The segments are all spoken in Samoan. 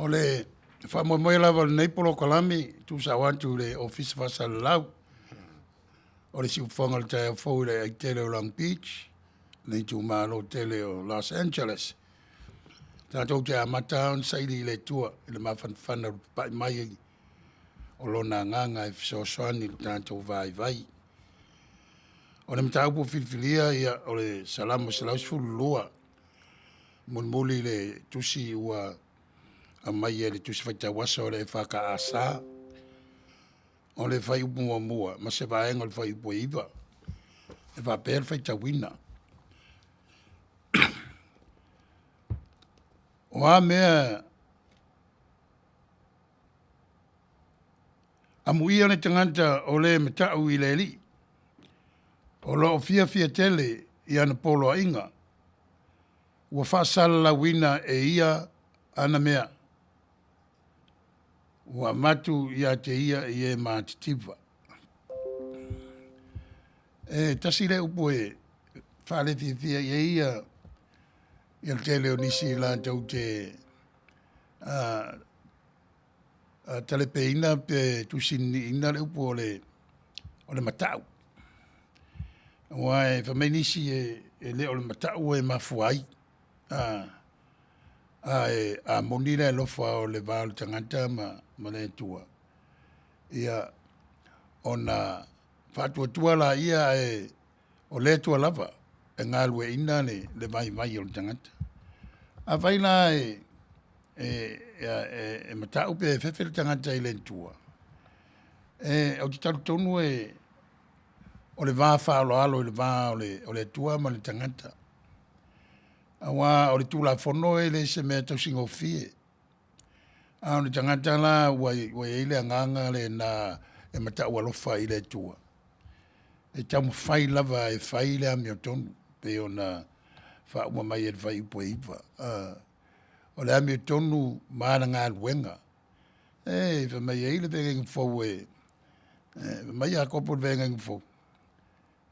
O le faamoemoe lava o lenei polokalame e tuusao atu i le Ofisa Faasalalau o le siufofoga o le taeao fou i le aitele o Long Beach, le itumalo tele o Los Angeles. Tatou te amata ona saili i le Atua i le mafanafana o le papai mai o Lona Agaga e fesoasoani i lo tatou vaivai. O le mataupu filifilia ia o le Salamo 112, mulimuli le tusi ua aumai e le Tusi Faitau Aso a le EFKS. O le fuaiupu 1 ma se vaega o le fuaiupu e 9. E faapea le faitauina. O a mea amuia le tagata o le matau i le Alii, o lo o fiafia tele i ana poloaiga, ua faasalalauina e ia ana mea, ua avatu ia te ia i e matitiva. E tasi lea upu e faalefiafia i ai ia le tele o nisi latou te talepeina pe tusininiina le upu o le matau. Aua e fai mai nisi e le o le matau e mafua ai, ae a moni le alofa o le va o le tagata ma le Atua, ia ona faatuatua laia ae o le Atua lava e galueaiina le vaivai o le tagata. Afai la e matau pe fefe le tagata i le Atua, ou te talitonu o le va faaaloalo i le va o le Atua ma le tagata. Aua o le Tulafono e le o se mea tausigofie. A o le tagata la ua i ai le agaga lena e matau alofa i le Atua, e taumafai lava e fai le amiotonu, pei ona faauma mai e le fuaiupu e 9. O le amiotonu ma ana galuega. E fai mai ai le feagaiga fou fai mai Iakopo i le feagaiga fou,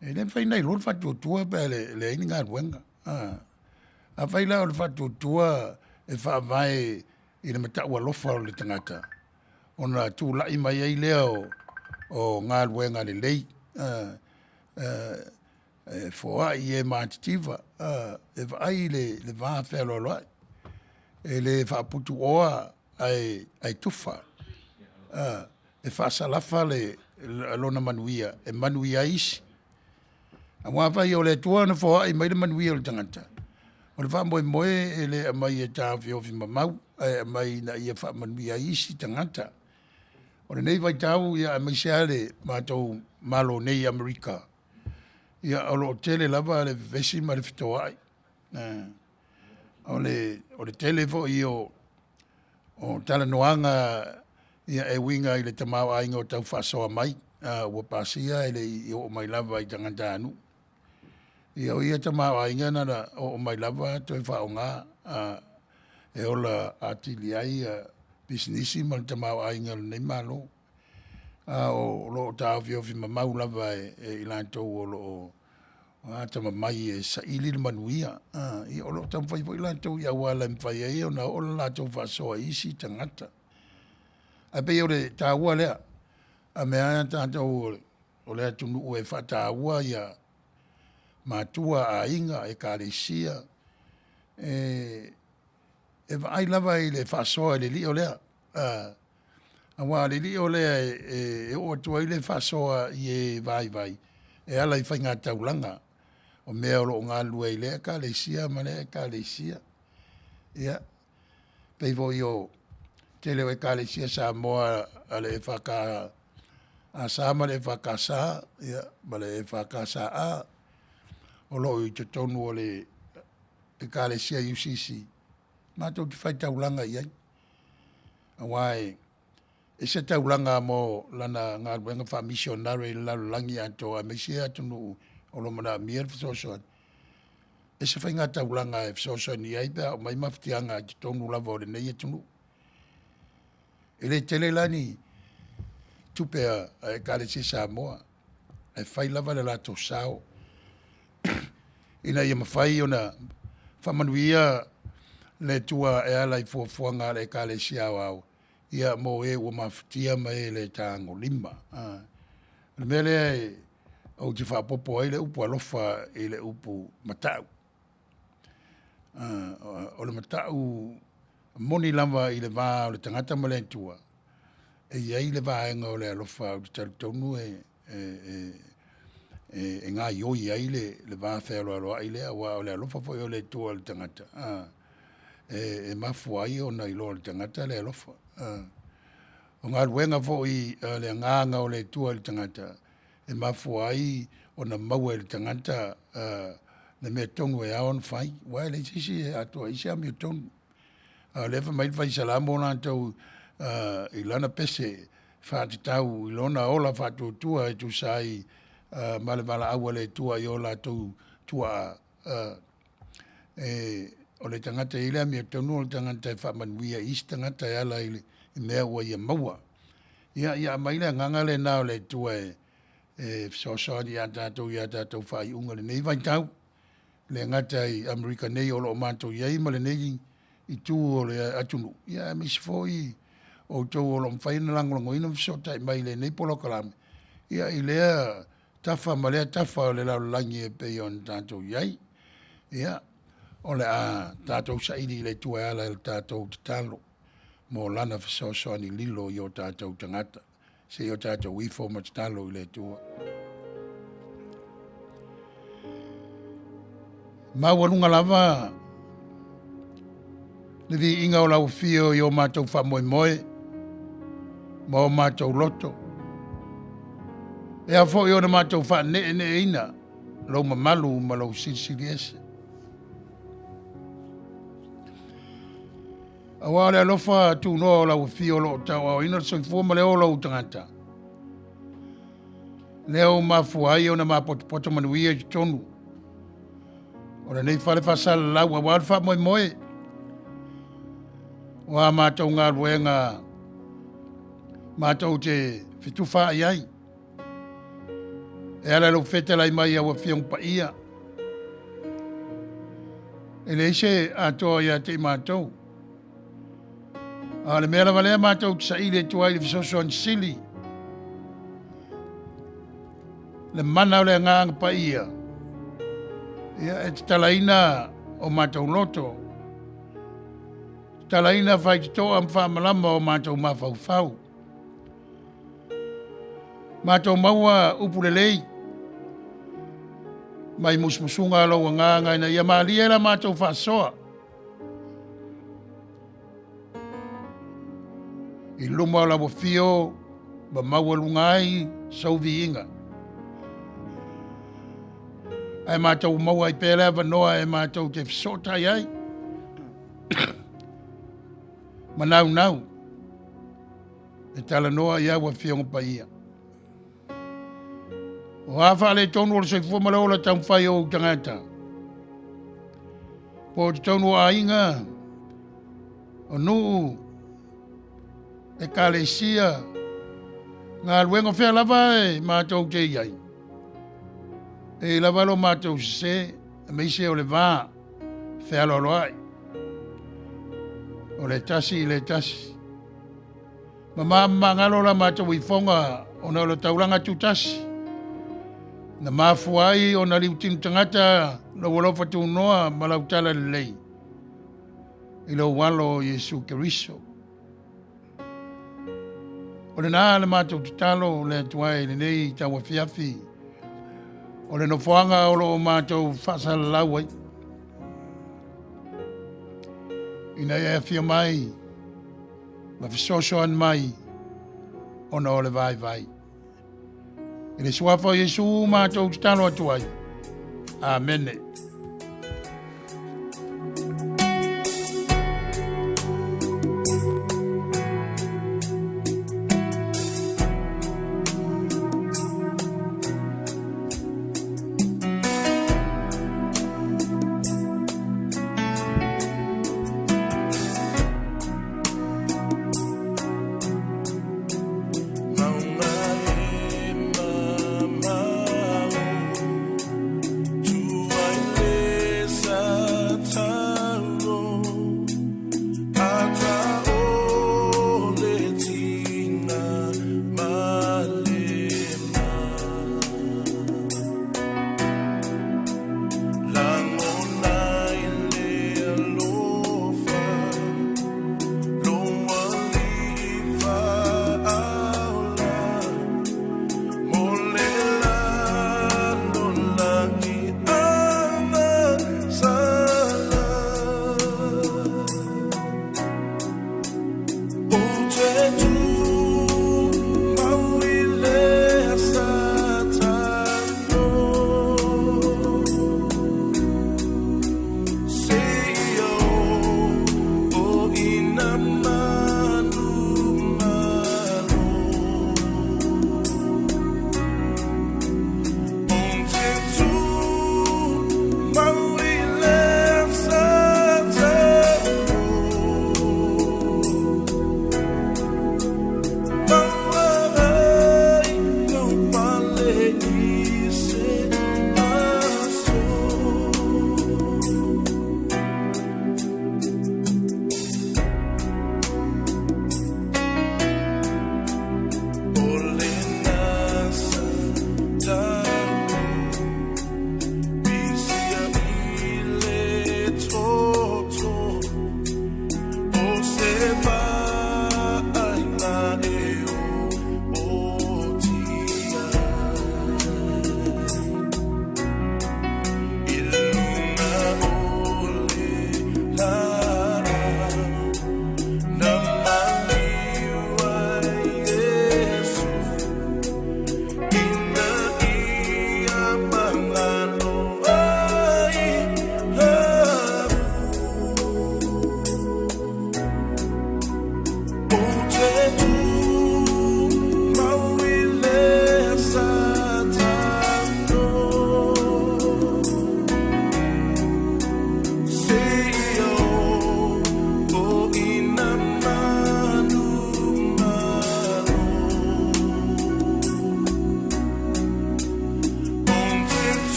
e le mafai ona iloa le faatuatua pe a leai ni galuega. Afai la o le faatuatua e faavae i le matau alofa o le tagata, ona tulai mai ai lea o galuega lelei, e foai i e matitiva, e vaai i le va fealoaloai, e le faaputuoa ae tufa, e faasalafa lona manuia e manuia ai isi. Aua afai o le Atua na foai mai le manuia o le tagata, o le faamoemoe e le aumai e taofiofi mamau, ae aumai ina ia faamanuia ai isi tagata. O lenei vaitau aemaise lava le matou Malo nei i Amerika, ia o lo o tele lava le vevesi ma le fetoai. O le tele foi o talanoaga e uiga i le tamaoaiga o tau faasoa mai, ua pasia ae le i oo mai lava i tagatanuu. Ia o ia tamaoaiga na ona oo mai lava toe faaaoga e ola atili ai pisinisi ma le tamaoaiga o lenei Malo. A o lo o taofiofi mamau lava e i latou o lo o atamamai e saili le manuia. Ia o lo o taumafai foi latou i auala e mafai ai ona oo le latou faasoa i isi tagata. Ae pei o le taua lea, a mea a tatou o le atunuu e faataua matua, aiga, ekalesia, e vaai lava i le faasoa i le lio lea, aua o le lio lea e oo atu ai le faasoa i e vaivai e ala i faigataulaga o mea o lo o galulue ai i lea Ekalesia ma lea Ekalesia. Ia, pei foi o le tele o Ekalesia Samoa a le EFKS ma le EFKS ma le EFKSA o lo o i totonu o le Ekalesia UCC, matou te faitaulaga i ai, aua e ese taulaga mo lana galuega faamisionare i le lalolagi atoa aemaise atunuu o lo o manaomia le fesoasoani, ese faigataulaga e fesoasoani ai pe a oo mai mafatiaga i totonu lava o lenei atunuu. E le tele la ni tupe a Ekalesia Samoa, ae fai lava le latou sao ina ia mafai ona faamanuia. Le Atua e ala i fuafuaga a le Ekalesia Aoao, ia mo e ua mafatia ma e le tagolima. A. O le mea lea e, ou te faaopoopo ai le upu alofa i le upu matau. O le matau moni lava i le va o le tagata ma le Atua, e i ai le vaega o le alofa ou te talitonu e, e, e, e gaioi ai le, le va fealoaloai lea, aua o le alofa foi o le Atua i le tagata, a, e, e mafua ai ona iloa e le tagata le alofa. A. O galuega foi a le agaga o le Atua i le tagata, e mafua ai ona maua e le tagata le mea tonu e ao ona fai, aua e leai se isi e atoa i ai se amiotonu. A o lea e fai mai le Fai Salamo latou i lana pese faatatau i lona ola faatuatua e tusa ai ma le valaau a le Atua i o latou tuaa, e, o le tagata e i ai le amiotonu o le tagata e faamanuia i isi tagata e ala i mea ua ia maua. Ia, ia aumai le agaga lena o le Atua e, e fesoasoani ia tatou i a tatou faaiuga i lenei vaitau, e le gata i Amerika nei o lo o matou i ai ma lenei itu o le atunuu, ia aemaise foi outou o lo o mafai ona lagolagoina ma fesootai mai i lenei polokalame, ia i lea tafa ma lea tafa o le lalolagi e pei ona tatou i ai. Ia, o le a tatou saili i le Atua e ala i le tatou tatalo mo Lana fesoasoani lilo i o tatou tagata. Se i o tatou ifo ma tatalo i le Atua. Maualuga lava le viiga o lau afio i o matou faamoemoe ma o matou loto. E ao foi ona matou faaneeneeina lou mamalu ma lou silisili ese. Aua o le alofa tunoa o lau afio o lo o tauaoina le soifua ma le ola o ou tagata. Lea ua mafua ai ona mapotopoto manuia i totonu o lenei fale faasalalau aua le faamoemoe o a matou galuega matou te fetufaai ai. E ala i lou fetalai mai i au Afioga Paia, e leai se atoa ia te i matou. A o le mea lava lea matou te saili atu ai i le fesoasoani sili, le mana o le Agaga Paia, ia e tatalaina o matou loto, tatalaina faitotoa ma faamalama o matou mafaufau. Matou maua upu lelei mai musumusuga a lou agaga ina ia malie la matou faasoa i luma o lau afio ma maualuga ai sou viiga. Ae matou maua ai pea le avanoa e matou te fesootai ai ma naunau e talanoa i au Afioga Paia. O a faaletonu o le soifua ma le ola taumafai o ou tagata, po o totonu o aiga, o nuu, ekalesia, galuega fea lava e matou te i ai, e i lava lo matou sese, aemaise o le va fealoaloai, o le tasi i le tasi. Mamā mamagalo la matou ifoga ona o le taulaga tutasi na mafua ai ona liutinu tagata lou alofa tunoa ma lau tala lelei i lou alo o Iesu Keriso. O lena le matou tatalo le Atua i lenei tauafiafi o le nofoaga o lo o matou faasalalau ai. Ina ia afio mai ma fesoasoani mai ona o le vaivai. I le suafa o Iesu matou tatalo atu ai. Amene.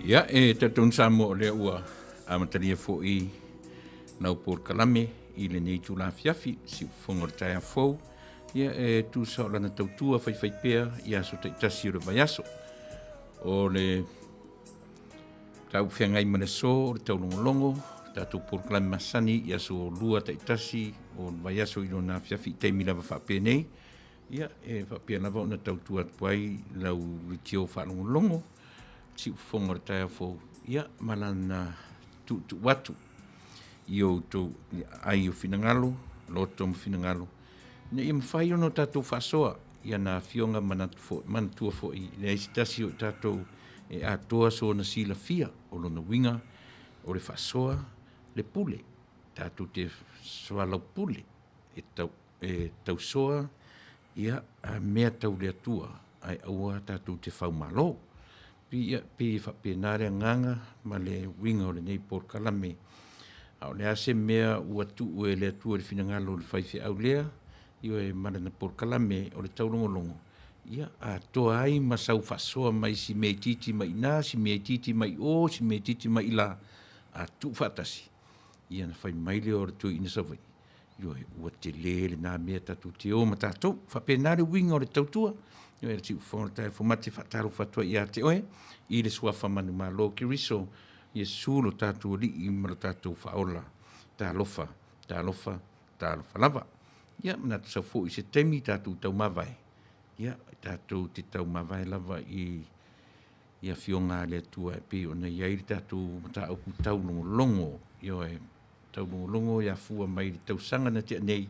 Ia, e talitonu Samoa o lea ua amatalia foi lau polokalame i lenei itula afiafi, siufofoga o le taeao fou, ia e tusa o lana tautua faifaipea i aso taitasi o le vaiaso. O le tau feagai ma le aso o le taulogologo, tatou polokalame masani i aso lua taitasi o le vaiaso i lona afiafi i taimi lava faapenei, Ia, e faapea lava ona tautua atu ai lau leitio faalogologo, siufofoga o le taeao fou, ia, ma lana tuutuu atu i outou ai o finagalo, loto ma finagalo, ina ia mafai ona o tatou faasoa i ana afioga manatu foi, manatua foi e leai se tasi o i tatou e atoa sona silafia. O lona uiga, o le faasoa le pule, tatou te soalaupule e tau e tausoa ia mea tau le Atua ae aua tatou te faumalo. Pei, pei e faapena le agaga ma le uiga o lenei polokalame. A o le a se mea ua tuu e le Atua i le finagalo o le faifeau lea, ioe, ma lana polokalame o le taulogologo, ia atoa ai ma sau faasoa mai si mea itiiti mai i ina, si mea itiiti mai o, si mea itiiti mai i la, a tuufaatasi, ia ona fai mai lea o le toeaina Savaii, Ioe, ua tele lena mea tatou te o ma tatou. Faapena le uiga o le tautua. Ioe, le siufofoga o le taeao fou, ma te faatalofa atu ai ia te oe i le suafa manumalo o Keriso, Iesu lo tatou Alii ma lo tatou Faaola. Talofa, talofa, talofa lava. Ia, manatu sau foi i se taimi tatou taumavae, ia, tatou te taumavae lava i i Afioga a le Atua e pei ona i ai le tatou mataupu taulogologo, ioe, taulogologo e afua mai i le tausaga na tea nei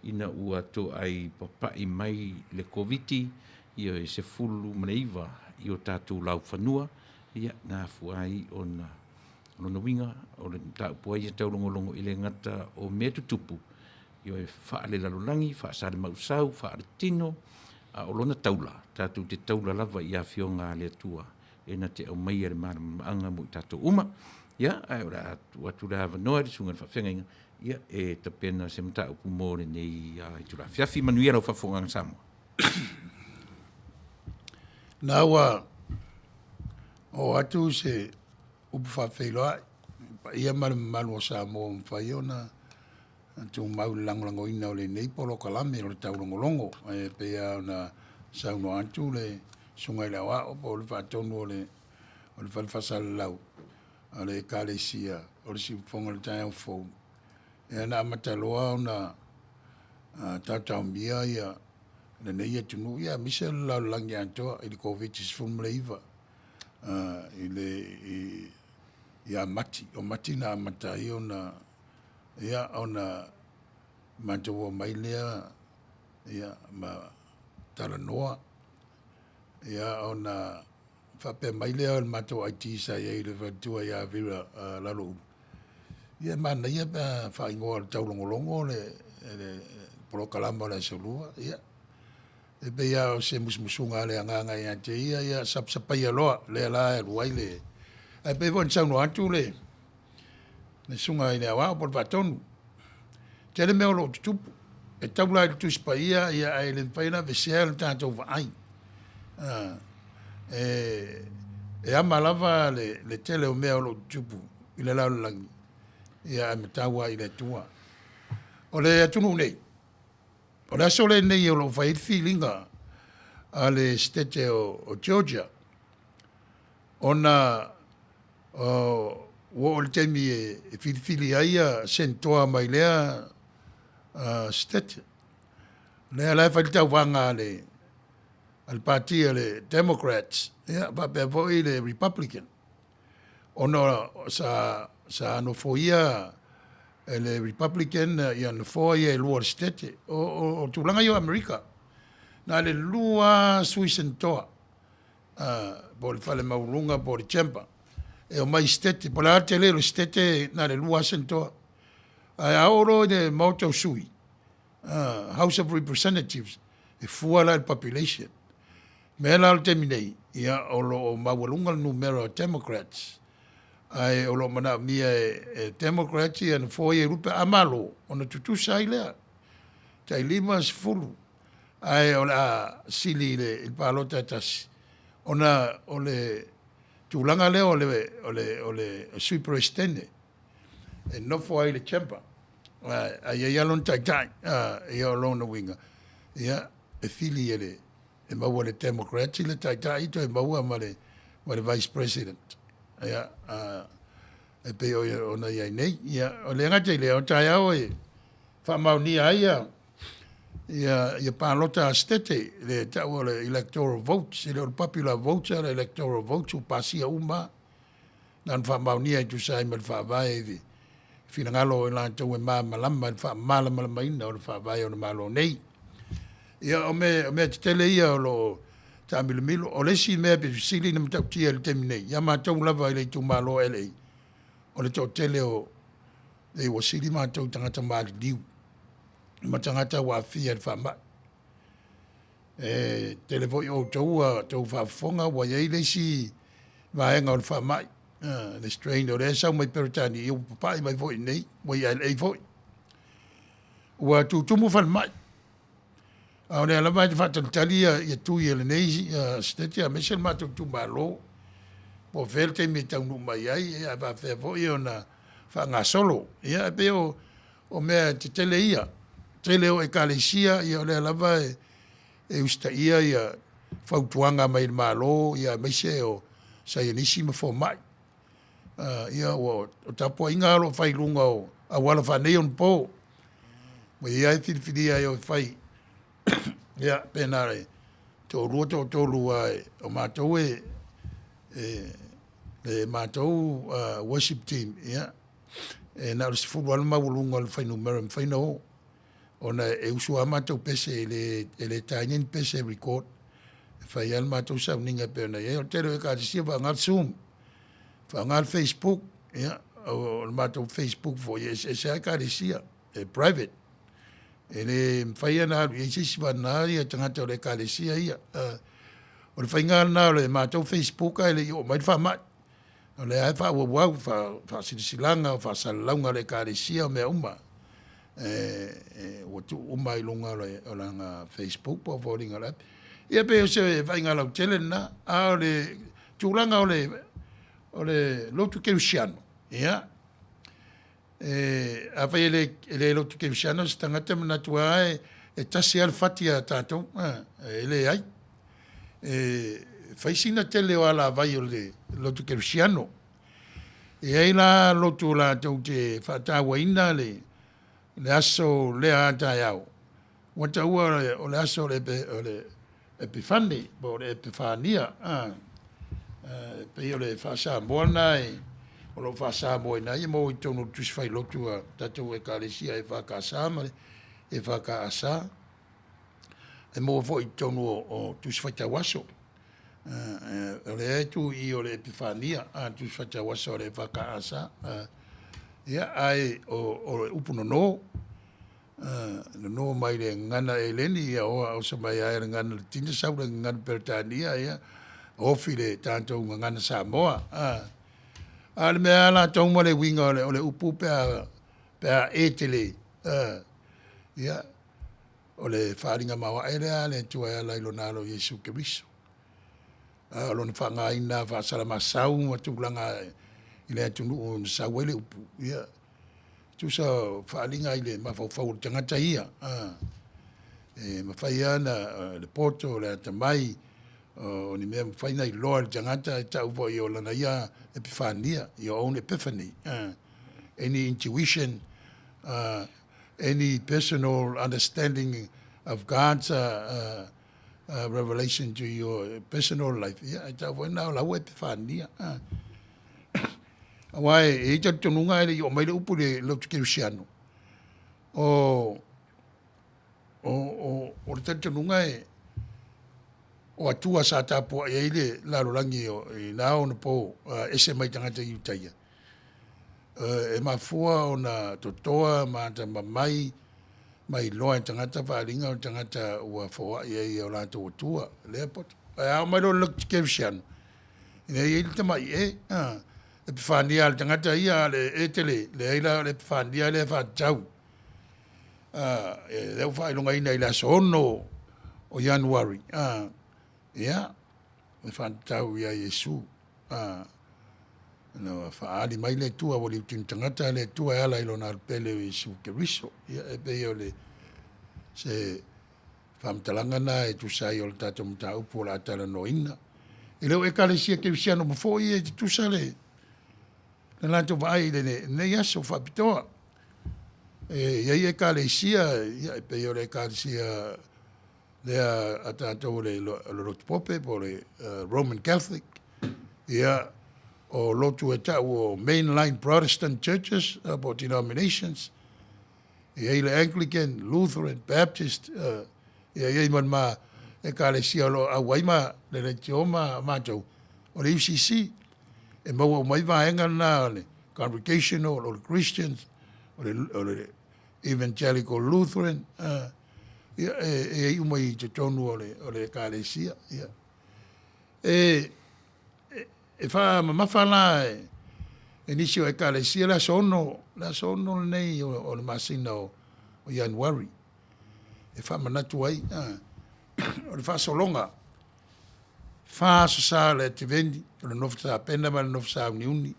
ina ua toai papai mai le Koviti, ioe, 19 i o tatou laufanua, ia, na afua ai ona o lona uiga o le mataupu lava ia taulogologo e le gata o mea tutupu, ioe, faalelalolagi, faasalemausau, faaletino, a o lona taula, tatou te taula lava i Afioga a le Atua e na te aumaia le malamalamaaga mo i tatou uma. Ia, ae o le a tuu atu le avanoa i le susuga i le faafeagaiga, ia, e tapena se mataupu mo lenei itula afiafi. Manuia lau faafofogaaga Samoa. Na ua oo atu se upu faafeiloai i le paia ma le mamalu o Samoa ua mafai ona tumau i le lagolagoina o lenei polokalame o le taulogologo. E pei lava ona saunoa atu le Susuga i le Aoao po o le Faatonu o le Fale Faasalalau a le Ekalesia o le Siufofoga o le Taeao Fou, ia na amata loa ona taotaomia ia lenei atunuu, ia aemaise o le lalolagi atoa i le Koviti-19 i le ia Mati. O Mati na amata ai ona ia ona matou omai lea ia ma talanoa, ia ona faapea mai lea o le matou IT sa i ai i le faletua ia Vera Laloulu, ia e manaia pe a faaigoa o le taulogologo le polokalama o le Aso Lua. Ia, e pei lava o se musumusuga a le Agaga ia te ia, ia sapasapaia loa, lea la e alu ai le… Ae pei foi ona saunoa atu le Susuga i le Aoao po o le Faatonu, e tele mea o lo o tutupu. E taula lava i le Tusi Paia, ae le mafai ona aveesea le tatou vaai. E ama lava le tele o mea o lo o tutupu i le lalolagi, ae matau lava i le Atua. O le atunuu nei, o le aso lenei o lo o fai ai le filiga a le Setete o Georgia, ona ua oo i le taimi e filifili ai Senatoa mai lea Setete. O lea la e fai le tauvaga a le Pati a le Democrats ia faapea foi le Republican, ona sa nofoia e le Republican ia nofoa ia e lua o le Setete. O tulaga ia o Amerika, na o le 2 lava sui Senatoa po o le Fale Maualuga po o le Chamber e omai i Setete. Po o le a le tele o le Setete na o le 2 lava Senatoa. Ae a oo loa i le Maota o Sui, House of Representatives, e fua la i le population. O le mea la o le taimi nei, ia o lo o maualuga le numera o Democrats, ae o lo o manaomia e Democrats ia nofoa ia e 2 pe a malo ona tutusa ai lea, tai 50, ae o le a sili i le palota e tasi ona o le tulaga lea o le, o le, o le Sui Peresetene e nofo ai i le chamber, ae i ai lava lona taitai, ia o lona uiga, ia, e fili e le, e maua e le Democrats le taitai toe maua ma le, ma le Vice President. Ia, e pei ona i ai nei. Ia, o le gata i lea, o taeao e faamaonia ai ia, ia, ia palota a Setete, le tau o le electoral votes, e le o le popular votes, a o le electoral votes ua pasia uma, na ona faamaonia e tusa ai ma le faavae i le finagalo o i latou e malamalama i le faamalamalamaina o le faavae o le Malo nei. Ia, o mea, o mea tetele ia o lo o taamilomilo. O le isi mea pito sili ona matautia i le taimi nei, ia matou lava i le itumalo o LA, o le toatele o, e ua sili matou i tagata maliliu ma tagata ua aafia i le faamai. E tele foi o outou ua outou faafofoga ua i ai le isi vaega o le faamai, le strain o lea e sau mai Peretania, ia ua papai mai foi i inei, ua i LA foi. Ua tutumu falemai, a o lea lava e faatalitali ia tui a lenei Setete aemaise le matou itumalo, po o fea le taimi e taunuu mai ai, ae faapefea foi ona faagasolo. Ia e pei o mea tetele ia. Tele o Ekalesia, ia o lea lava e usitaia ia fautuaga mai le Malo, ia aemaise o saienisi ma fomai. Ia o tapuaiga lava o lo o fai i luga o auala faaneionapo. Ua i ai filifilia e o e fai, ia pe na o le toalua toatolu lava o matou e le matou worship team, ia e na o le 10 lava le maualuga o le fuainumera e mafai ona o, ona e usu lava matou pese e le taina ni pese e record. E fai lava le matou sauniga e pei ona i ai. O le tele o ekalesia e faaaoga le zoom, faaaoga le facebook, ia o le matou facebook foi e eseese lava ekalesia, e private. E le mafai ona alu i ai se isi vagana ia tagata o le ekalesia ia. O le faiga lena o le matou facebook ae le i oo mai le faamai. O lea lava e faaauauau faasilasilaga, o faasalalauga a le ekalesia, o mea uma. Ua tuu uma i luga o lana facebook po o foliga o le a. Ia pei o se vaaiga lautele lena, a o le tulaga o le lotu kerisiano, ia, afai e le lotu kerisiano se tagata, e manatu lava e tasi lava le fati a tatou, e leai. E fai sina tele o alavai o le lotu kerisiano. E i ai la lotu latou te faatauaina le aso lea a taeao, ua taua o le aso o le Epifani po o le Epifania, e pei o le faa-Samoa lena o lo o faa-Samoaina ai, e maua i totonu o le Tusi Failotu a tatou Ekalesia EFKS ma le EFKS. E maua foi i totonu o Tusi Faitau Aso. O lea e tu i i o le Epifania, a le Tusi Faitau Aso a le EFKS. Ia, ae o le upu nono, nono mai le gagana Eleni, ia oa oso mai ai le gagana Latina, sau le gagana Peretania, ia, ofi le tatou gagana Samoa. A o le mea lava latou ma le uiga o le upu pe a e tele, ia, o le faaaliga maoae lea a le Atua e ala i Lona Alo Iesu Keriso. A o lona faaaogaina faasalamasau ma tulaga i le atunuu na sau ai le upu, ia, tusa o faaaliga i le mafaufau o le tagata ia. E mafai lava ona le poto, le atamai, o ni mea mafai ona iloa e le tagata e tau foi o lana ia epifania, your own epiphany. Any intuition, any personal understanding of God's revelation to your personal life, ia, e tau foi na o lau epifania. Aua e i ai talitonuga e le i oo mai le upu i le lotu kerisiano, o le talitonuga e, o Atua sa tapuai ai le lalolagi i na onapo ese mai tagata Iutaia, e mafua ona totoa ma atamamai ma iloa e tagata faaaliga o tagata ua foai ai e o latou Atua lea poto. Ae a oo mai loa i le lotu kerisiano, e leai e i ai le tamai e, epifania a le tagata ia a o le e tele, leai la o le epifania lea e faatatau lea ua faailogaina i le aso 6 o Ianuari, ia, e faatatau ia Iesu. Na ua faaali mai le Atua, ua liutini tagata le Atua e ala i Lona Alupele o Iesu Keriso. Ia, e pei o le se faamatalaga na e tusa ai o le tatou mataupu o le a talanoaina. E le o Ekalesia Kerisiano uma foi ia e tutusa le le latou vaai i lenei aso faapitoa. E i ai Ekalesia, ia e pei o le Ekalesia lea a tatou o le Lotu Pope po o le Roman Catholic, ia, o lotu e tau o Mainline Protestant Churches po o denominations, e i ai le Anglican, Lutheran, Baptist, ia e i ai ma le ma Ekalesia o lo o auai ma le leitio ma matou, o le UCC. E maua uma ai vaega na o le Congregational, o le Christians, o le Evangelical Lutheran, ia e i ai uma i totonu o le Ekalesia. Ia. E e faamamafa la e nisi o Ekalesia le aso 6, le aso 6 lenei o le masina o Ianuari e faamanatu ai o le faasologa fa aso sa o le Ateveni, o le nofo tapena ma le nofo sauniuni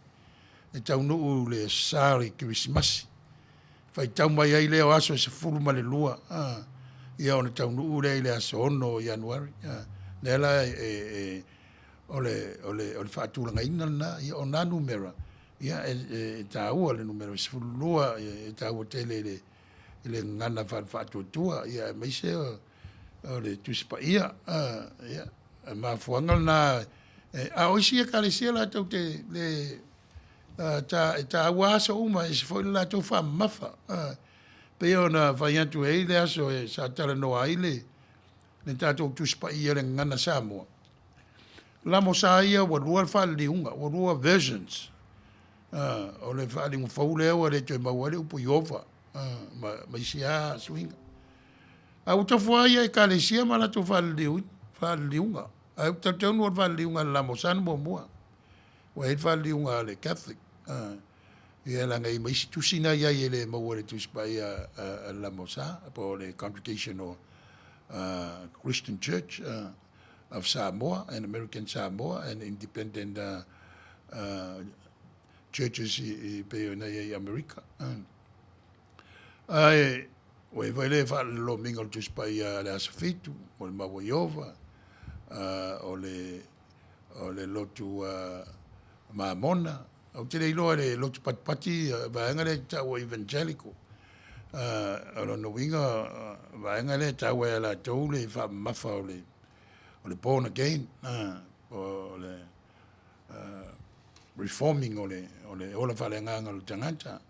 e taunuu i le aso sa o le Kerisimasi. Faitau mai ai lea o aso e 12, ia ona taunuu lea i le aso 6 o Ianuari. Lea la e o le o le o le faatulagaina lena, ia o na numera, ia e taua le numera 12, e taua tele i le i le gagana faale-faatuatua, ia aemaise o le Tusi Paia. Ia, o le mafuaaga lena, a o isi Ekalesia latou te le e taua aso uma, e ese foi le latou faamamafa. Pei ona fai atu e i ai le aso e sa talanoa ai le tatou Tusi Paia i le Gagana Samoa, lamosa ia ua lua faaliliuga, ua lua versions. O le faaliliuga fou lea ua le toe maua ai le upu Ieova ma isi lava suiga. A ua tofu lava ia Ekalesia ma latou faaliliuga. Ae ou te talitonu o le faaliliuga a le lamosa na muamua. Ua i ai le faaliliuga a le Catholic. Ia leaga e i ai ma isi tusi na e i ai e le maua i le Tusi Paia a le lamosa po o le Congregational Christian Church of Samoa and American Samoa and Independent Churches i pei ona i ai i Amerika. Ae ua i ai foi le faalolomiga o le Tusi Paia a le Aso Fitu, mo le Maua Ieova, o le o le lotu Mamona. Ou te le iloa i le lotu patipati vaega lea e tau o Evangelical. O lona uiga, vaega lea e taua ia latou le faamamafa o le born again, o le reforming o le ola faaleagaga o le tagata.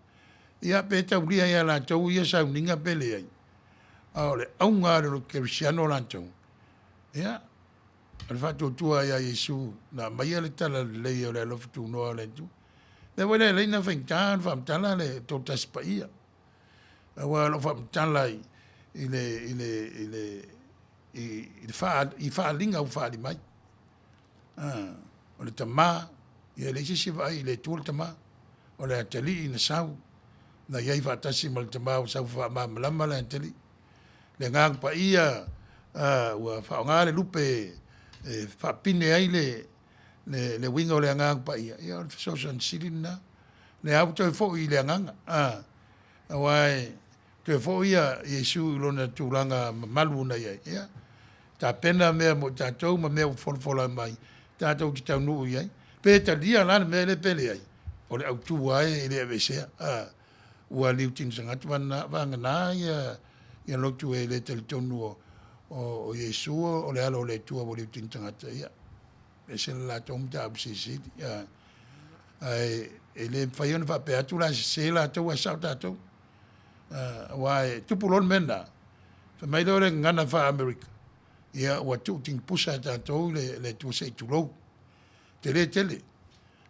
Ia pe taulia ia latou ia sauniga pe leai, a o le auga lava o le lotu kerisiano latou, ia, o le faatuatua ia Iesu na aumaia le talalelei o le alofa tunoa o le Atua. Lea foi la e alai ona faigata ona faamatala le Toatasi Paia. Aua o lo o faamatala i le i le i le i le i faaaliga ua faaali mai. O le Tama, ia e leai se isi e vaai i le Atua le Tama. O le Atalii na sau, na i ai faatasi ma le Tama ua sau faamalamalama le Atalii. Le Agaga Paia ua faaaoga le lupe e faapine ai le le uiga o le Agaga Paia, ia o le fesoasoani sili lena. Lea ua toe foi i le Agaga, aua e toe foi ia Iesu i lona tulaga mamalu na i ai, ia, tapena mea mo i tatou ma mea ua folafola mai tatou te taunuu i ai. Pe talia la le mea lea pe leai, o le autu lava e le aveesea. Ua liutini tagata vagana ia ia lotu e le talitonu o Iesu o le Alo o le Atua ua liutini tagata, ia, ese le latou mataupu silisili. Ae e le mafai ona faapea atu la e sese latou ae sao tatou. Aua e tupu loa le mea lena, fai mai lea o le gagana faa-Amerika, ia ua tuu tinipusa e tatou le Atua se i tulou. Tele tele.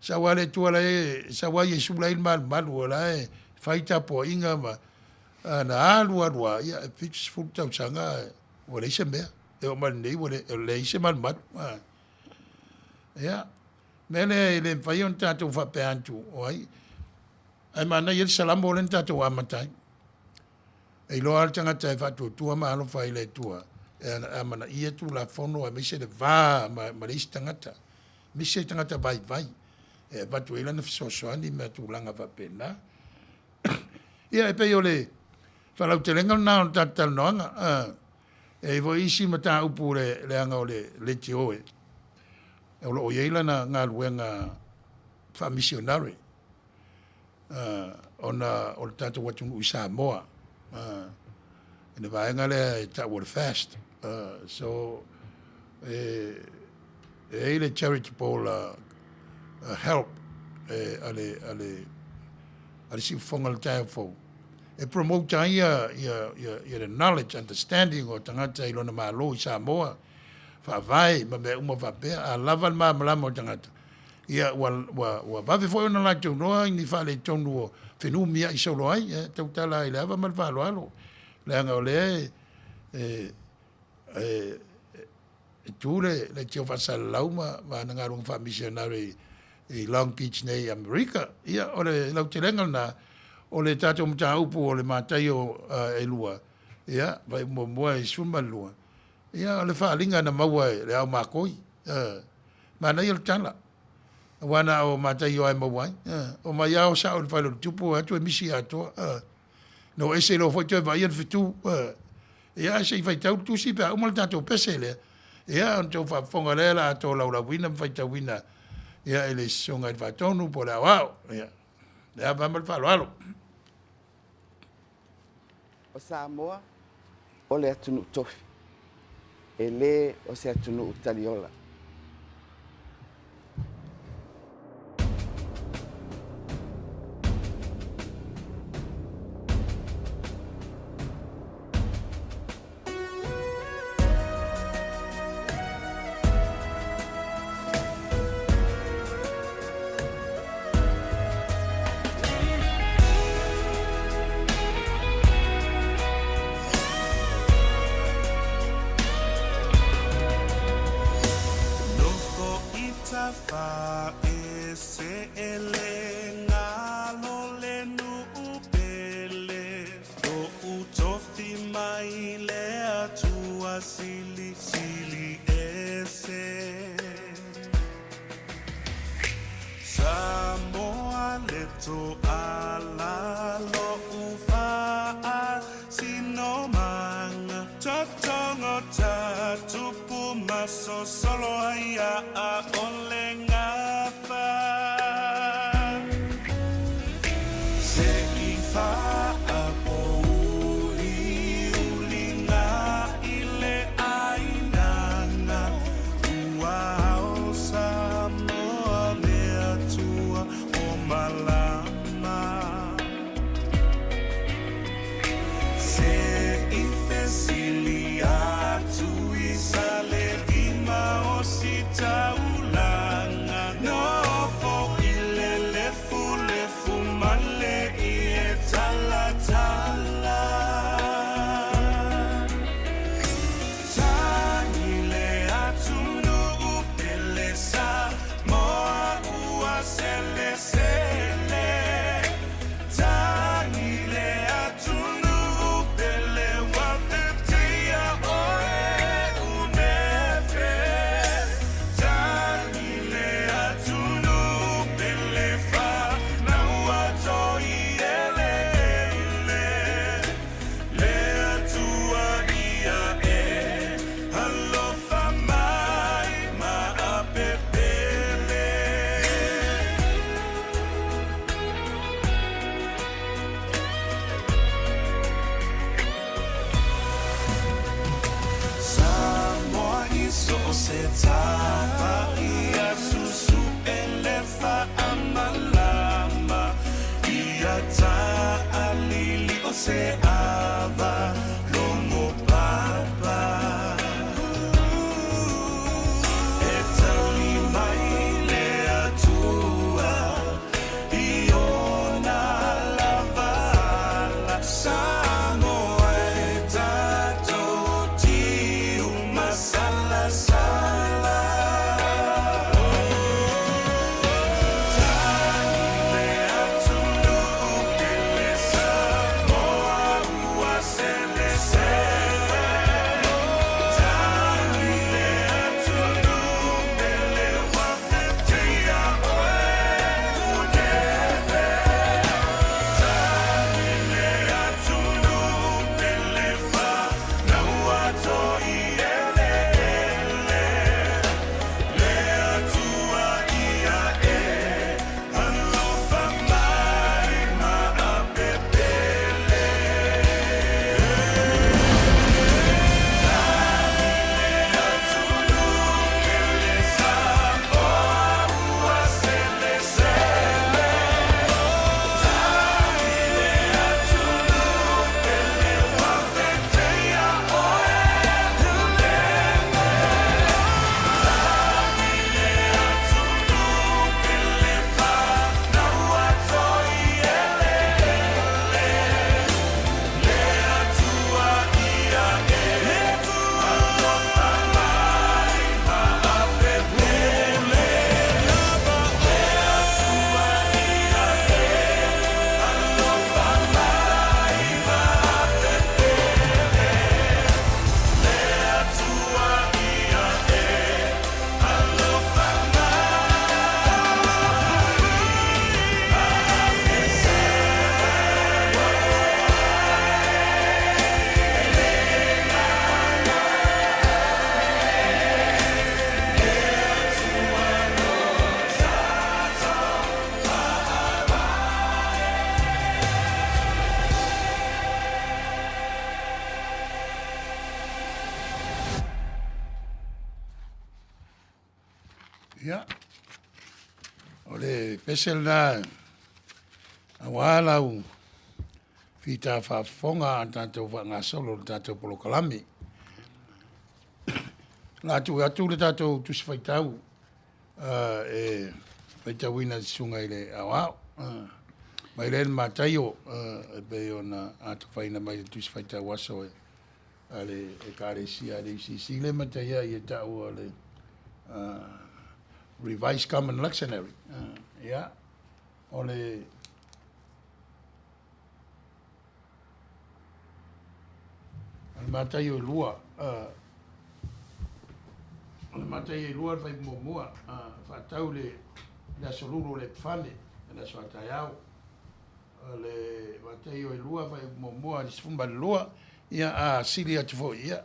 Sau lava le Atua la e, sau lava Iesu la e i le malumalu o la e fai tapuaiga ma na alu alu lava, ia e 70 tausaga ua leai se mea. E oo mai i lenei ua leai se malumalu. Ia, mea lea e le mafai ona tatou faapea atu o ai. Ae manaia ai le Salamo lea na tatou amata ai. E iloa lava le tagata e faatuatua ma alofa i le Atua e amanaia Tulafono aemaise le va ma le isi tagata. misi ai tagata vaivai e avatu ai lana fesoasoani ma tulaga faapena. Ia e pei o le faalautelega lena o le tatou talanoaga. E i ai foi isi mataupu leaga o le leitio e o lo o i ai lana galuega faa-missionary ona o le tatou atunuu i Samoa i le vaega lea e tau o le FAST. So e i ai le charitable help a le a le a le siufofoga o le taeao fou e promote ai ia le knowledge, understanding o tagata i lona Malo i Samoa, faavae ma mea uma faapea. A lava le malamalama o tagata, ia ua, ua, ua vave foi ona latou iloa ni faaletonu o fenumiai solo ai, e tautala ai i le ava ma le faaaloalo, leaga o lea e, e, e, e tu le leitio faasalalau ma, ma ana galuega faamisionare i Long Beach nei i Amerika. Ia, o le lautelega lena o le tatou mataupu o le Mataio e 2, ia, fuaiupu muamua e 12, ia, o le faaaliga na maua e le aomakoi. Manaia le tala, aua na o Mataio lava e maua ai. Omai lava o sao i le fale o le tupu, o atu e misi atoa. Na o ese loa foi toe vaaia le fetu. Ia, ae se i faitau le tusi pe a uma le tatou pese lea, ia ona outou faafofoga lea o le a tolaulauina ma faitauina ia e le Susuga i le Faatonu po o le Aoao. Ia, le ava ma le faaaloalo. O Samoa o le atunuu tofi, e le o se atunuu taliola. Nofo i Tafaese e le ngalo le nuu pele Lo'u tofi mai le Atua silisili ese Samoa le toala lo'u faasinomaga Totogo ta tupu masosolo ai a ʻole gafa Se i faapōuliuliga i le ʻāinana Ua ao Samoa le Atua o malama Se i fesili atu i Salelima o Sitaulaga Nofo i le lefulefu ma le ie talatala Tagi le atunuu pele Samoa ua selesele Tagi le atunuu pele ua teteia oe unefe Tagi le atunuu pele fanau a Toieleele Le Atua ia e alofa mai ma apepele. Samoa i so o se tafa ia susuʻe le faamalama ia taʻalili o se ava logo papa E tali mai le Atua i ona lava ala Samoa e tatou tiu masalasala. Ia, o le pese lena aua lau fita faafofoga a tatou faagasolo le tatou polokalame. O le a tuu atu le tatou Tusi Faitau e faitauina e le Susuga i le Aoao mai lea i le Mataio e pei ona atofaina mai i le Tusi Faitau Aso a le Ekalesia a le UCC lea mataiai e ta'u o le Revised Common Lectionary. Ia, o le Mataio e 2, o le Mataio e 2 le fuaiupu muamua, fa'atau le Aso Lulu o le Epifane, le aso a taeao. O le Mataio e 2 fuaiupu muamua i le 12, ia a sili atu foi, ia,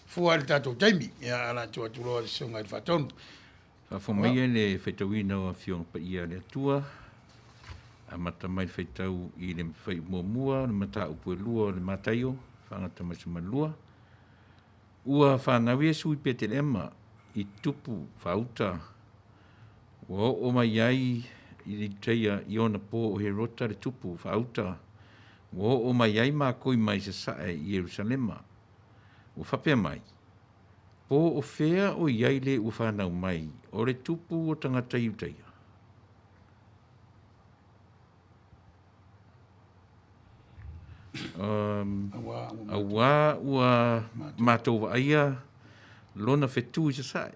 fua i le tatou taimi, ia ae o le a tuu atu loa i le Susuga i le Faatonu. Faafofoga maia le faitauina o Afioga Paia a le Atua, amata mai le faitau i le fuaiupu muamua o le mataupu e 2 o le Mataio, faagata mai le 12. Ua fanau Iesu i Petelema i tupu faauta ua oo mai ai i le Iutaia i ona po o Herota le tupu faauta, ua oo mai ai makoi mai sasae i Ierusalema. Ua faapea mai, Po o fea o i ai le ua fanau mai o le tupu o tagata Iutaia? Auā ua matou vaaia lona fetu i sasae,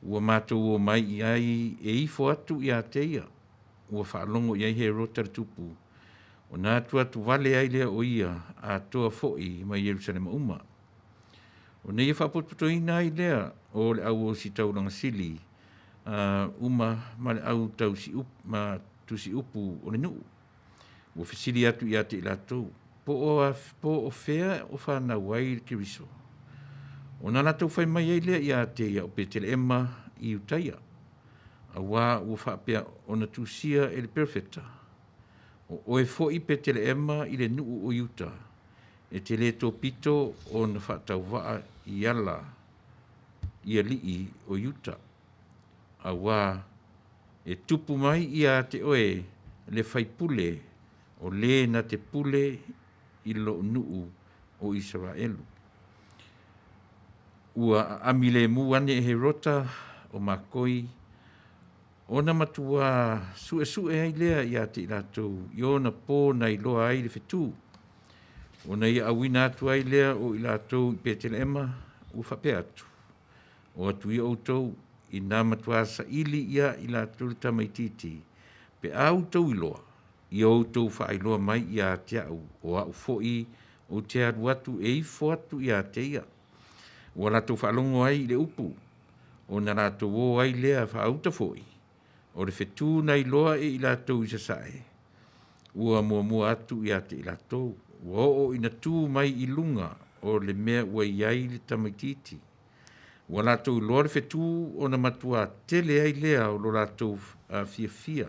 ua matou omai i ai e ifo atu ia te ia. Ua faalogo i ai Herota le tupu, ona atuatu vale ai lea o ia atoa foi ma Ierusalema uma. Ona ia faapotopotoina ai lea o le au ositaulaga sili uma ma le au ma tusiupu o le nuu. Ua fesili atu ia te i latou, po o fea o fanau ai le Keriso? Ona latou fai mai ai lea ia te ia, o Peteleema i Iutaia, auā ua faapea ona tusia e le Perofeta, O oe foi Peteleema i le nuu o Iuta, e te le topito ona faatauvaa i ala i alii o Iuta, auā e tupu mai ia te oe le faipule o le na te pule i lou nuu o Isaraelu. Ua aami lemu ane e Herota o makoi, ona matuā suesue ai lea ia te i latou i ona po na iloa ai le fetu. Ona ia auina atu ai lea o i latou i Peteleema, ua faapea atu, O atu ia outou, ina matuā saili ia i latou le tamaitiiti, pe a outou iloa, ia outou faailoa mai ia te a'u, o a'u foi ou te alu atu e ifo atu ia te ia. Ua latou faalogo ai i le upu, ona latou o ai lea faauta foi, o le fetu na iloa e i latou i sasae, ua muamua atu ia te i latou, ua oo ina tu mai i luga o le mea ua i ai le tamaitiiti. Ua latou iloa le fetu ona matuā tele ai lea o lo latou fiafia.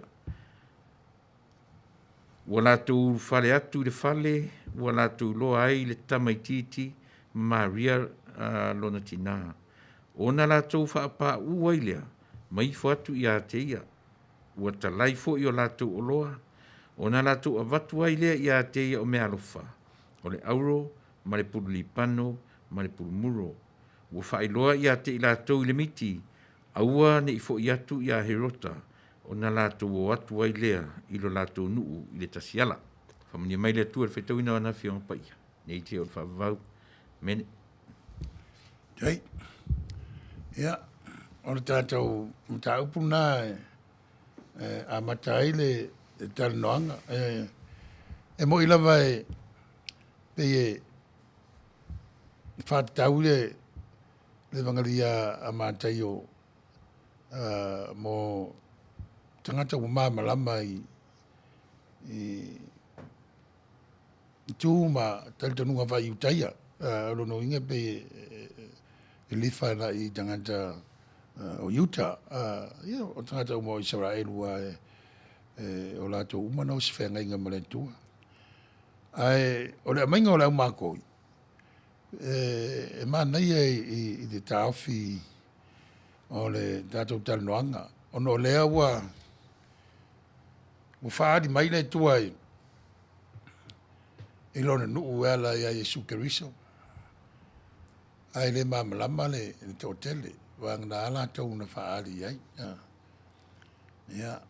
Ua latou ulufale atu i le fale, ua latou iloa ai le tamaitiiti ma Maria lona tinā, ona latou faapauu ai lea ma ifo atu ia te ia. Ua talai foi o latou oloa, ona latou avatu ai lea ia te ia o meaalofa, o le auro ma le pulu libano ma le pulu muro. Ua faailoa ia te i latou i le miti, aua ne i foi atu ia Herota, ona latou o atu ai lea i lo latou nuu i le tasi ala. Faamanuia mai le Atua i le faitauina o ana Afioga Paia, nei seia oo i le faavavau. Amene. Faafetai. Ia, o le tatou mataupu lena e amata ai le talanoaga. E moni lava e pei e faatatau le Evagalia a Mataio mo tagata ua malamalama i tu ma talitonuga faa-Iutaia. O lona uiga pei e lifa agai i tagata o Iuta. Ia, o tagata uma o Isaraelu lava o latou uma na osi feagaiga ma le Atua. Ae o le aumaiga o le au makoi, e manaia i le taofi. o le tatou talanoaga, ona o lea ua ua faaali mai le Atua i i Lona nuu e ala ia Iesu Keriso, ae le malamalama le le toatele, vagana latou na faaali i ai. Ia,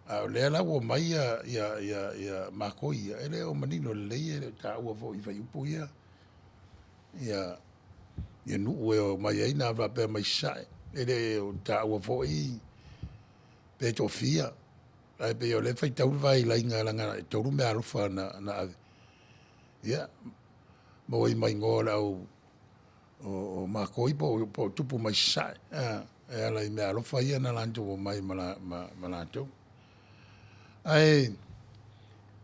a o lea la ua omai ia ia ia ia makoi ia, e le o manino lelei e le o taua foi i fuaiupu ia ia ia nuu e omai ai na faapea mai Sasae. E le o taua foi pe toafia, ae pei o lea e faitau le vaialaiga leaga e 3 meaalofa na na ave, ia, maua ai ma igoa o le au o makoi po o tupu mai Sasae e ala i meaalofa ia na latou omai ma ma latou. Ae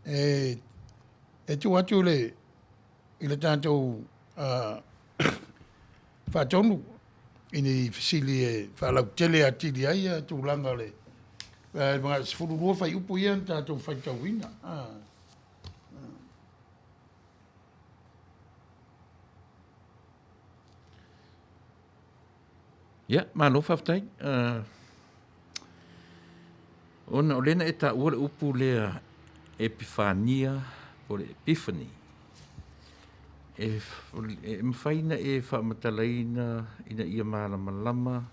e tuu atu i le tatou faatonu i ni fesili e faalautele atili ai tulaga o le 12 fuaiupu ia na tatou faitauina. Ia, malo faafetai. Ona o lea na e taua le upu lea Epifania po o le Epiphany, e mafai ona e faamatalaina ina ia malamalama?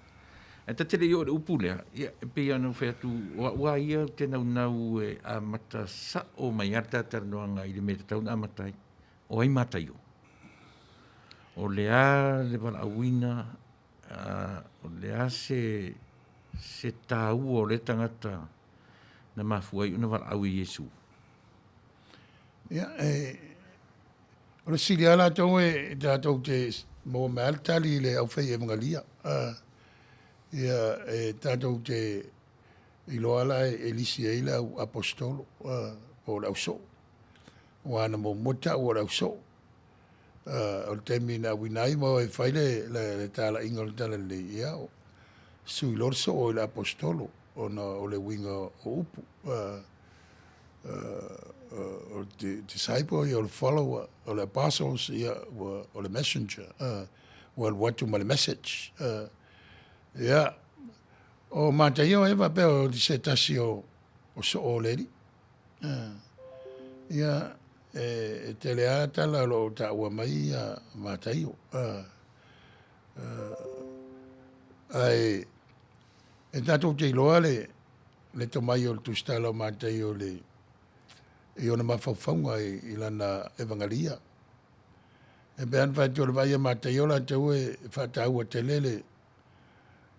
Ae ta te le i oo i le upu lea, ia e pei lava ona ou fai atu, o au lava ia ou te naunau e amata sao mai lava le ta talanoaga i le mea e tatau ona amata ai. O ai Mataio? O le a le valaauina? O le a se se taua o lea tagata na mafua ai ona valaau e Iesu? Ia, e, o le fesili lava latou e tatou te maua mai lava le tali i le aufai-evagalia. Ia, e tatou te iloa la e lisi ai le au aposetolo po o le ausoo, aua na muamua tau o le ausoo. O le taimi na auina ai ma o e fai le le talaiga o le talalelei, ia, sui loa le soo i le aposetolo ona o le uiga o upu. O le disciple, ia o le follower, o le apostles, ia ua o le messenger, ua alu atu ma le message. Ia, o Mataio e faapea o se tasi o soo o le Alii. Ia, e tele lava tala o lo o taua mai Mataio. Ae e tatou te iloa le le tomai o le tusitala o Mataio i i ona mafaufauga i lana evagalia. E pei lava ona fai atu o le vaai ia Mataio latou e faataua tele le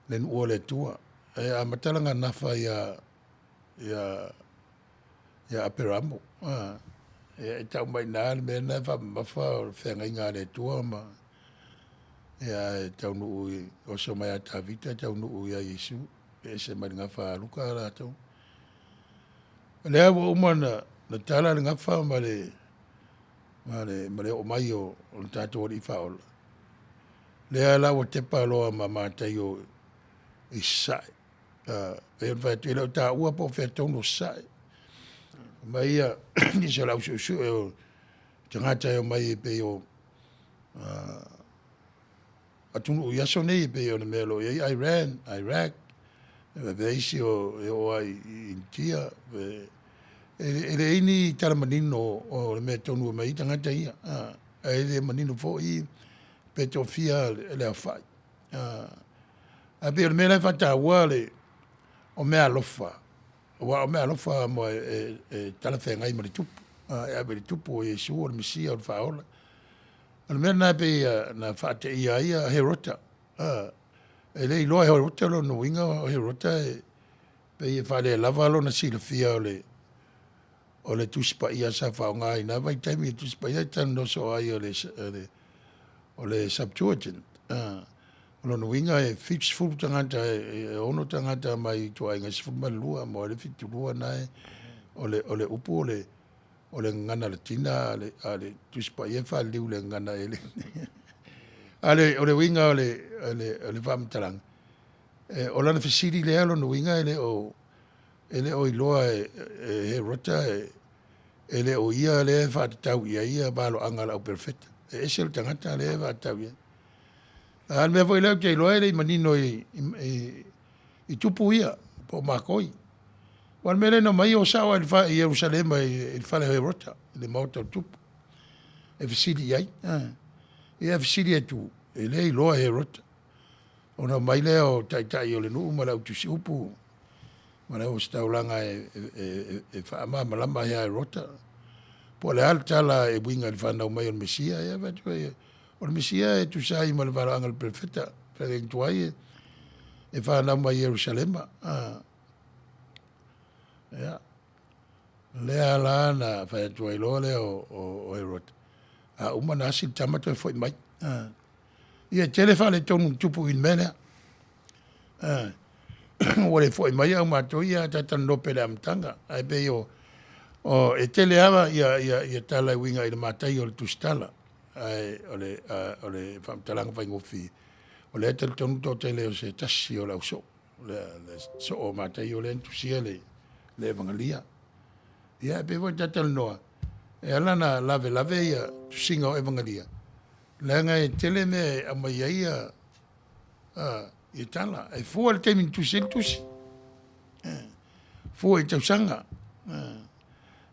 le nuu o le Atua. E amata lana gafa ia ia ia Aperamo. Ia e tau mai i ina le mea lena e faamamafa o le feagaiga a le Atua ma ia ae taunuu i oso mai ia Tavita taunuu ia Iesu, e ese mai le gafa a Luka latou. O lea ua uma ona na tala le gafa ma le ma le ma le oo mai o le tatou Alii Faaola, lea la ua tepa loa ma Mataio i Sasae. Pei ona fai atu, e le o taua po o fea tonu o Sasae. Fai mai ia nisi o le au suesue o tagata e omai e pei o atunuu i aso nei e pei o le mea o lo o i ai Iran, Iraq, faapea isi e oo lava i Initia. E leai ni tala manino o le mea tonu e omai ai tagata ia, ae le manino foi pe toafia le aofai. Ae pei o le mea la e faataua le o meaalofa, aua o meaalofa mo e talafeagai ma le Tupu, e ave i le Tupu o Iesu o le Mesia o le Faaola. O le mea lena e pei na faateia ai Herota, e le iloa e Herota lona uiga o Herota e pei e faalelava lona silafia o le o le Tusi Paia sa faaaoga i na vaitaimi. O le Tusi Paia e talanoa soo ai o le o le Septuagint. O lona uiga e 70 tagata e 6 tagata mai ituaiga e 12 maua ai le 72 lena e o le o le upu o le o le gagana Latina a o le Tusi Paia e faaliliu i le gagana Eleni. A o le uiga o le o le o le faamatalaga, o lana fesili lea lona uiga e le o e le o iloa e Herota e le o ia lea e faatatau i ai valoaga a le au perofeta. E ese le tagata lea e faatatau i ai. A o le mea foi lea ou te iloa e le i manino i i tupu ia, po o makoi. Aua o le mea lea na omai o sao lava i Ierusalema i le fale o Herota, i le maota o le tupu, e fesili i ai. Ia e fesili atu, e le iloa e Herota. Ona omai lea o taitai o le nuu ma le au tusiupu ma le auositaulaga e, e, e, e faamalamalama ia Herota po o le a le tala e uiga i le fanau mai o le Mesia. Ia fai atu ai, o le Mesia e tusa ai ma le valaauga a le perofeta, feagaiga tuai e, e fanau mai Ierusalema. Ah. Ia, lea la na fai atu ai loa lea o, o, o Herota, a uma na asi le tama toe foi mai. Ah. Ia e tele faaletonu na tupu i le mea lea. Ah. Ua le foi mai au matou ia ta talanoa pea i le amataga. Ae pei o, o e tele lava ia, ia, ia tala e uiga i le matai o le tusitala. Ae o le, a, o le faamatalaga faigofie, o lea e talitonu toatele o se tasi o le ausoo, le, le soo o Mataio lea na tusia le, le Evagalia. Ia e pei foi ta talanoa, e ala na lavelave ia tusiga o Evagalia, leaga e tele mea e aumai ai ia, a, ia tala. E fua le taimi na tusi ai le tusi. Eh, fua i tausaga. Eh,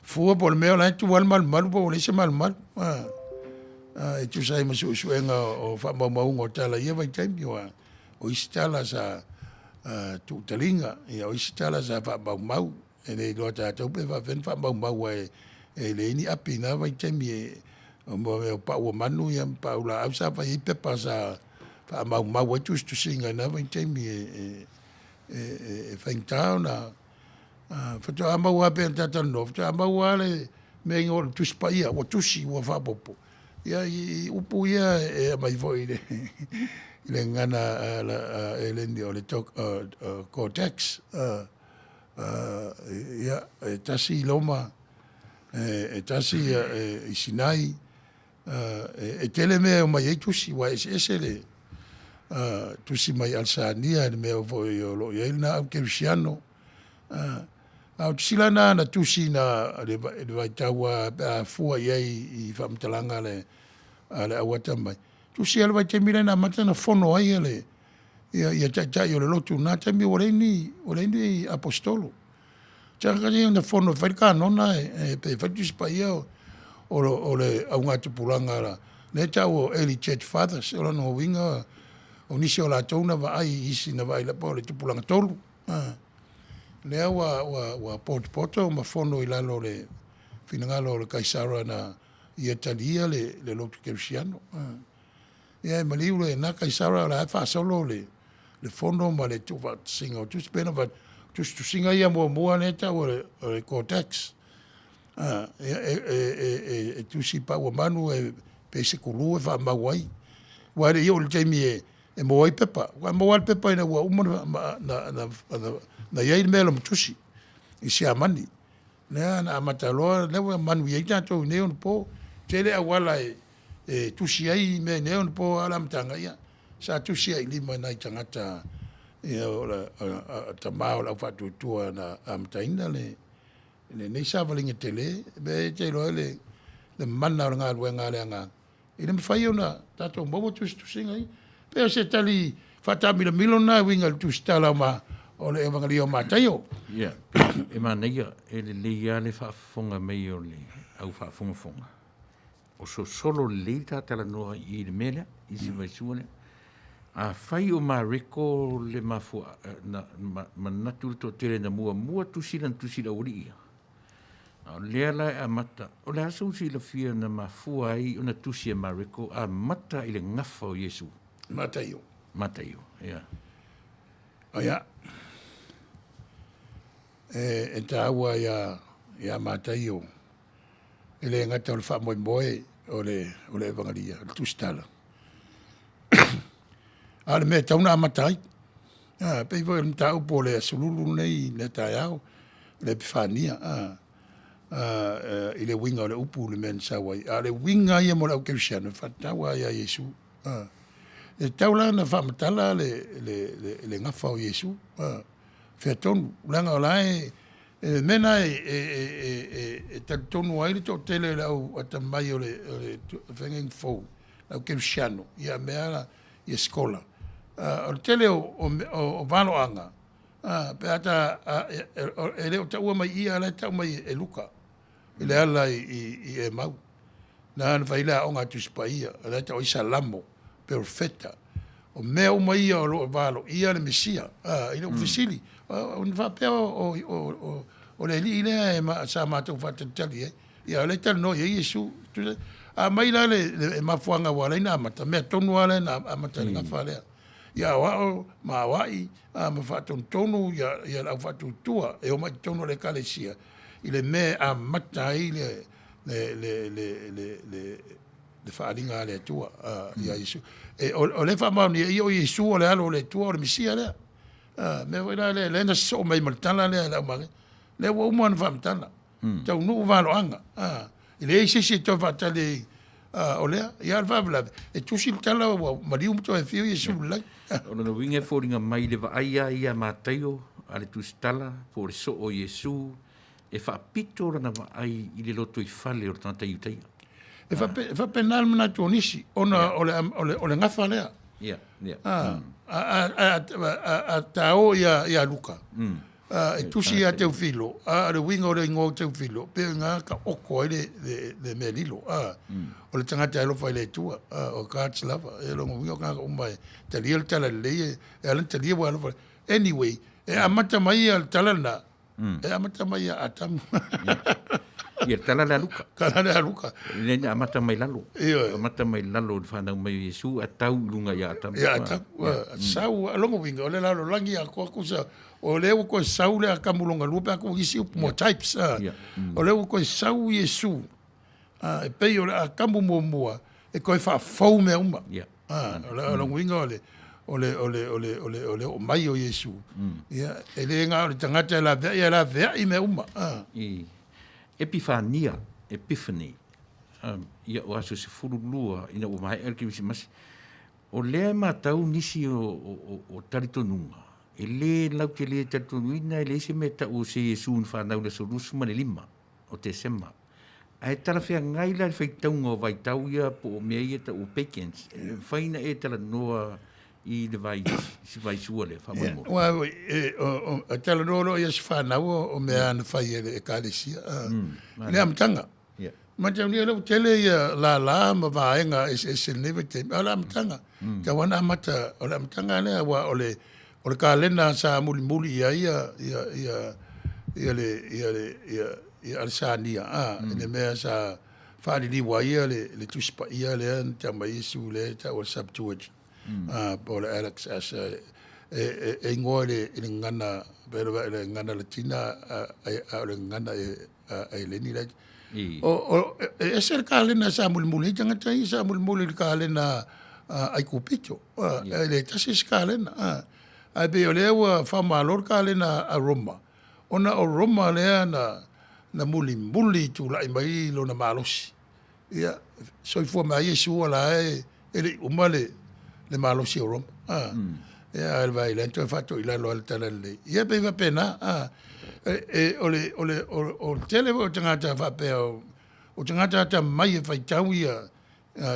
fua po o le mea o la e tu lava le malumalu po ua leai se malumalu. Eh, e tusa ai ma suesuega o faamaumauga o tala i ia vaitaimi, aua o isi tala sa tuutaliga, ia o isi tala sa faamaumau. E le iloa tatou pe faapefea ona faamaumau aua e leai ni api i na vaitaimi e o mea o pau o manu ia ma pau laau sa fai ai pepa sa faamaumau ai tusitusiga i na vaitaimi e e e e faigata ona faatoa maua lava pei ona ta talanoa, faatoa maua lava le mea e igoa o le Tusi Paia, ua tusi ua faaopoopo. Ia i upu ia e aumai foi i le i le gagana a Eleni o le Codex. Ia, e tasi i Roma, e tasi i Sinai, e tele mea e omai ai tusi, aua e eseese le tusi mai Alesania i le mea foi o lo o i ai lena au kerisiano. A o tusi la na na tusi na le vaitau lava pe a fua i ai i faamatalaga a le a le au atamai, tusi lava le vaitaimi lea na amata ona fono ai le ia ia taitai o le lotu i lena taimi ua leai ni ua leai ni aposetolo. Tagata na fono e fai le kanona e pe fai le Tusi Paia o o le augatupulaga la lea e tau o early church fathers o lona uiga o nisi o latou na vaai i isi na vaai lapa o le tupulaga tolu. Lea ua ua ua potopoto ma fono i lalo o le finagalo o le Kaisara na ia talia le le lotu kerisiano. Ia e maliu lena Kaisara o la e faasolo le le fono ma le tuufaatasiga o tusi pei ona fai atu, tusitusiga ia muamua lea e tau o le o le Codex. Ia e e e e tusi pau o manu e pei se kulu e faamau ai. Aua e le i oo i le taimi e e maua ai pepa. Aua e maua lava le pepa ina ua uma ona na na na i ai le mea loma tusi i Siamani. Lea na amata loa, lea ua manuia ai tatou i nei ona po. Tele auala e e tusi ai mea i nei ona po, a o le amataga, ia, sa tusi lava i lima e nai tagata, ia, o le tama o le au faatuatua na amataina le lenei savaliga tele. E mea e te iloa ai le le mana o le galuega a le Agaga, e le mafai ona tatou maua tusitusiga ia. Pei o se tali faataamilomilo lena e uiga i le tusitala o, ma, o le Evagalia o Mataio. Ia, e manaia, e lelei lava le faafofoga mai o le au faafogafoga. O sosolo lelei le ta talanoa i le mea lea, i si vaisua lea. Afai o Mareko le mafua, na, ma, manatu le toatele na muamua tusi lana tusi i le aualii ia. A o lea la e amata, o le a sou silafia na mafua ai ona tusi e Mareko amata i le gafa o Iesu? Mataio. Mataio, ia. Ia, e, e taua ia, ia Mataio, e le gata o le faamoemoe o le, o le Evagalia, o le tusitala. A o le mea e tatau ona amata ai. A, pei foi o le mataupu o le Aso Lulu lenei i le taeao, le Epifania, a, a, i le uiga o le upu i le mea na sau ai. A o le uiga ia mo le au kerisiano, e faatatau lava ia Iesu. A, e tatau la ona faamatala le, le, le, le gafa o Iesu. A, fea tonu, leaga o la e, e mea na e, e, e, e, e talitonu ai le toatele o le au atamai o le, o le feagaiga fou, le au kerisiano, ia mea ia sikola. O le tele o, o, o, o valoaga. A, pe a ta, a, e, e, e le o taua mai i i, a o la e tau mai e Luka, i le ala i, i, i Emau. Na na fai le aoga a Tusi Paia, o la e tau ai Salamo, Perofeta. O mea uma ia o lo o valoia le Mesia. A, i lou fesili, ona faapea o, o, o, o, o le alii lea e ma, sa matou faatalitali ai. Ia, o lea e talanoa i ai Iesu. A mai la le, le mafuaaga ua ala ai ona amata, mea tonu lava lea na amata i le gafa lea. Ia aoao ma aoai a, ma faatonutonu ia, ia le au faatuatua e omai i totonu o le Ekalesia i le mea e amata ai le, le, le, le, le, le, le faaaliga a le Atua ia Iesu. E, o, o lea e faamaonia i o Iesu o le Alo o le Atua, o le Mesia lea. A, mea foi la lea, lea na sosoo mai ma le tala lea e le aumale. Lea ua uma ona faamatala. Taunuu valoaga. A, e leai se isi e toe faatali ai o lea. Ia, o le faalavelave, e tusi le tala ua maliu ma toe afio Iesu i le lagi. O lona uiga e foliga mai le vaai lava ia a Mataio a le Tusitala po o le soo o Iesu e faapito lana vaai i le lotoifale o le tagata Iutaia. E faapena le manatu o nisi, ona o le, o le, o le gafa lea. Ia, ia. A, a, a, a, a ta o ia, ia Luka, a, e tusi ia Teofilo, a, o le uiga o le igoa o Teofilo, pe o ina ka oko ai le, le, le mea lilo, a, o le tagata e alofa i le Atua, a, o God's lover, e lona uiga o tagata uma e talia le tala lelei, e, e ala ona talia ua alofa. Anyway, e amata mai ia le tala lena, E amata mai ia Atamu. Ia, le tala lea a Luka. Tala lea a Luka. Le na amata mai lalo. Ioe. Amata mai lalo i le fanau mai o Iesu a tau i luga ia Atamu. Ia Atamu. Sau, a lona uiga, o le lalolagi atoa tusa, o lea ua toe sau le Atamu lona lua pe a tuu isi upu more types. O lea ua toe sau Iesu, e pei o le Atamu muamua e toe faafou mea uma. Ia. Ah, o le lona uiga o le o le o le o le o le o le oo mai o Iesu. Ia, e le na o le tagata e laveai, ae laveai mea uma. Ah. I Epifania, Epiphany, um, ia o aso 12 ina ua maea le Kerisimasi, o lea e matau nisi o, o, o, o talitonuga, e le lautele talitonuina e leai se mea e tau o se Iesu na fanau i le aso 25 o Tesema. Ae talafeagai la le faitauga o vaitau ia po o mea ia e tau o pagans, e mafai ona e talanoa i le vai, si vaisua lea, faamolemole. Ia, aua e, o, o, e talanoa loa i aso fanau o, o mea na fai e le Ekalesia, i le amataga. Yeah. Mataulia lea ua tele ia lala ma vaega eseese i lenei vaitaimi, a o le amataga, mm. tau ana amata, o le amataga lea, aua o le, o le kalena sa mulimuli i ai ia, ia, ia, ia le, ia le, ia, ia Alesania, a, mm. i le mea sa faaliliu ai ia le, le Tusi Paia lea na tau mai Iesu lea e tau o le Septuagint, mm. a, po o le Alex Asher, e, e, e ingoa i le, i le gagana, pe le, le gagana Latina, a, a, a o le gagana e, a, a Eleni la. O, o, e ese le kalena sa mulimuli ai tagata ia, sa mulimuli i le kalena a Aikupito. A, yeah. E le tasi se kalena. A, ae pei o lea ua faamalo le kalena a Roma, ona o Roma lea na, na mulimuli tulai mai lona malosi. Ia, soifua mai ai Iesu o la e, e le i uma le, le malosi o Roma. A, mm. Ia, a le vai lea toe faatoʻi lalo a le tala lelei. Ia, pei faapena. A, e, e, o le, o le, o, o le tele foi o tagata faapea o, o tagata atamai e faitau ia,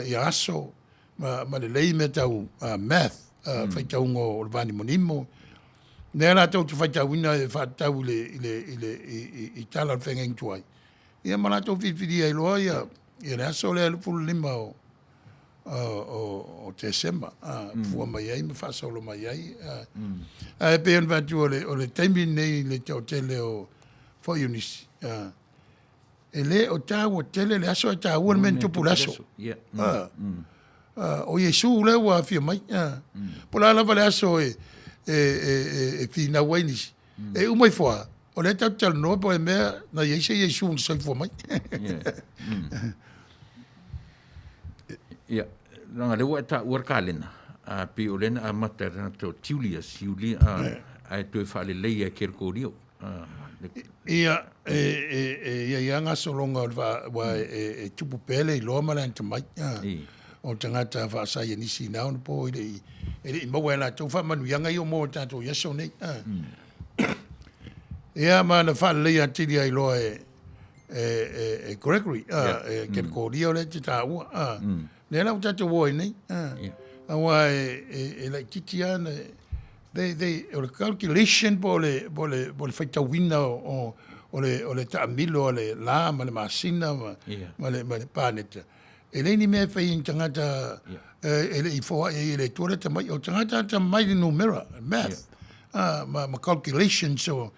ia aso ma, ma lelei mea tau uh, math, uh, mm. faitauga o le vanimonimo. Mea latou te faitauina e faatatau i le, i le, i le, i, i, i tala o le feagaiga tuai. Ia ma latou filifilia ai loa ia, ia le aso lea 25 o, o, o, o Tesema, a, mm. fua mai ai ma faasolo mai ai. A, mm. Ae pei ona fai atu o le, o le taimi lenei i le toatele o foi o nisi, a, e le o taua tele le aso, ae taua le mea na tupu i le aso. Yeah. Mm. A, mm. A, o Iesu lea ua afio mai. A, mm. Po o le a lava le aso e, e, e, e, e finau ai nisi. Mm. E uma ifo lava, o lea tatou te talanoa po o le mea na i ai se Iesu na soifua mai. Yeah. Mm. Ia, leaga lea ua e taua le kalena, a pei o lea na amata e le tagata o Julius, Julia, a, ae toe faaleleia e Kerekorio. A, le, Ia, e, e, e i ai lava gasologa o le vaa, aua e, e tupu pea le iloa ma le atamai. A, i, o tagata faasaienisi i na ona po e le i, e le i maua e latou faamanuiaga ia ua maua e tatou i aso nei. A. Ia, ma na faaleleia atili ai loa e, e, e, e Gregory, a, Yeah. e Kerekoria o lea e te taua. A. Lea la ua tatou o ai nei. A. Yeah. Aua e, e, e laitiiti lava na, They, they, o le calculation po o le, po o le, po o le faitauina o, o le, o le taamilo a le la ma le masina ma, yeah. ma le, ma le paneta. E leai ni mea e fai i ni tagata yeah. e, e le i foai ai e le Atua le atamai. O tagata atamai le numera, math, yeah. ma, ma calculation. So,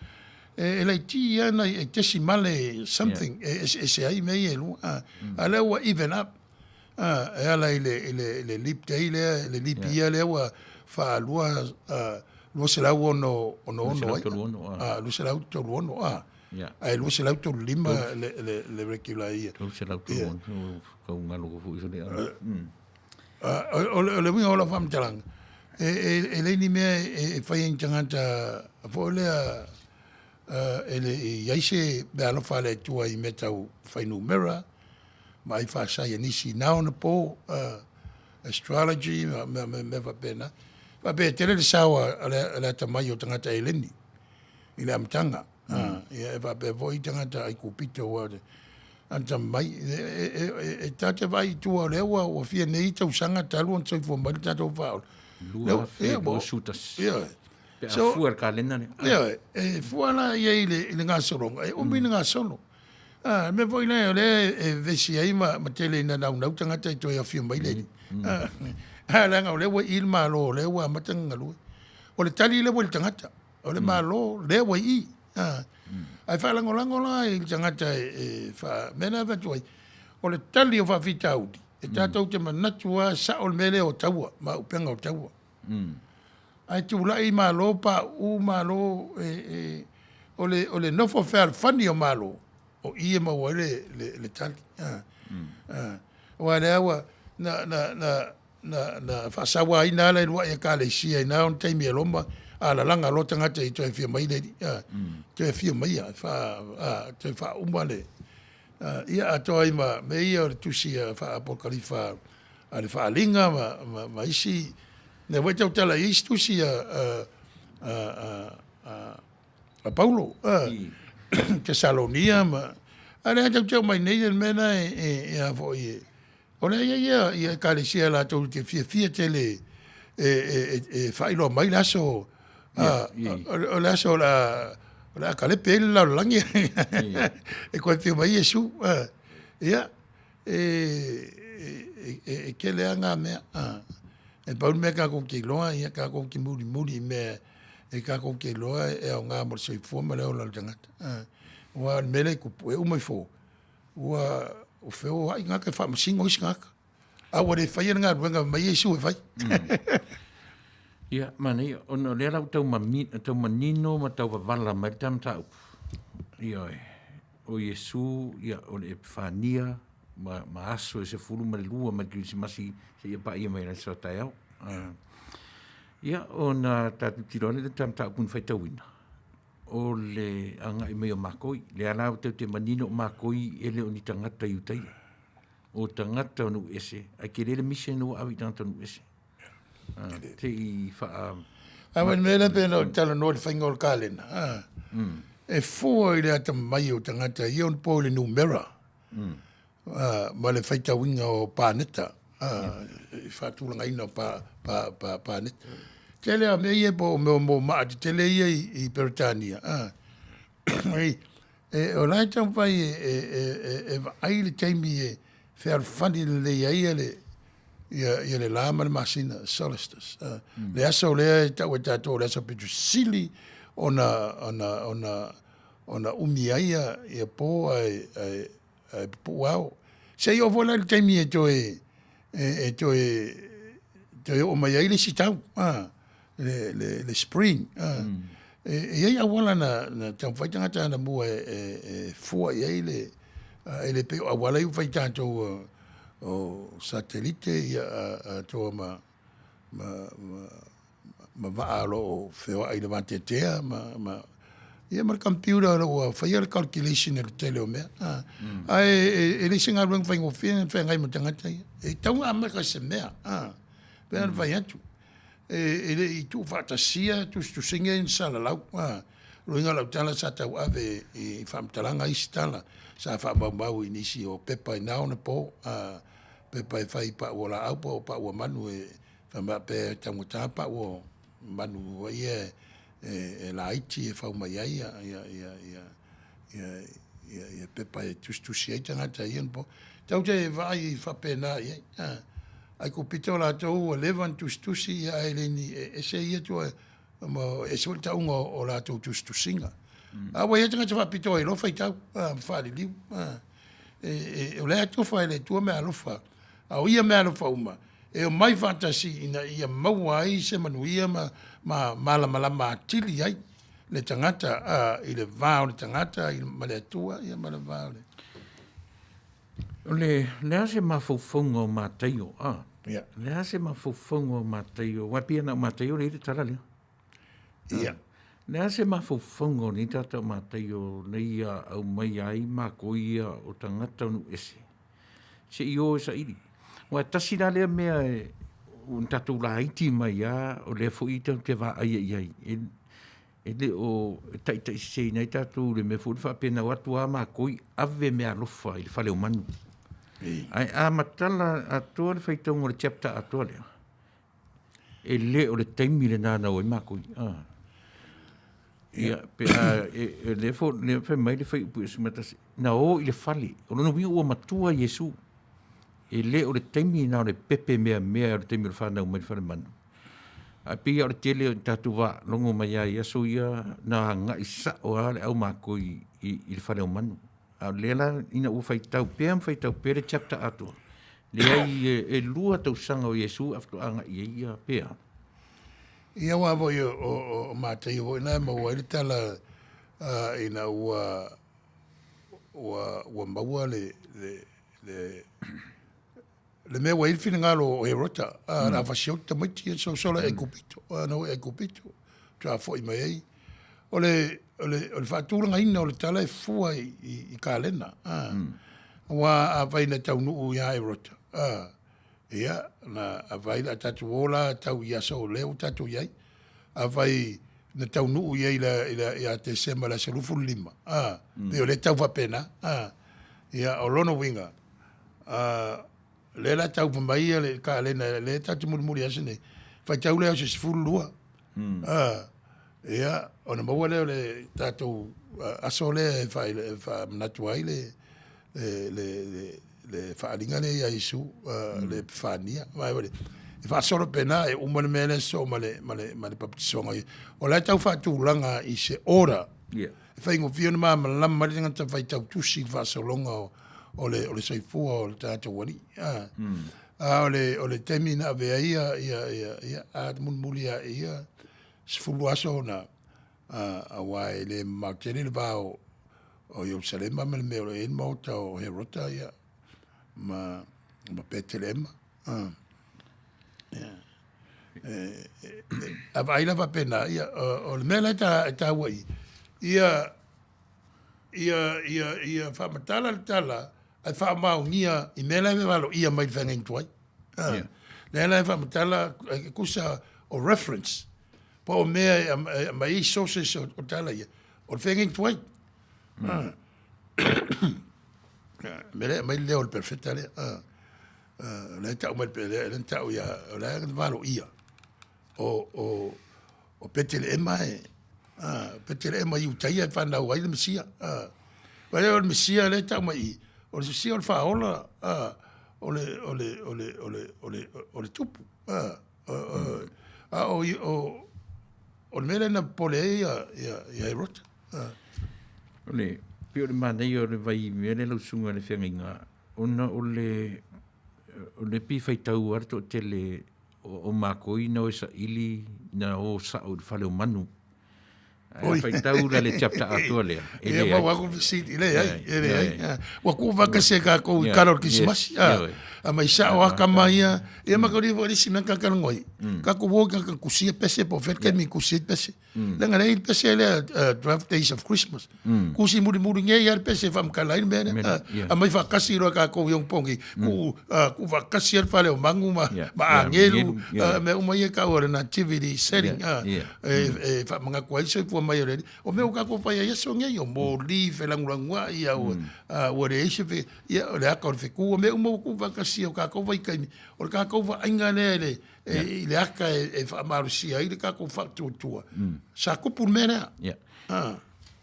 e, e laiti ia na e tesimale something, yeah. e ese, ese ai mea ia e lua. Mm. A lea ua even up. E ala i le, i le, i le leap day lea, le leap year lea ua faalua, 266 ai. 236, a. Ae 235 le, le, le regular year. 336, kau ngalo ko foi sole. O, o le uiga o lau faamatalaga, e, e, e leai ni mea e, e fai ai ni tagata foi lea e le i ai se meaalofa a le Atua i mea tau fuainumera, ma ai faasaienisi na ona po, astrology ma mea, mea, mea faapena. Faapea e tele le sao a le, le atamai o tagata eleni i le amataga. Mm. Ia e faapea foi tagata Aikupito ua atamai. E, e, e, e, e ta te vaai i tua o lea ua, ua fia nei tausaga talu ona soifua mai le tatou faaola. 2021. Ia. Pe a fua le kalena lea. Ia, e fua la ia i le, i le gasologa, e umi mm. le gasolo. A, le mea foi lea, o lea e vevesi ai ma, ma tele ina naunau tagata i toe afio mai le alii. A, a, leaga o lea ua i i le Malo, o lea ua amata ona galue. O le tali lea ua i le tagata, o le Malo lea ua i i. A, ae faalagolago la i le tagata e, e faa, mea lea e avatu ai, o le tali o faafitauli, e tatou te manatu lava e sao le mea lea o taua, ma auupega o taua. Ae tulai Malo pauu Malo e, e, o le, o le nofo fealofani o Malo, o i e maua ai le, le, le tali. A, mm. A, aua lea ua, na, na, na, na, na faasauaina ala i luaʻi ekalesia i na ona taimi e Roma, a lalaga loa tagata i toe afio mai le alii, a, mm. toe afio mai ia, fa, a, toe faauma le, a, ia atoa ai ma mea ia o le tusi a faa-apokalifa a le Faaaliga ma, ma, ma isi, lea foi tautala i isi tusi a, a, a, a, a, a Paulo, a, Tesalonia ma, a lea tau teo mai nei le mea na e, e, e a foi e, o lea ia ia, ia ekalesia latou te fiafia tele e, e, e, e faailoa mai le aso, a, o le aso o le a, o le a kalepe ai le lalolagi e koe afio mai Iesu, a, ia, E, e, e, e kele a ngā mea. A, e pau le mea kākou te iloa, ia kākou te mulimuli i mea e kākou te iloa e aoga mo le soifua ma le ola o le tagata. A, ua o le mea lea i kupu, e uma ifo, ua o feoai gaka e faamasino isi gaka. A ua le faia le galuega mai Iesu e fai. Ia, manaia, ona o lea la ua tau mami, tau manino ma tau wavala mai le ta mataupu. Ioe. O Iesu, ia, o le Epifania, ma, ma aso e 12 mai le Kerisimasi seia paia mai le aso a taeao. Uh, ia, ona tatou tilo ane le ta mataupu na faitauina, o le agai mai o makoi. Lea la ua tau te manino o makoi e le o ni tagata Iutaia. O tagata o nuu ese, ae tele le mission ua ave i tagata o nuu ese. Te i wha... A wena mea lea pena o talanoa i le whainga o le kalena. Mm. E fua i le atamai o tagata ia ona po i le numera. Mm. Ma le faitauina o paneta. I faatulagaina o pa, pa, pa, paneta. Tele a mea ia po o mea mo maa tetele ia i, i Peretania. E, e, o la e taumafai e, e, e, e, e vaai le taimi e fealofani lelei ai ia le, ia, ia le la ma le masina, solstice. Mm. Le aso lea e tau e tatou o le aso pito sili ona, ona, ona, ona umi ai ia, ia po ae, ae, ae pupuu ao. Se i oo foi la i le taimi e toe, e, e toe, toe oo mai ai le isi tau, a, le, le, le spring. A. Mm. E, e i ai auala na, na taumafai tagata anamua e, e, e fua i ai le, a, e le pei o auala i ua fai tatou o, o satelite ia a, atoa ma, ma, ma, ma vaa o lo o feoai i le vateatea ma, ma, ia ma le computer o lo o ua faia le calculation e le tele o mea. A, mm. Ae e, e le se galuega faigofie na feagai ma tagata ia. E tatau ona amata i se mea. A, pei ona fai atu. E, e le i tuufaatasia tusitusiga ia na salalau. A, luiga o lau tala sa tauave i faamatalaga isi tala sa faamaumau i nisi o pepa i na ona po. A, pepa e fai i pau o laau po o pau o manu e fai mai pe taugata pau o manu foi ia e laiti e fau mai ai ia ia ia ia ia ia ia pepa e tusitusi ai tagata i ia po. Tatou te vaai faapena i ai. A, Aikupito latou ua leva ona tusitusi ia ae le ni e ese ia tua ma ese foi le tauga o latou tusitusiga. A ua i ai tagata faapitoa e iloa faitau, a, ma faaliliu. A, e, e, o lea e tofa e le Atua meaalofa, a o ia meaalofa uma, e omai faatasi ina ia maua ai se manuia ma, ma malamalama atili ai le tagata a, i le va o le tagata i, ma le Atua, ia ma le va o le... O le, le a se mafaufauga o Mataio, a? Ia. Le a se mafaufauga o Mataio, aua e pei na o Mataio lea i le tala lea. Ia. Le a se mafaufauga o nei tagata o Mataio na ia aumai ai makou ia o tagata o nuu ese, se i o e saili. Aua e tasi la lea mea e, ua tatou laiti mai lava, o lea foi tatou te vaaia i ai, e, e le o taitaiseseina ai tatou i le mea foi lea faapea na o atu lava makou ave meaalofa i le fale o manu. Ae a matala atoa le faitauga o le chapter atoa lea, e le o le taimi lena na o ai makou. Ah. Ia, pe a, e, e, lea fo, lea fai mai le fuaiupu 11, na o i le fale, o lona uiga ua matua Iesu. E le o le taimi na o le pepe meamea o le taimi o le fanau mai le fale manu. Ae pei lava o le tele o tatou faalogo mai lava i aso ia na agai sao lava le au makoi i, i le fale o manu. A o lea la ina ua faitau pea ma faitau pea le chapter atoa, leai e, e lua tausaga o Iesu ae faatoa agai ai ia pea. Ia aua foi o, o, o Mataio foi na e maua ai le tala uh, ina ua ua ua maua le le le le mea ua i ai le finagalo o Herota, a na fasioti tamaiti ia sosola i Aikupito, a na o i Aikupito, faatoa foi mai ai. O le, o le, o le faatulagaina o le tala e fua i, i, i kalena, a. Aua afai na taunuu ia Herota, a, ia, na afai la tatou o la tau i aso o lea ua tatou i ai, afai na taunuu i ai i le, i le, ia Tesema i le aso 25, a, pei o lea e tau faapena, a. Ia, o lona uiga, A lea la tau mai ia le kalena lea tatou te mulimuli aso nei, faitau lea o se 12. A ia ona maua lea o le tatou aso lea e faamanatu ai le le le le faaaliga lea ia Iesu, le Epifania. E faasolo pena e uma le mea lea sosoo ma le ma le ma le papatisoga. O la e tau faatulaga i se order. Yeah. E faigofie ona malamalama ai le tagata faitau tusi i le faasologa o o le, o le soifua o le tatou alii. A, mm. a o le, o le taimi na ave ai ia, ia, ia, ia, a mulimuli ae ia, 10 aso ona, a, aua e le mamao tele le va o, o Ierusalema ma le mea o lo o i ai le maota o Herota, ia, ma, ma Petelema. A, ia. E, e, e, a vaai la faapena, ia, o, o le mea la e, ta, e taua i, ia, ia, ia, ia faamatala le tala ae faamaonia i mea la e valoia mai le feagaiga tuai. Ah. Yeah. Lea la e faamatala e kusa o reference po o mea e e aumai ai sources o, o tala ia, o le feagaiga tuai. Ah. Ah, mea lea e aumai le leo o le perofeta lea. Ah. Ah, lea e tau mai le lea e tau ia, o lea e valoia o, o, o Peteleema e, a, Peteleema i Iutaia e fanau ai le Mesia. A, Vai o le Mesia lea e tau mai i, o le Mesia o le faaola, a, o le, o le, o le, o le, o le, o le tupu. A, a, a, o, o, o le mea lea na popole ai ia, ia, ia Herota. A. O le, pei o le manaia o le vai mea lea lau susuga i le feagaiga, ona o le, o le pei faitau lava le toatele o makou ina o e saili na o sao i le fale o manu. Ae faitau la le chapter atoa lea. E leai. Ia, mau aku fesili, e leai, e leai. Ua kuu faatasi e kākou i kala o le Kerisimasi. A mai sao a kama ia, ia ma ka uri foi le isi mea kakalongo ai. Kākou o ka kusia pese po o fea le taimi e kusi ai le pese. Leaga leai le pese lea 12 days of Christmas. Kusi mulimuli nei lava le pese e faamatala ai le mea lea. Aumai faatasi loa e kākou i Onepongi, tuu tuu faatasi ai le fale o manu ma ma agelu, mea uma ia e tau o le nativity setting e faamanatu ai le soifua mai o le Alii. O mea ua tatou faia i aso nei, o moli, felagulaguai, ua leai se ia o le ata o le fetu, o mea uma ua tuufaatasia o tatou vaitaimi, o le tatou vaaiga lea i le. i le aka e faamalosia ai le tatou faatuatua, sa tupu le mea lea. Ia.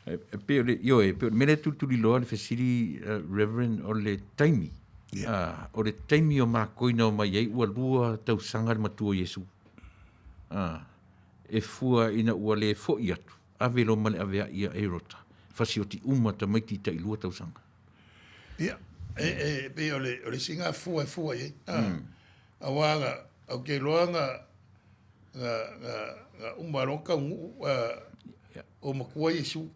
E pei o le, ioe, e pei o le mea lea e tulituliloa le fesili, Reverend, o le taimi. Ia. O le taimi o makoi na omai ai ua lua tausaga le matua o Iesu. E fua ina ua le foi atu, ave loa ma le aveai ia Herota, fasioti uma tamaiti tailua tausaga. Ia, e, e, pei o le, o le isi gafua e fua i ai. Aua na, ou te iloa na, na, na, na uma loa taunuu o matua Iesu.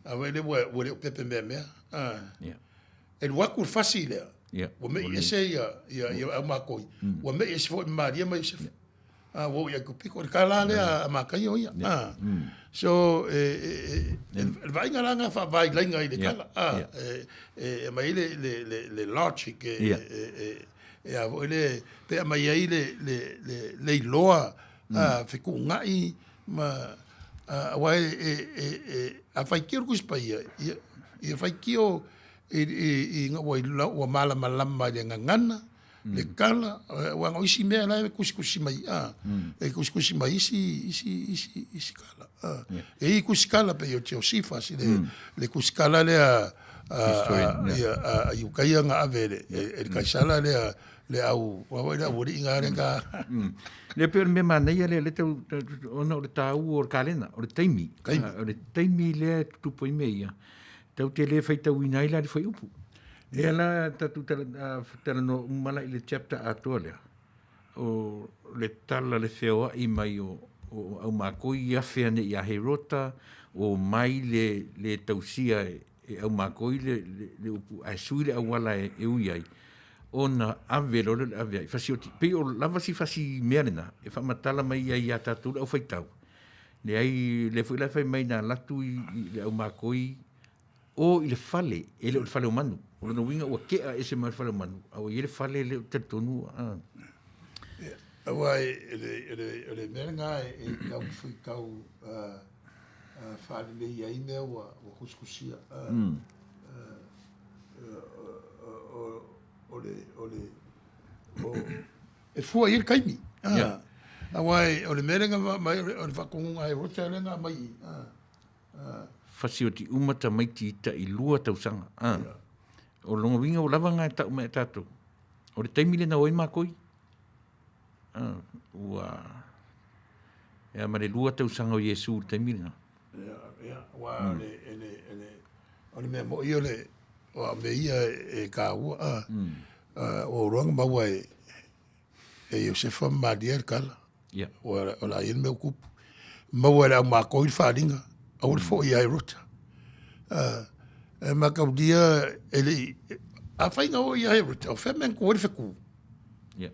A wai le ua, ua le o pepe mea mea. E alu atu le fasi lea, ua me'i ese ia, ia, ia au makoi, ua me'i ese foi ma Maria ma Iosefa. A ua oo i Aikupito, o le tala lea a Mataio ia. So, e, e, e, le vaaiga la na faavailaiga i le tala, e, e aumai ai le, le, le, le logic, e, e, e, e a foi le, pe aumai ai le, le, le, le iloa, fetuunai ma, aua e, e, e, e, a faitio le Tusi Paia, ia, ia faitio i, i, ina ua, ua malamalama i le gagana, le kala, aua o isi mea la e kusikusi mai, a, e kusikusi mai isi, isi, isi, isi kala. A. E i kusikala pei o Josephus, le, le kusikala lea, a, a, ia, a, a Iukaia na ave le, e, e le Kaisala lea, le au, wa le au alii nga le ka. Le pei o le mea manaia lea, le tau, ona o le tāua o le kalena, o le taimi. Taimi. O le taimi lea e tutupu ai mea ia. Tau te le faitauina ai la le fuaiupu. Lea la tatou talanoa uma la i le chapter atoa lea, o le tala le feoai mai o o aumakoi i afe ane ia Herota, o mai le le tausia e, e aumakoi le, le, le upu ae sui le auala e, e ui ai, ona ave loa lea o le ave ai. Fasioti, pei o lava si fasi mea lena e faamatala mai ai ia tatou le aufaitau. Leai, lea foi la e fai mai na alu atu i, i le aumakoi o i le fale, e le o le fale o manu. O lona uiga ua tea ese mai le fale o manu, a ua i ai le fale lea ou te talitonu. Aua o le mea lena e tau tau faalelei ai mea ua tusitusia. O le, o le, e fua i ai le taimi. Aua o le mea lea na aumai, o le faatonuga a Herota lea na aumai i i. Fasioti uma tamaiti tailua tausaga. A. O lona uiga ua lava na e tau mai e tatou. O le taimi lena o ai makoi. A, ua e a ma le lua tausaga o Iesu i le taimi lena. Ia, ia, ua o le, le, le, o le mea moi o le, o a mea ia e kāua, a, ua iloa na maua e, e Iosefa ma Maria le kala. Yeah. Ua, o la ia le mea ua tupu. Maua e le au makoi le faaaliga, aua le foi ia Herota. E mataulia e le i, afai na oo ia Herota, o fea mea na tu ai le fetu? Yeah.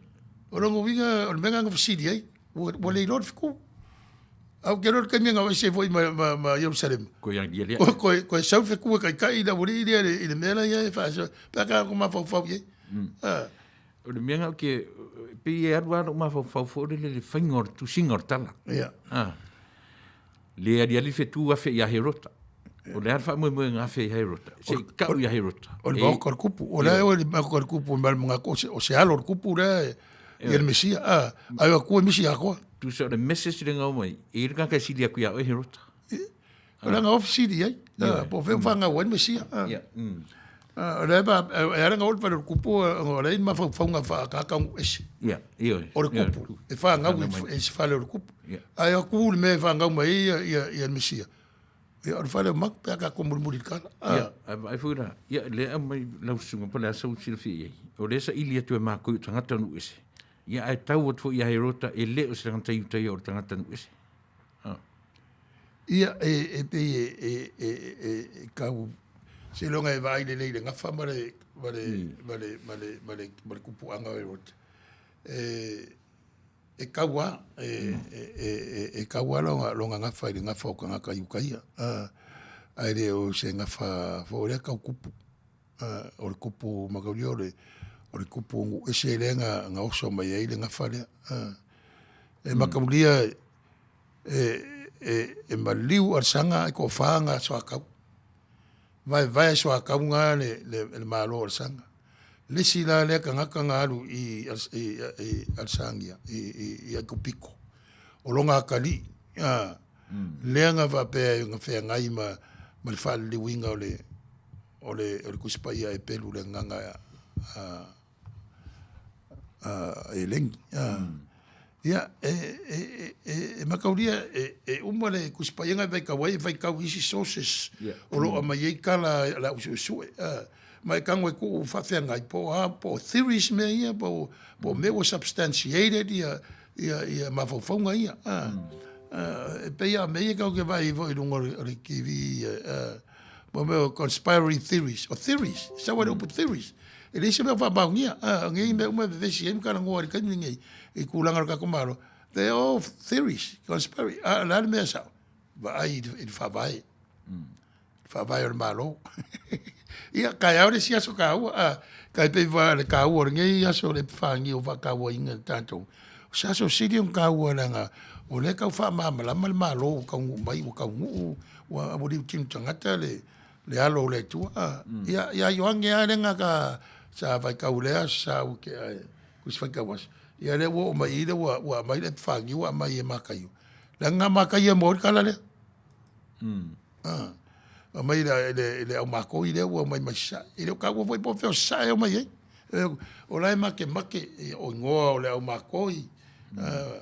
O lona uiga, o le mea lena na fesili ai, ua, ua le iloa le fetu. A ou te iloa le taimi na o ese ai foi ma, ma, ma Ierusalema. Koe ia lea. Koe, koe, koe sau le fetu e taitai i le aualii lea i le mea la ia e faasoa. Pe a ka mafaufau i ai. O le mea na ou te, pei e alu lava lou mafaufau foi lele i le faiga o le tusiga o le tala. Ia. Ah. Le aliali fetu afe ia Herota. O le a le faamoemoega afe ia Herota? Se i kau ia Herota. O le maoka o le kupu. O lea o le maoka o le kupu ma le manatu o se alo o le kupu lea ia le Mesia. Ah, ai o akua misi atoa. Tusa o le message le ngau mai, e i le tagata e sili atu ia oe Herota. O le aga fesili ai, po o fea ua fanau ai le Mesia. O lea e ala ona oo le fale o le kupu, o lea e i ai mafaufauga faakakaunuuese o le kupu, e fanau i se fale o le kupu. Ae atu le mea e fanau mai ai ia le Mesia, ia o le fale o magu pe a tatou mulimuli i le tala. Ia, ae vaai foi la, ia lea e aumai lau susuga po o le a sou silafia i ai, o lea e saili atu e matou i tagata o nuu ese, ia ae tau atu foi ia Herota e le o se tagata Iutaia o le tagata nuu ese. Ia, e, e pei e, e, e, e, e tau seiloga e vaai lelei i le gafa ma le, ma le, mm. ma le, ma le, ma le, ma le kupuaga o Herota. E, e kau a, e, mm. e, e, e, e kau a longa, longa gafa i le gafa o tagata i uka ia. Ae le o se gafa foi lea tau kupu. O le kupu mataulia o le, o le kupu nuu ese lea na, na oso mai ai le gafa lea. E mataulia e, e, e maliu alsaga e toafa na soatau. Vaevae soatau na le, le, le Malo o Alsaga. Le isi la lea tagata na alu i i i Alisagia i i i Aikupito, o lona atalii, a, lea na faapea na feagai ma ma le faaliliuina o le o le o le Tusi Paia a Eperu i le agaga a a Eleni. A, ia, e e e e mataulia e e uma le Tusi Paia na e faitau ai, e faitau i isi sources o lo o aumai ai tala a le au suesue. A, ma e tago e tuu faafeagai po o a, po o theories mea ia, po o mea ua substantiated ia ia ia mafaufauga ia. A, e pei lava o mea ia tatou te vaai ai foi i luga o le TV, a, mo mea o conspiracy theories, o theories, e sau ai le upu theories. E leai se mea o faamaonia, a, o nei mea uma e vevesi ai ma talanoa i le taimi lenei i tulaga o le tatou Malo, they are all theories, conspiracy. A o le a le mea sao? Vaai i le Faavae. Le Faavae o le Malo. Ia, taeao le isi aso taua, a, tai pei foi le taua o lenei aso o le Epifania ua faatauaina e tatou. O se aso sili ona taua leaga o lea e tau faamalamalama le Malo ua taunuu mai, ua taunuu, ua liutinu tagata le le alo o le Atua. A, ia, ia Ioane lava lea na ka, sa faitau i lea aso sa ua tea e tusi faitau aso. Ia lea ua oo mai i i lea ua, ua aumai le Epifania ua aumai e Mataio. Leaga na Mataio e moa ai le tala lea. A, aumai le, le, le au makoi lea ua aumai mai Sasae. E le o taua foi po o fea o Sasae e omai ai. O la e makemake o igoa o le au makoi,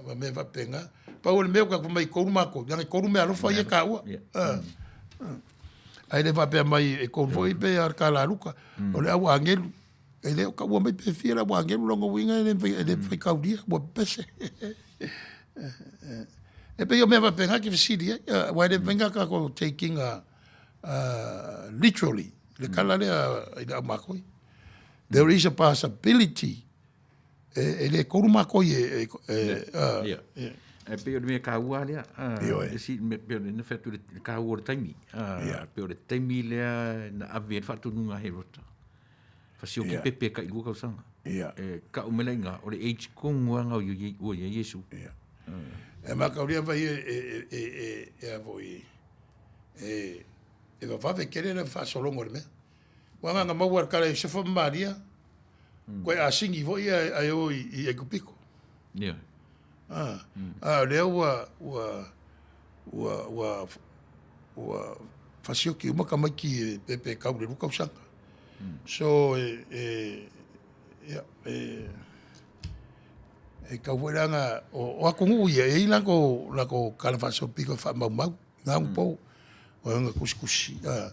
ma mea faapena. Pau o le mea ua tatou fai mai e tolu makoi, leaga e tolu meaalofa ia e taua. Ae le faapea mai e tolu foi pe a le kalaluka, o le au agelu. E le o taua mai pe fia le au agelu, lona uiga e le mafai e le faitaulia, ua pepese. E pei o mea faapena e te fesili ai, aua e le mafai ona tatou take ina literally le tala lea i le au makoi. There is a possibility e le tolu makoi e Ia. E pei o le mea taua lea, isi mea pei ona fai atu le taua o le taimi. Pei o le taimi lea na ave ai le faatonuga a Herota. Fasioki pepe e tailua tausaga. E tau mai la i ina, o le age tonu lava lena ua i ai Iesu. E mataulia fai e a foi e vavave tele le faasologa o le mea. Ua agaga maua e le tala Iosefa ma Maria, koe asigi foi ia ae o i Aikupito. Ioe. A, a o lea ua, ua, ua, ua, ua fasioki uma tamaiti e pepe tau le lua tausaga. So, e, e, ia, e, e tau foi la ona, o, o atunuu ia, e i ai latou, latou tala faasolopito e faamaumau. Na mm. pou, o ona kusikusi, a,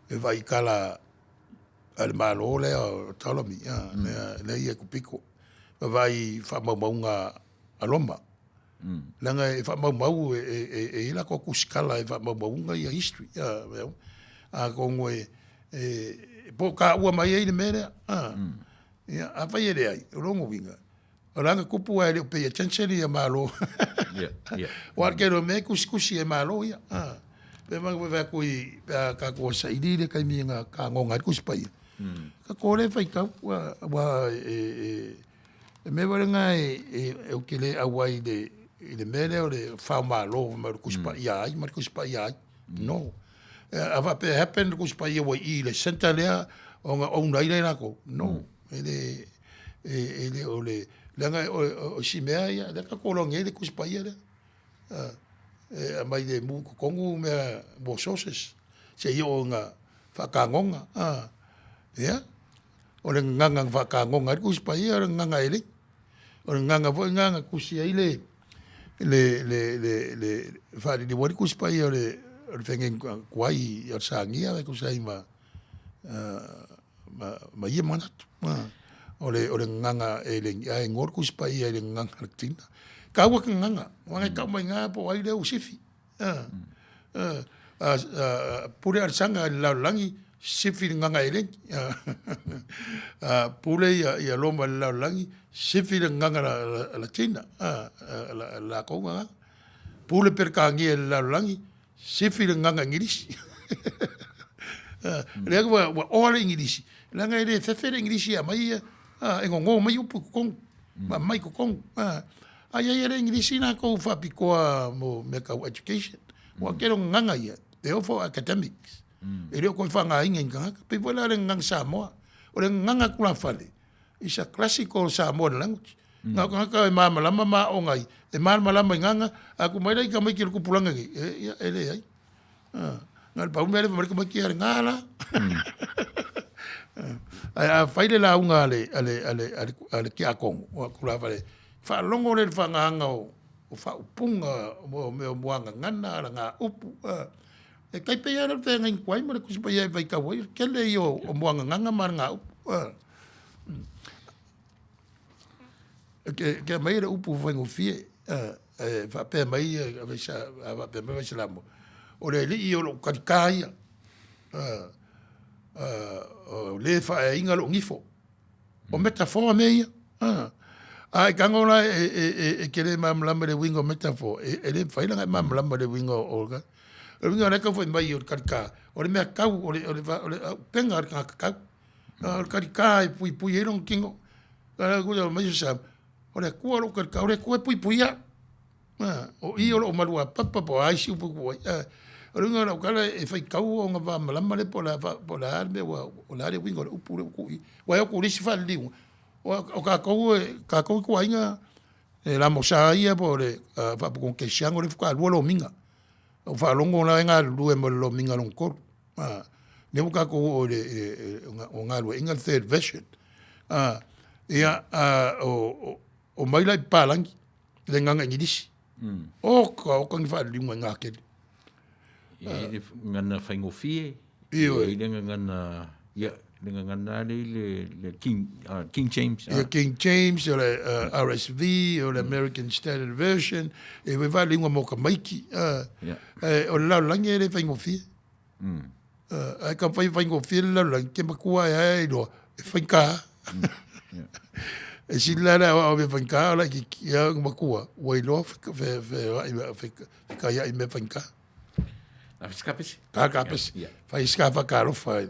e vai i tala a le Malo lea o Ptolemy, a, mm. lea, lea ia kupiko. E vai i faamaumauga a Roma. Mm. Leaga e faamaumau e, e, e, e i latou kusikala e faamaumauga ia history. A, atonu e, e, po o taua mai ai le mea lea. A, mm. Ia, afai e leai, o lona uiga, o le aga kupu ae le o pay attention ia Malo. Aua o le tele o mea e tusitusi e Malo ia. Pe mai fai atu i pe a tatou saili le taimi na tagoga ai le Tusi Paia. Tatou le faitau aua e mea foi lena e ou te le auai i le mea lea o le fao Malo fai mai o le Tusi Paia a ai ma le Tusi Paia a ai. No. A faapea e happen le Tusi Paia ua i i le centre lea ona own ai lea e latou. No. E le, e, e le o le, leaga o, o, o si mea ia, lea tatou iloa nei le Tusi Paia lea. E aumai lemu i totonu mea mo sources, seia oo ina faatagoga. Ia, o le gagana na faatagoga ai le Tusi Paia, o le gagana eleni. O le gagana foi lena na tusi ai le, le, le, le, le faaliliu ai le Tusi Paia o le, o le feagaiga tuai o le Sagia e tusa ai ma, ma, ma ia manatu. O le, o le gagana eleni, ae igoa le Tusi Paia i le gagana latina. Taua ke gagana, aua e tau mai ina po o ai lea ua sifi. Pule a le saga i le lalolagi, sifi i le gagana eleni. Pule ia, ia Roma i le lalolagi, sifi i le gagana latina, latou gagana. Pule Peretania i le lalolagi, Sifi le gagana Igilisi. Lea ua, ua oa le Igilisi, leaga e le fefe le Igilisi e aumai ia, e gogo mai upu i totonu, ma aumai i totonu. A i ai le Igilisi latou faapitoa mo mea tau education. Ua tele o gagana ia, they all for academics. E le o toe faaaogaina e ni tagata. Pei foi la le gagana Samoa. O le gagana tulafale. It's a classical Samoan language. Na o tagata e malamalama ma aoga ai, e malamalama i gaga, a ku mai la i tamaiti o le tupulaga nei, e, ia, e leai. Na o le pau mea lea fai mai le tamaiti ia le ga la. Ae a fai le lauga a le, a le, a le, a le, a le tiakono, o atu la fale, faalogo lea i le faagaga o, o faaupuga o mea o muagagana, alagaupu, e tai pei lava lea o le feagaiga tuai ma le Tusi Paia e faitau ai, o le tele ia o muagagana ma alagaupu. Ke aumai le upu faigofie, e faapea mai a faapea mai Vaisalamoa, o le alii o lou talitā ia, o le e faaeaina lou gifo. O metaphor mea ia. A e tago la e te le malamalama i le uiga o metaphor, e le mafai la ona e malamalama i le uiga o le O le uiga o lea e tau fai mai o le talitā, o le mea tau, o le auupega a le tagata tau. O le talitā e puipui ai lona tino. O le Atua lou talitā, o le Atua e puipuia au. O i o lou maluapapa po o a isi upu e tuu ai. O le uiga o lau tala, e faitau ona malamalama lea po o le a le mea ua, o le a le uiga o le upu lea ua tuu i i. Aua e oo atu i le isi faaliliuga, o tatou, tatou ituaiga le lamosa ia po o le Faapotopotoga Kerisiano lea faatoa lua lomiga. Ou faalogo la e galulue ma le lomiga lona tolu. Lea ua tatou oo i le o galueaiina le third version. Ia, omai la i papalagi le agaga Igilisi. Oka oka ni faaliliuga i gatele. E i ai le gagana faigofie, Ioe. e i ai le gagana, ia, le gagana lava lea i le King, King James. Ia, King James, o le RSV, o le American Standard Version, e fai faaliliuga mo tamaiti. O le lalolagi e le faigofie. Ae taumafai e faigofie le lalolagi, e te matua ai lava e iloa, e faigata. E sili la le aoao i mea faigata a o laitiiti, a o le matua ua iloa fetaiai i mea faigata. Kapese. Ka kapese. Fai se ka whakaalofa.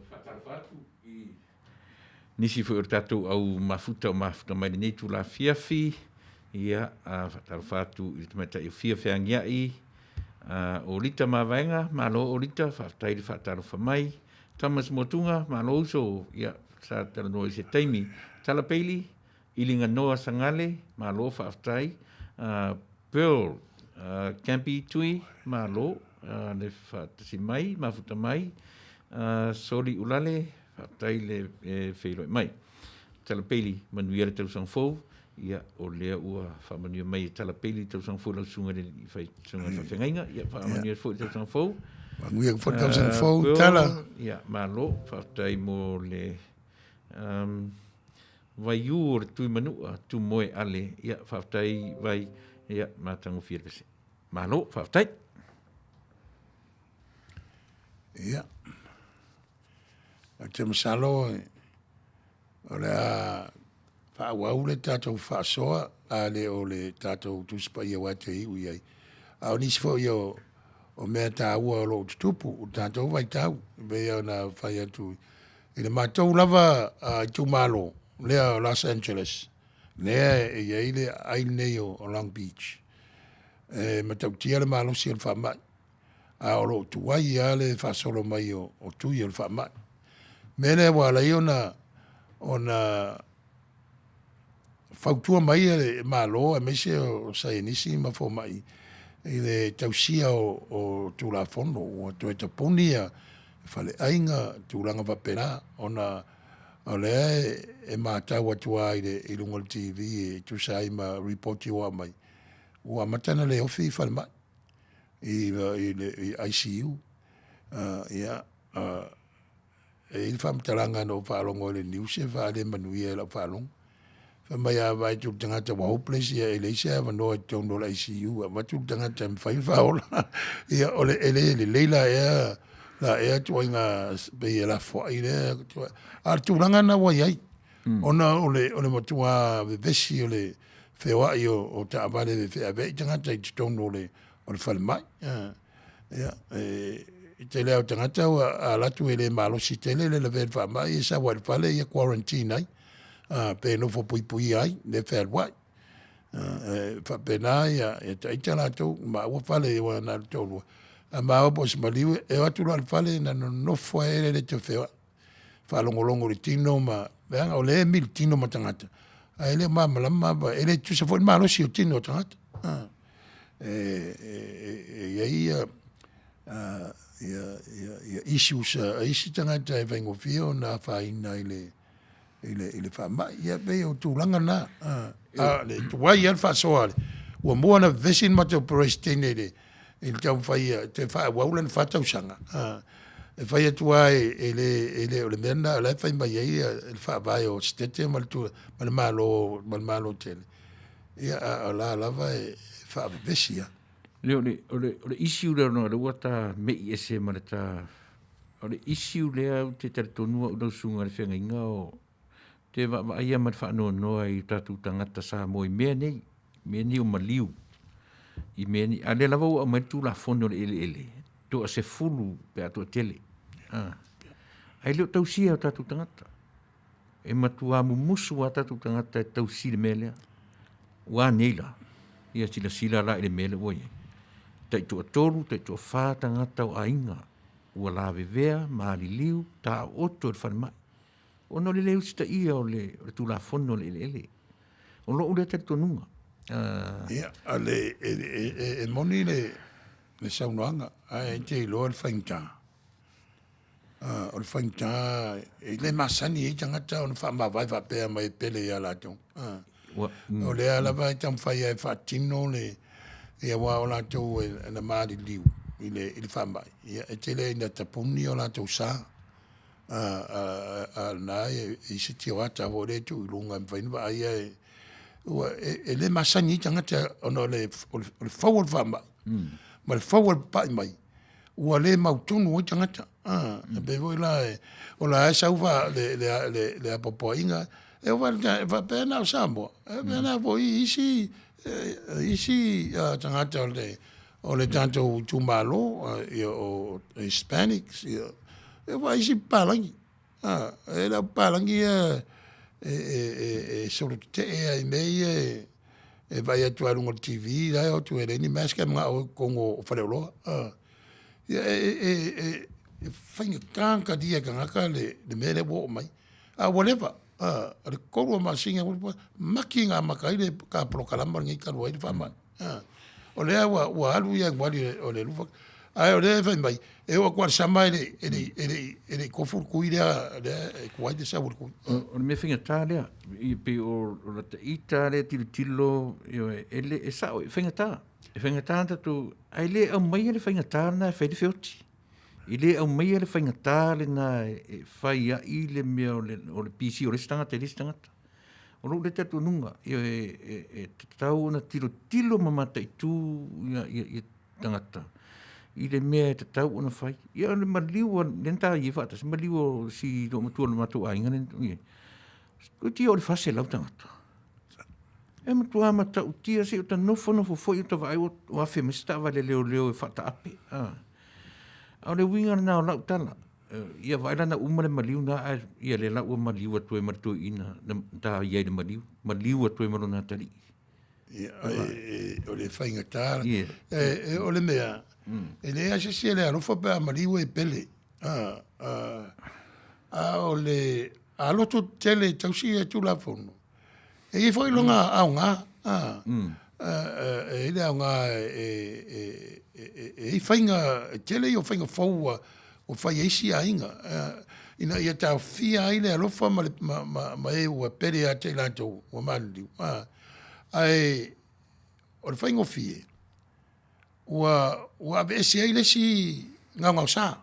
Faatalofa atu i nisi foi o le tatou au mafuta o mafuta mai lenei itula afiafi. Ia, faatalofa atu i le tamaitai o Fia Feagiai, o Lita Mavaega, malo Olita, faafetai le faatalofa mai. Thomas Motuga, malo uso, ia, sa talanoa i se taimi. Tala Bailey, Iliganoa Sagale, malo faafetai. Pearl Campi Tui, malo le faatasi mai, mafuta mai. Soli Ulale, faafetai le feiloai mai. Tala Bailey, manuia le tausaga fou. Ia, o lea ua faamanuia mai e Tala Bailey le tausaga fou lau susuga i le susuga i le faafeagaiga. Ia, faamanuia foi le tausaga fou. Manuia foi le tausaga fou, Tala. Ia, malo, faafetai mo le um, Vaiū o le Tuimanua, Tumoe Ale, ia, faafetai Vai, ia, matagofie le pese. Malo, faafetai. Ia, ou te masalo o le a faaauau le tatou faasoa a le o le tatou Tusi Paia aua e te iu i ai. A o nisi foi o, o mea taua o lo o tutupu i le tatou vaitau, e pei ona fai atu i le matou lava itumalo lea o Los Angeles, lea e i ai le aai lenei o Long Beach, e matautia le malosi o le faamai, a o lo o tuai lava le faasolo mai o tui o le faamai. O le mea lea ua ala ai ona fautua mai le Malo aemaise o saienisi ma fomai i le tausia o Tulafono, ua toe tapuni faleaiga, tulaga faapena, ona o lea e matau atu lava i luga o le TV e tusa ai ma lipoti ua aumai, ua amata ona le ofi falemai i le ICU. Ia, e i ai le faamatalaga na ou faalogo ai i le news e faale manuia i lau faalogo. Fai mai a vaai atu i le tagata ua hopeless, ia e leai se avanoa i totonu o le ICU, e avatu le tagata e mafai ona faaola. Ia o le, e le lelei la ea la ea ituaiga pei e lafoai lea, a o le tulaga lena ua i ai, ona o le, o le matua vevesi o le feoai o taavale e feaveai tagata i totonu o le falemai. Ia, e tele lava o tagata ua a alu atu e le malosi tele le lavea i le faamai, e sau lava i le fale ia quarantine ai, pe nofo puipuia ai, le fealuai. E faapena ia ita latou, maua fale aua na o le toalua, a maua po o se maliu, e o atu loa i le fale ona nonofo lava lea e le toe feoai, faalogologo i le tino ma, leaga o lea e mili tino ma tagata, ae le o malamalama, e le tutusa foi le malosi o tino o tagata. E i ai ia issues a isi tagata e faigofie ona afaina i le faamai. Ia pei o tulaga na, a o le tuai lava le faasoa ua mua ona vevesi le matou Peresetene i le i le taumafai e toe faaauau lana fa tausaga, e fai atu lava e le, e le o le mea lena o la e fai mai ai le faavae o Setete ma le Malo, ma le Malo tele, ia a o la lava e faavevesi lava. Le, o le, o le, o le issue lea ona o lea ua ta me'i ese ma le ta, o le issue lea ou te talitonu au lau susuga i le feagaiga o te vaavaaia ma le faanoanoa i o tatou tagata Samoa i mea nei, mea nei o maliu, i mea nei, a o lea lava ua aumai le Tulafono o le eleele, toasefulu pe a toatele, a, ae le o tausia e o tatou tagata. E matua mumusu lava tatou tagata e tausi le mea lea. Ua a nei la? Ia silasila la i le mea lea ua i ai. Taitoatolu, taitoafa tagata o aiga ua lavevea, maliliu, taooto i le falemai ona o le le usitaia o le, o le Tulafono o le Eleele. O lou lea talitonuga. Uh... Ia, le, e, e, e, e moni le, le saunoaga, ae te iloa le faigata. O le faigata e le masani ai tagata ona faamavae faapea mai e pele ia latou. O lea lava e taumafai e faatino le ia aua o latou e na maliliu i le, i le faamai, ia e tele ina tapuni o latou sa. A lena e i se tioata foi lea e tuu i luga e mafai ona vaaia e, ua, e le masani ai tagata ona o le, o le fau o le faamai ma le fau o le papai mai ua le mautonu ai tagata. E pei foi la o la e sau le, le, le, le apoapoaiga e ova e faapea na o Samoa, e faapea na foi isi isi tagata o le o le tatou itumalo, ia o Hispanics, ia. E vaai isi papalagi, a, e le au papalagi ia e, e, e, e solo tetee lava i mea ia e, e vaai atu lava i luga o le TV, la e o atu e leai ni mask ae manao i totonu o faleoloa. A, ia e, e, e, e, e faigata ona talia e tagata le, le mea lea ua oo mai. A ua leva, a, o le 3 o masina, maki na amata ai le ta polokalama lenei talu ai le faamai. O lea ua, ua alu Ianuari o le 20, ae o lea e fai mai, e oo atu lava i le sama e le, e le, e le, e le i tofu le tui lea, lea e tuai le sau o le tui. O le mea faigata lea, e pei o lata ita lea tilotilo, ioe, e le, e sao, e faigata. E faigata ona tatou, ae le aumaia le faigata lena e fai le feoti. E le aumaia le faigata lena e fai ai le mea o le, o le pisi o le isi tagata i le isi tagata. O lou lea talitonuga, e tatau ona tilotilo ma mataitu ia tagata i le mea e tatau ona fai. Ia o le maliu a, lea na ta i ai faatasi, maliu o si loomatua o le matou aiga lea na i ai, toeitiiti oo i le 400 tagata. E matua matautia se i o ta nofonofo foi o ta vaai ua afe mai se taavale leoleo e faataape. A o le uiga lena o lau tala, Ia vaai la na uma le maliu na ae ia lea la ua maliu atu ai ma le toeaina na ta i ai i le maliu, maliu atu ai ma lona atalii. Ia, o le faigata. Yeah. O le mea, e leai lava se isi e le alofa pe a maliu e pele. A, a, a o le a loto tele i tausi ia Tulafono, E i ai foi lona aoga, a, e i ai le aoga e i ai faiga, e tele ia o faiga fou ua fai e isi aiga, ina ia taofia ai le alofa ma, ma, ma, ma e ua pele ia te i latou ua maliliu. Ae o le faigofie, ua, ua aveese ai le isi gaogaosa.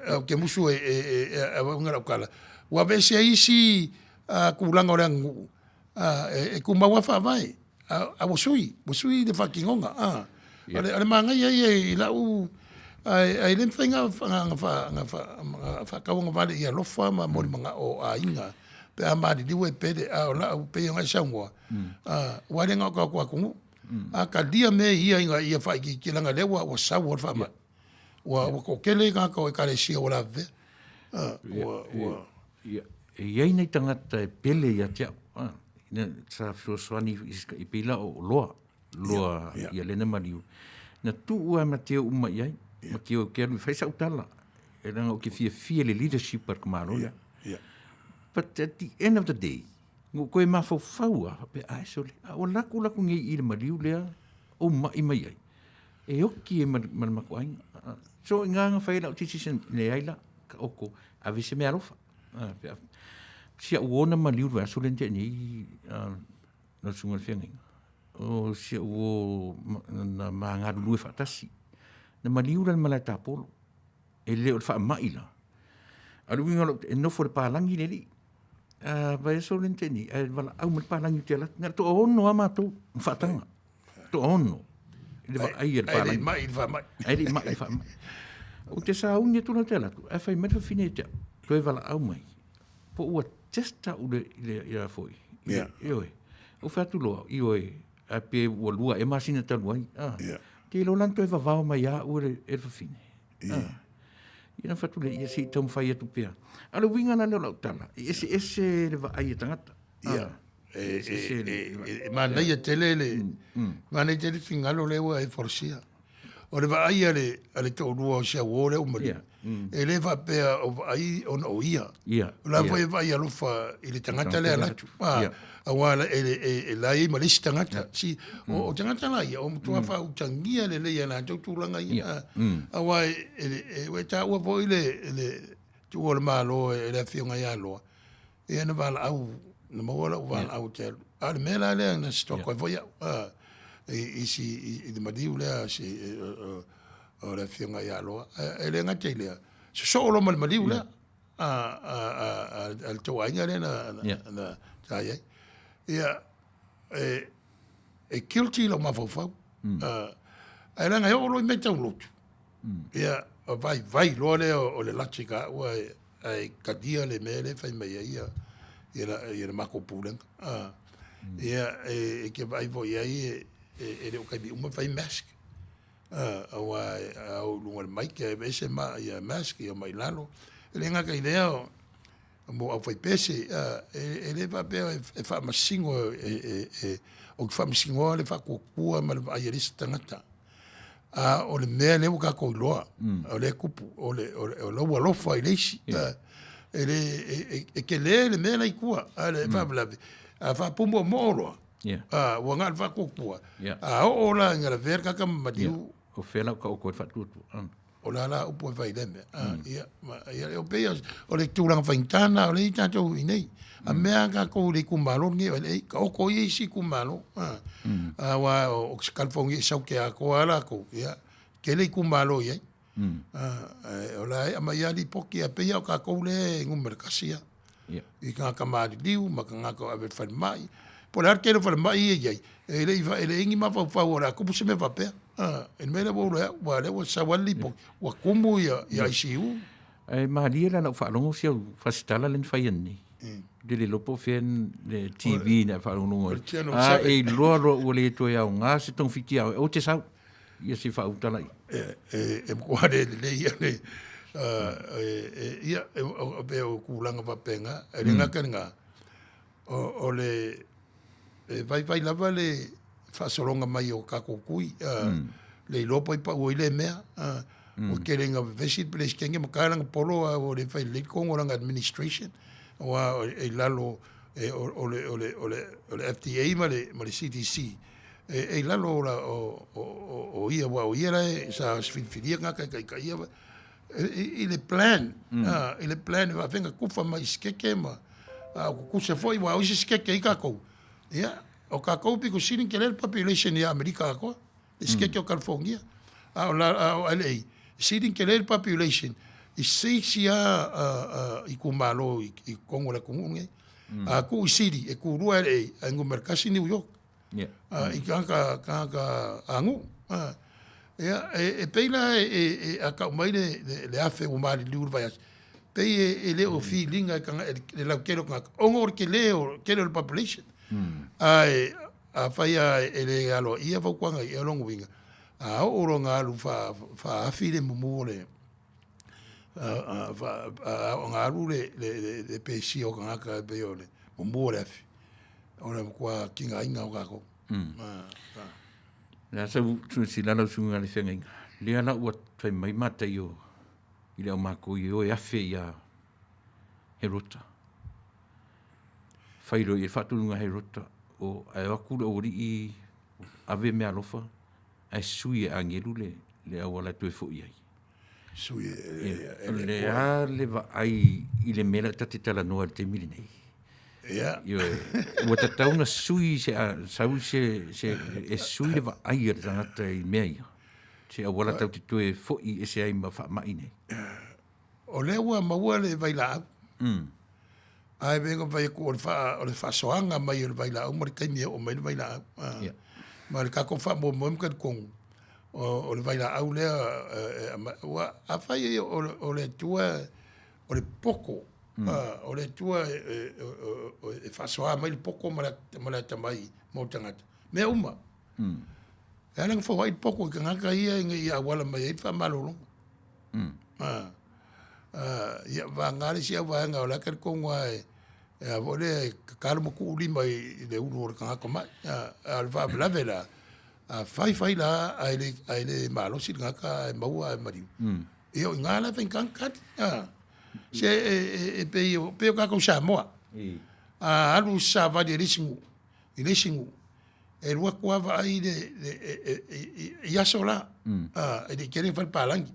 Ou te musu e, e, e, e, e uiga lau tala, ua aveese ai isi tulaga o le aganuu e, e tumau lava faavae, a ua sui, ua sui le faatinoga. O le, o le manaia ia i lau, ae, ae le mafai na faatauagavale i alofa ma molimagao o aiga pe a maliliu e pele, a o lau, pei ona e saunoa, ua le na o tatou atunuu, a talia mea ia ina ia faaitiitia leaga lea ua, ua sau le faamai. Ua, ua toatele tagata o ekalesia ua lavevea. Ua, ua. Ia, e i ai nai tagata e pele ia te au, ina sa fesoasoani i pei la o Loa, Loa ia lea na maliu. Na tuu lava ma te uma i ai, ma te o ke alu e fai sau tala, e leaga ou te fiafia i le leadership a le tamālo lea. But at the end of the day, na ou toe mafaufau lava, faapea, ae sole, a ua laku laku nei i le maliu lea ou mai mai ai, e oki ai ma le matou aiga. So i na na fai ai lau decision, leai la, taoto, ave se meaalofa. Si au uo na maliu i le vaiaso lea na tea nei, lau susuga i le feagaiga, o si au uo na ma galulue faatasi, na maliu la i le malae tapolo. E le o le faamai la. A o le uiga o lau, e nofo i le palagi le alii. A vaiaso lea na tea nei, ae valaau mai le palagi ou te alu atu. Na o le toaono lava matou na faataga. Toaono. I le vaai a le palagi. Ae le i mai i le faamai. Ae le i mai i le faamai. Ou te sauni atu la ou te alu atu, ae fai mai le fafine ia te au, toe valaau mai, po ua test au i le, i le foi. Yeah. Ioe. Ou fai atu loa, ioe, ae pe ua lua ea masina talu ai. Ah. Yeah. Te iloa la na toe vavao mai ia au e le, e le fafine. Yeah. Ah. Ia na fai atu lea, ia se i taumafai atu pea. A o le uiga la lea o lau tala, e eseese le vaai a tagata. Yeah. Ah. E, e, e, e manaia tele le, manaia tele finagalo lea ua e folasia. O le vaai a le, a le toalua o si au uo lea ua maliu, e le faapea o vaai ona o ia. Yeah. O la foi e vaai alofa i le tagata lea alu atu. Aua e, e, e la i ai ma le isi tagata. Si, o, o tagata la ia, o matua faautagia lelei e latou tulaga ia. Aua e, e, e, ua e taua foi le, le tuua o le Malo e le Afioga ia Loa, ia na valaau, na maua lau valaau ou te alu. A o le mea la lea na sitoko ai foi au, i, i si, i, i le maliu lea si, o, o le Afioga ia Loa. E le gata i lea, sosoo loa ma le maliu lea a, a, a, a, a le tou aiga lea na, na, na sa i ai. Ia, e, e guilty lou mafaufau. Ae leaga e oo loa i mea tau lotu, ia, vaivai loa lea o le logic a au ae, ae talia le mea lea e fai mai ai ia, ia, la, ia le matou pulega. Ia, e, e te vaai foi i ai, e, e, e le o taimi uma fai mask. Aua a oo i luga o le mic e aveese ma ia mask ia omai i lalo. E le gata i lea mo aufaipese, e le faapea e faamasino ou te faamasinoa le faatuatua ma le vaai a le isi tagata. A o le mea lea ua tatou iloa, o lea e tupu, o lou alofa i le isi. E le, e tele le mea la e i tua, a o le faalavelave, a faapumoomoo loa, ua na o le faatuatua, a oo la ina lavea le tagata ma maliu. O fea la o taoto ai le faatuatua? O le a la upu e fai i lea mea? Ia, ia, pei o le tulaga faigata lena o lea e i ai tatou i inei. A mea a tatou i le itumalo lenei o LA, taoto ia isi itumalo. Aua o California e sau te atoa lava latou, ia, tele itumalo e i ai. O la e aumai lava lipoti, ae pei lava o tatou lea e numera tasi lava. I tagata maliliu ma tagata o ave i le falemai. Po o le a le tele o falemai ia e i ai, e le i e leai ni mafaufau o le a tupu se mea faapea. I le mea lea ua ou iloa ai au, aua o lea ua sau lava le lipoti, ua tumu ia ICU. Ae malie la lau faalogo si au fasitala lea na fai ananei. Ou te le iloa po o fea le TV na e faalogologo ai. A e iloa loa ua le toe aoga se togafiti ia oe, aua te sau. Ia se i faauta laia. E matua le lelei ia le, ia, pei o tulaga faapena. E le gata i lena, o le, e vaivai lava le faasologa mai o tatou tui, le iloa po o ai pau ai lea mea. Ua tele ina vevesi le Peresetene ma ta lana polo a ua le fai lelei tonu o lana administration, aua e i lalo o le FDA ma le CDC, e i lalo o ia, aua o ia la e sa filifilia tagata e taitaia i le plan, i le plan e faapefea ona tufa mai i sikeke ma, a o tutusa foi, aua o isi sikeke e i ai tatou, ia, o tatou pito sili ona tele le population i Amerika atoa, le sikeke o California, a o LA, e sili ona tele le population i se isi lava itumalo i totonu o le atunuu lenei. A tuu i sili, e tulua LA ae numera tasi New York. Yeah. I tagata, tagata aganuu. Ia, e pei la e, a tau mai le 1,000 ua maliliu i le vaiaso, pei e le o filiga e le lautele o tagata, ona o le tele o, tele o le population. Ae afai lava e le aloaia fautuaga ia, o lona uiga, a oo loa ina alu faaafi le mumu o le, a oo ina alu le pesia o tagata e pei o le mumu o le afi, o le matua tigaina o tatou. Le a sau silasila lau susuga i le feagaiga, lea la ua fai mai Mataio i le au makoi e o e afe ia Herota. Fai loa i ai le faatonuga a Herota, o ae o atu le aualii ave meaalofa ae sui e agelu le, le auala e toe foi ai. Sui e, e, le a le vaai i le mea lea ta te talanoa i le taimi lenei. Ia. Ioe, ua tatau ona sui se a, sau se, se, e sui le vaai a le tagata i mea ia. Se auala tau te toe foi ese ai ma faamai nei. O lea ua maua le vailaau. Ae pei ona fai atu o le faa, o le faasoaga mai o le vailaau ma le taimi e oo mai le vailaau. Yeah. Ma le tatou faamoemoe ma talitonu, o le vailaau lea, ua, afai o le Atua, o le poto, o le Atua e faasoa mai le poto ma le atamai mo tagata, mea uma. E ala ona foai le poto i tagata ia ina ia auala mai ai le faamalologa. Ia, vagana le isi au vaega o la e talitonu lava e, e a foi lea, e tatalo ma tuu lima i le ulu o le tagata mai. A o le faalavelave la, a fai fai la ae le, ae le malosi le tagata ae maua ae maliu. Ia o i ina la e faigata ona tali. Se e, e, e pei o, pei o tatou Samoa. A alu se savali a le isi nuu, i le isi nuu, e alu atu lava vaai le, le, e, e, e, i aso la, e le i tele ni fale palagi.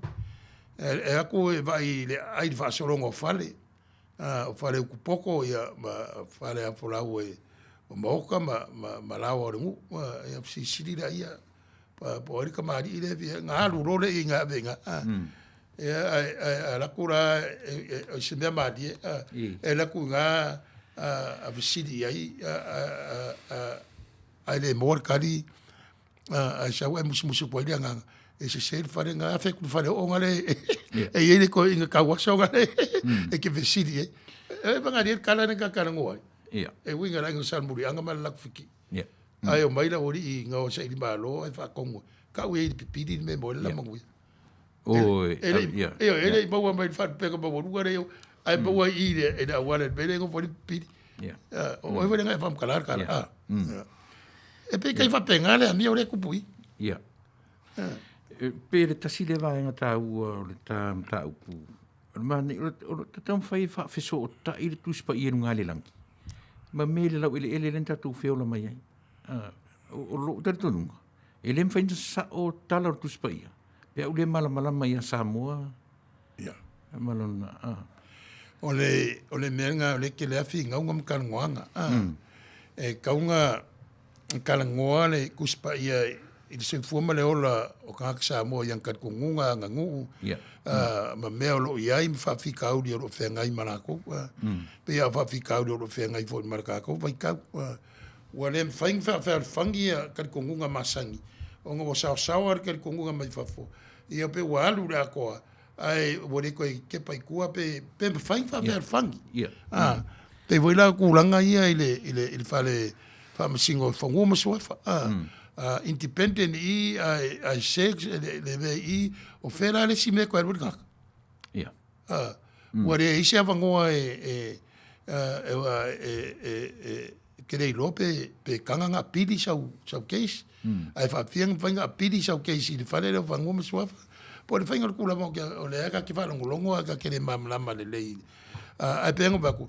E, e atu e vaai i le aai i le faasologa o fale, o fale utu poto, ia, ma fale a folau e, o maota ma, ma, ma laoa o le nuu. Ia fesilisili laia, po o ai le kamali'i lea e fia, ona alu loa lea i ina e ave i ina. Ia, ae, ae, a alu atu la, o se mea malie, e alu atu i ina a fesili i ai, ae le maua le tali, ae sau ae musumusu atu ai le agaga, e sese le fale na, afe atu i le faleoo na le, e i ai le toeaina tauaso na le, e te fesili i ai. E vagalia le tala lea na ta talanoa ai. E uiga i le aiga o Salemuliaga ma le latou fiti. Ae omai le aualii ina o saili malo ae faatonu. Kau e i le pipili le mea mo le la manuia. Oi, E le ioe, e le i maua mai le faalupega maualuga lea ae maua i i le auala i le mea lea e nofo ai le pipili. O oe foi lena e faamatala le tala. E pei tai faapena le amio lea e tupu i. Ia. Pe le tasi lea vaega taua o le ta mataupu. O le manaia, o le taumafai e faafesootai le Tusi Paia i luga o le lagi. Ma mea i le laueleele lea na tatou feola mai ai. O lou talitonuga, e le mafai ona sao tala o le Tusi Paia pe a ou le malamalama ia Samoa ma lona. O le, o le mea lena o lea e tele lava finauga ma talanoaga. E tatau ona talanoa le Tusi Paia i le soifua ma le ola o tagata Samoa i ana talitonuga, aganuu, ma mea o lo o i ai ma faafitauli o lo o feagai ma latou. Pei lava o faafitauli o lo o feagai foi ma le tatou vaitau. Ua le mafai ona faafealofani ia talitonuga masani ona ua saosaoa le talitonuga mai fafo, ia pe ua alu i le atoa ae ua le toe tepa i tua pe pe mafai ona faafealofani. A, pei foi la o tulaga ia i le i le i le fale faamasino o Fanua ma Suafa, a, independent i i ae ae sex le le mea i i, o fea la le isi mea e toe alu ai le tagata? A, ua leai se avanoa e e e e e te le iloa pe pe taga ona apili sau sau case ae faapefea ona mafai ona apili sau case i le fale lea o Fanua ma Suafa. Po o le faiga o le tulaga o lea ta te faalogologo ae ta te le malamalama lelei. Ae pei ona ou fai atu,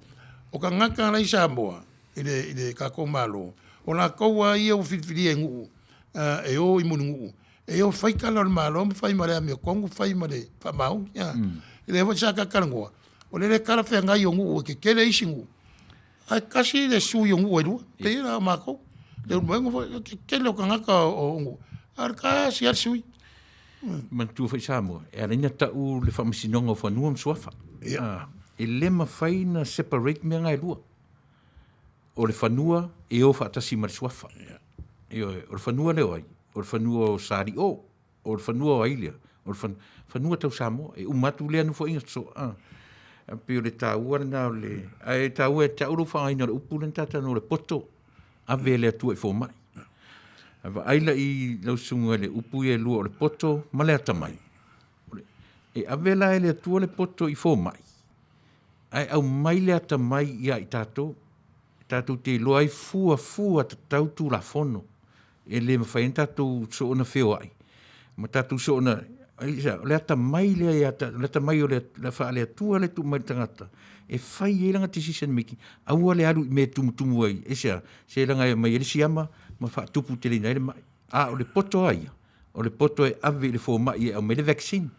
o tagata la i Samoa i le i le tatou Malo, o latou lava ia ua filifilia e nuu e o i Mulinuu e o fai tala o le Malo ma fai ma le amiotonu, fai ma le faamaoni. Lea foi sa ta talanoa, o le le talafeagai o nuu e tetele isi nuu, ae tasi le sui o nuu e lua, pei la o matou. Leulumoega foi, o le tetele o tagata o nuu, ae o le tasi lava le sui. Manatua foi Samoa, e ala ai ona tau le Faamasinoga o Fanua ma Suafa. E le mafai ona separate mea na e lua. O le fanua e o faatasi ma le suafa. Ioe, o le fanua lea o ai? O le fanua o Sali'o, o le fanua o ai lea? O le fanua tau Samoa. E uma atu lea nofoaiga sosoo. A, e pei o le taua lena o le... Ae taua ia te au lou faaaogaina o le upu lea na ta talanoa o le poto, ave e le Atua i fomai. A vaai la i lau susuga i le upu ia e lua o le poto ma le atamai, e ave la e le Atua le poto i fomai, ae aumai le atamai ia i tatou, tatou te iloa ai fuafua tatau Tulafono e le mafai ai ona tatou soona feoai ma tatou soona o le atamai lea ia o le atamai o le faale-Atua lea e tuu mai i le tagata e fai ai lana decision making, aua le alu i mea e tumutumu ai, aisea? Seiloga e aumai ai le siama ma faatupu teleina ai le mai. A o le poto a ia? O le poto e ave i le fomai e aumai le vaccine.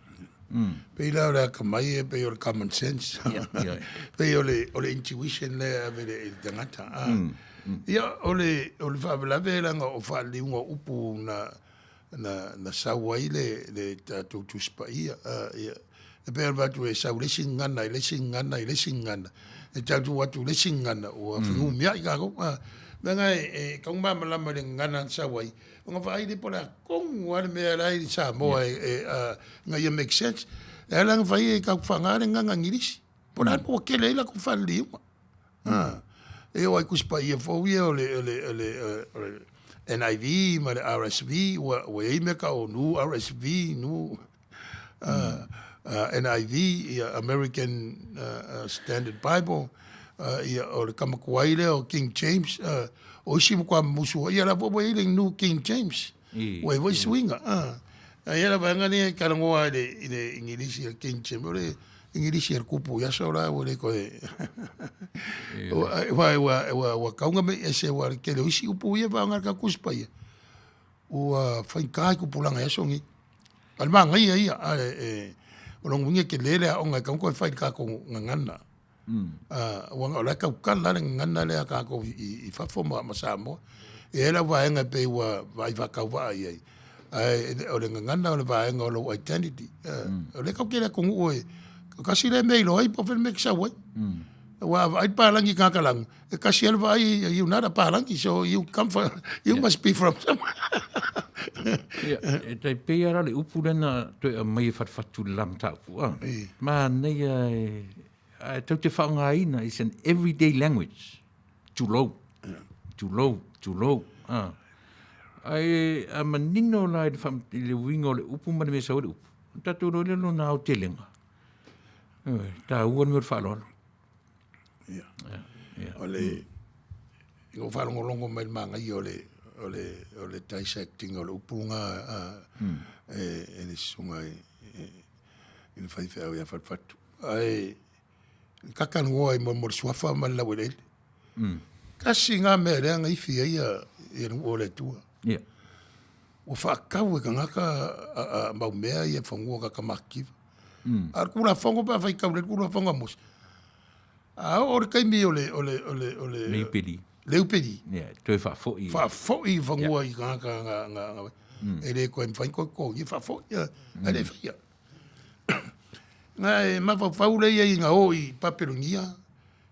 Pei la o le atamai e pei o le common sense. Pei o le, o le intuition lea e ave i le tagata. Ia, o le, o le faalavelave leaga o faaliliuga o upu na, na, na sau ai le, le tatou Tusi Paia. Ia, e pei ona fai atu e sau i le isi gagana i le isi gagana i le isi gagana, e tau tuu atu i le isi gagana ua fenumiai tatou. Leaga e tatau ona malamalama i le gagana na sau ai, Ona vaai lea po o le a tonu lava le mea la e i Samoa ina ia make sense. E ala ona fai e tatou faaaoga le gagana Igilisi. Po o le a le mea ua tele ai latou faaliliuga. E oo lava i Tusi Paia fou ia o le NIV ma le RSV ua i ai mea tau o New RSV, New NIV, ia American Standard Bible, ia o le tama tuai lea o King James, o isi matua musu ia la foi ua i ai le New King James, ua i ai foi suiga. Ae i ai la vaega lea e talanoa i le Igilisi a King James, o le Igilisi a le tupu i aso la ua le toe ua tatau ona mei ese aua o le tele o isi upu ia e faaaoga e le tatou Tusi Paia ua faigata i tupulaga i aso nei. A o le manaia ia, ae o lona uiga e tele le aoga e tatau ona toe fai i le tatou gagana. Aua o la e tautala lava le gagana lea a tatou i fafo ma Samoa. E i ai lau vaega e pei ua vaai faatauvaa i ai, ae o le gagana o le vaega o lou identity. O lea tatou te i le atunuu e tasi lea mea e iloa ai po o fea le mea e te sau ai. Aua a vaai le palagi i tagata lanu, e tasi lava le vaai, you not a palagi, so you come from, you must be from somewhere. Ia, e tai pei lava la le upu lea na toe aumai e fatufatu i le la mataupu, a, manaia e, ae tou te faaaogaina, it's an everyday language, tulou, tulou, tulou, a. Ae a manino la i le, wha, i le uiga o le upu ma le mea e sau ai le upu, ona tatou iloa lea lona aotelega. Ioe, e taua le mea o le faaaloalo. Ia. O le, ina ua faalogologo mai i le manaia o le, o le, o le dissecting o le upu lena a, e, e le susuga i, i le faifeau ia Falefatu. Ae kaka noa i mo le suafa ma le laueleele. Tasi na mea lea na ifi ai ia le nuu o le Atua. Yeah. Ua faatau e tagata a mau mea ia fanua tagata matitiva. A o le Tulafono pe a faitau lelei le Tulafono a Mose, a oo le taimi o le o le o le o le Le iupeli. Le iupeli. Yeah, toe faafoi. Faafoi fanua i tagata na na e le toe mafai ona toe totogia, faafoi, ae le faia. Na e mafaufau lea i ai ina o i Papelonia,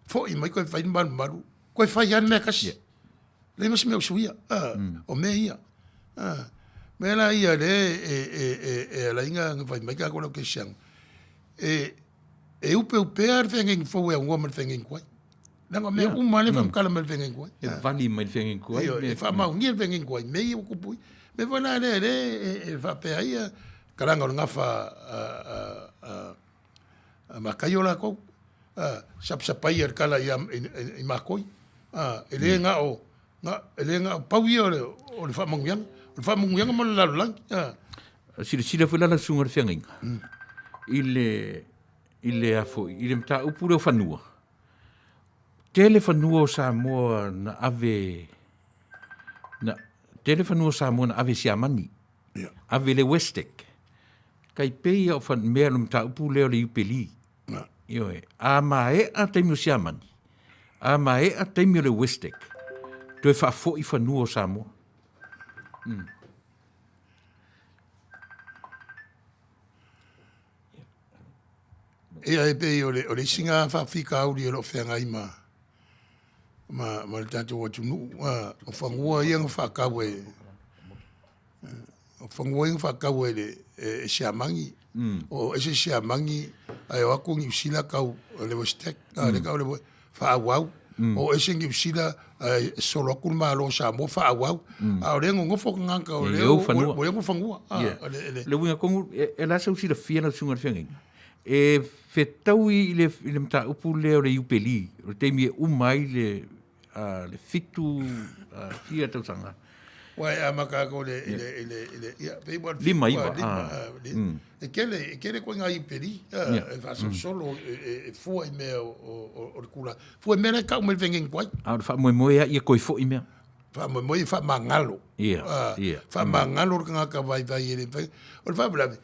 foi mai toe fai le malumalu, toe fai lava le mea e tasi. Yeah. Leai ma se mea o suia, o mea ia. Mea la ia lea e, e, e, e ala ai na fai mai tatou le au kerisiano, e, e upeupea le feagaiga fou e aunoa ma le feagaiga tuai. Leaga o mea uma lava lea e faamatala mai le feagaiga tuai. E vali mai le feagaiga tuai. Ioe, e faamaonia le feagaiga tuai, mea ia ua tupu ai. Mea foi la lea lea e faapea ai ia kalaga o le gafa a Mataio latou, sapasapaia le kala i makoi, e le na o e le na o pau ia o le faamanuiaga, o le faamanuiaga ma le lalolagi. Silasila foi la lau susuga i le feagaiga i le i le a foi i le mataupu lea o fanua. Tele fanua o Samoa na ave na tele fanua o Samoa na ave i Siamani. Yeah. Ave le Westec. Tai pei ia o fan mea le mataupu lea o le Iupeli. Yeah. Ioe, a maea taimi o Siamani, a maea taimi o le Westec, toe faafoi fanua o Samoa. Ia e pei o le, o le isi na faafitauli o lo o feagai ma, ma, ma le tatou atunuu, a, o fanua ia na faatau e, o fanua ia na faatau e le e, e Siamani, o ese Siamani ae o atu Niu Sila tau le Westec, a, le tau le faaauau, o ese Niu Sila ae solo atu le Malo o Samoa faaauau, a o lea e nonofo tagata o lea ou fanua. ua i ou fanua. A, Yeah. o le, le, Le uiga tonu, e, e la sau silafia lau susuga i le feagaiga, e fetaui i le, i le mataupu lea o le Iupeli, o le taimi e uma ai le, a, le fitu a, fia tausaga. Ua e amata atu i le, i le, i le, i le, ia, pei ua Lima iva, lima, ah. ah, li, e kele, e kele koe ngā iupeli, ah, Yeah. e faasolosolo, e, e, e fua i mea o, o, o, o le kula. Fua i mea la e kau mai le whengeng kuai. A o le faamoemoe a ia koe fo'i mea. Faamoemoe e faamagalo. Yeah, Ah, yeah. Faamagalo le tagata vaivai e le mafai. O le faalavelave,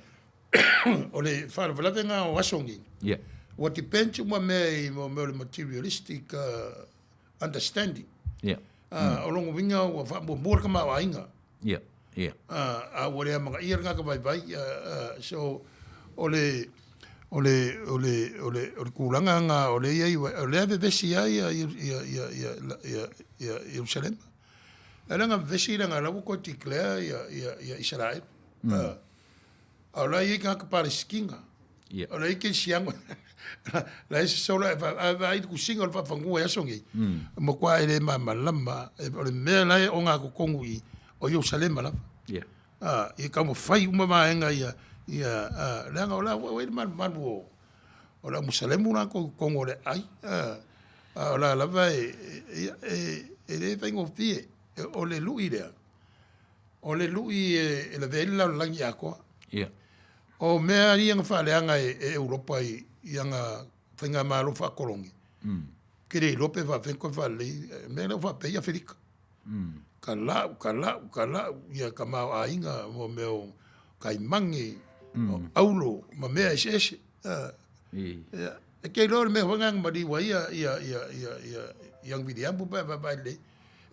o le faalavelave lena o aso nei, Yeah. ua depends uma mea i mo mea o le materialistic understanding. Yeah. Ah, o lona uiga ua faamuamua le tamaoaiga. Yeah. Yeah. Ah, a ua le amanaia le tagata vaivai. Ah, ah, so o le o le o le o le o le tulaga lena o lea e i ai, o lea e vevesi ai ia ia ia ia ia ia Ierusalema. Ae leaga vevesi leaga o la ua toe declare ia ia ia Isaraelu. Ah, A o la e i ai tagata Palesitina. Yeah. O la e i ai kerisiano. La e sosolo e vaai i le tusiga o le faafanua i aso nei. Matua e le malamalama. O le mea la e ogatotonu i i, o Ierusalema lava. Yeah. A, ia taumafai uma vaega ia, ia, a, leaga o la ua i ai le malumalu o, o le au Musalemu latou i totonu o le aai. A, a o la lava e, e, e, e le faigofie. O le lui lea, O le lui e lavea ai le lalolagi atoa. Ia. O mea ia na faaleaga e Europa i ana faigamalo faakolone, ke le iloa pe faafefea ona toe faalelei, mea lea ua faapea ai Afelika. Ka lau, ka lau, ka lau ia tamaoaiga mo mea o kaimage, o aulo ma mea eseese. Ia, e te iloa le mea foi lena na maliu ai ia, ia, ia, ia, ia Young Viliamu pe a vaavaai lelei.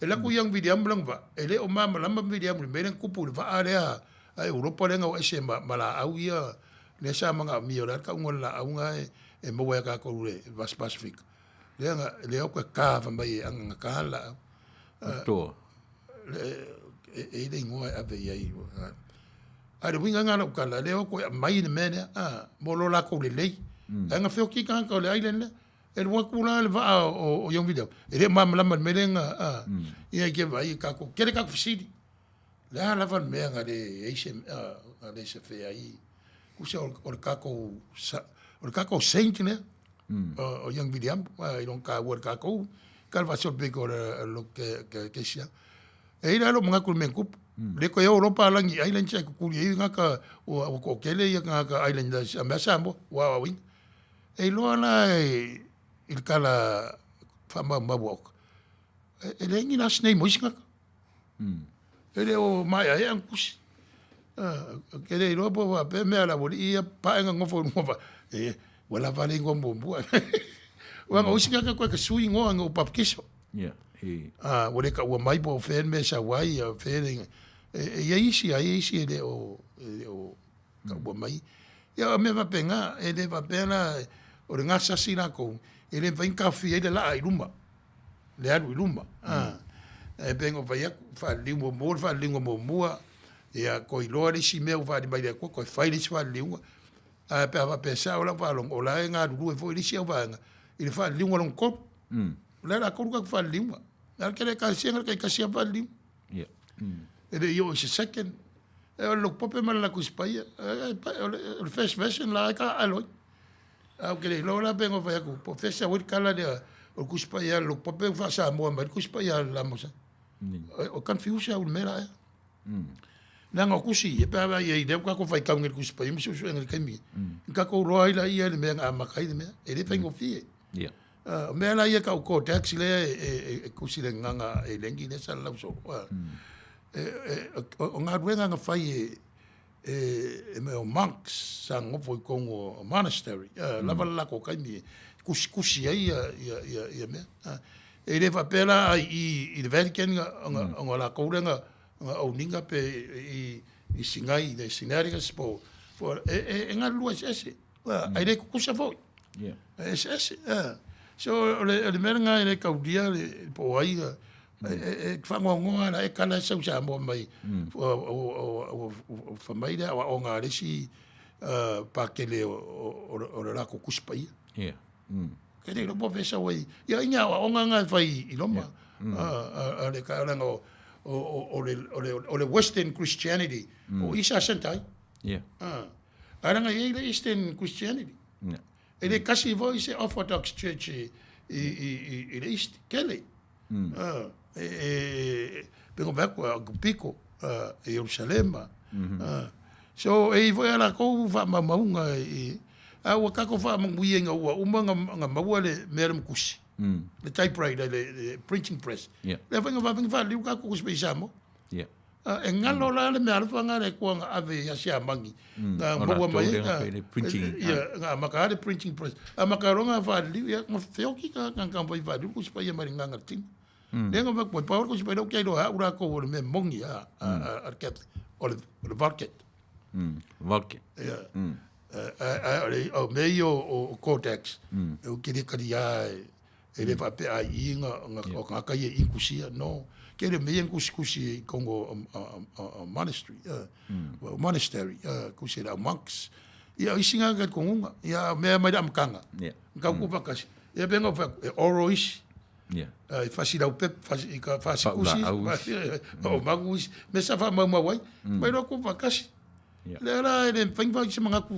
E alu atu Young Viliamu lana vaa, e le o malamalama Viliamu i le mea lea na tupu i le vaa lea a Europa lea na o ese ma, ma laau ia lea sa manaomia, o le a le tauga o le laau na e, e maua ia tatou i le West Pacific. Lea na, lea o toe ta fai mai e agagata le laau. Toa. E, e i le igoa e ave i ai. A o le uiga lena o lau tala, lea ua toe aumai le mea lea, a, mo lo latou lelei. Ae na feoti tagata o le island lea, e alu atu la le vaa o Young Video, e le o malamalama i le mea lea na, a, ia e te vaai i tatou, tele tatou fesili. Le a lava le mea na le i ai se na le sefea ai tusa o le tatou o le tatou saint lea o Young Viliamu i lona taua i le tatou tala faasolopito o le kerisiano. E i ai la lou manatu i le mea na tupu, le toe o loa palagi i islands ae tutuli ai tagata ua toatele tagata islanders a mea Samoa ua aoaoina. E iloa la i le tala faamaumau a Oka, e leai ni last name o isi tagata. E le o maeaea ona tusi. Ou te le iloa po o faapea mea a le aualii ia pae na nofo i luga e, ua lava le igoa muamua. Aua o isi tagata toe tasui igoa ina ua papatiso. Yeah, e. A, ua le taua mai po o fea le mea e sau ai, a o fea le... E, e i ai isi, a i ai isi e le o, e le o taua mai. Ia, o mea faapena, e le faapea la, o le gasasi latou, e le mafai ona taofia ai le laa i luma. le alu i luma. E pei ona ou fai atu, faaliliu muamua le faaliliuga muamua, ia toe iloa le isi mea ua faali mai le Atua, toe fai le isi faaliliuga. Ae pe a faapea e sao lau faalogo, o la e galulue foi le isi auvaega i le faaliliuga lona tolu. O lea o le a tolu tatou faaliliuga. O le a tele ekalesia na o le taitasi lava faaliliuga. E le i oo i se second. E o le lotu pope ma le latou Isipaia, o le first version la e taaalo ai. Ae ou te le iloa la pe na fai atu, po o fea e sau ai le tala lea o le Tusi Paia a le Lotu Pope ua faa-Samoa mai le Tusi Paia a le Lamosa. O confuse au i le mea la ea. Leaga o tusi ia, pe a vaai i ai, lea ua tatou faitau nei i le Tusi Paia ma suesuega i le taimi, na tatou iloa ai laia le mea na amata ai le mea, e le faigofie. O mea la ia tau codex lea e tusi i le gagana Eleni lea sa lalau soo, o galuega na fai e e mea o monks sa nonofo i totonu o monastery, lava le latou taimi e tusitusi ai ia mea. E le faapea la ai i le Vatican ona latou lea na own ina pe i Sinai, le Sinaiticus po o, e galulue eseese, ae le tutusa foi. E eseese. So o le mea lena e le taulia po o ai e faanoanoa lava la e tala e sau Samoa mai ua fai mai le aoaoga a le isi Pakele o le latou Tusi Paia. E le iloa po o fea e sau ai. Ia i ni aoaoga na e fai i Roma a le leaga o le Western Christianity o i sa centre ai. Ae leaga e i ai le Eastern Christianity. E le tasi foi se Orthodox Church i le East, tele. E pei ona fai atu, o Piko i Ierusalema. So e i ai foi a latou faamaumauga i, a ua tatou faamanuia ina ua uma ona maua le mea lea ma tusi, le typewriter, le printing press. Lea foi na vave ona faaliliu tatou tusi mai i Samoa. E galo la le meaalofa lena a le Atua na ave ia Siamani, na maua mai ai, ia, na amata lava le printing press. Amata loa ona faaliliu, ia, na feoti tagata na taumafai e faaliliu le Tusi Paia mai le Gagana Latini. Lea na fai atu ai, pau le Tusi Paia lea ou te iloa e au latou o le mea moni a le Catholic, o le Vulgate. Vulgate. Ia. Ae o mea ia o codex, ou te le talia e E le faapea ai i nga o tagata ia i kusia no kele me ia kusikusi i kongo o monastery o monastery kusi la monks ia isi nga ka kongunga ia mea mai la amataga ka ku fakasi ia pe nga fa e oro isi i fasi lau pep fasi i ka fasi kusi o magu isi me sa fa mau mau ai mai lo ku fakasi le la e le mafai ona fai se manatu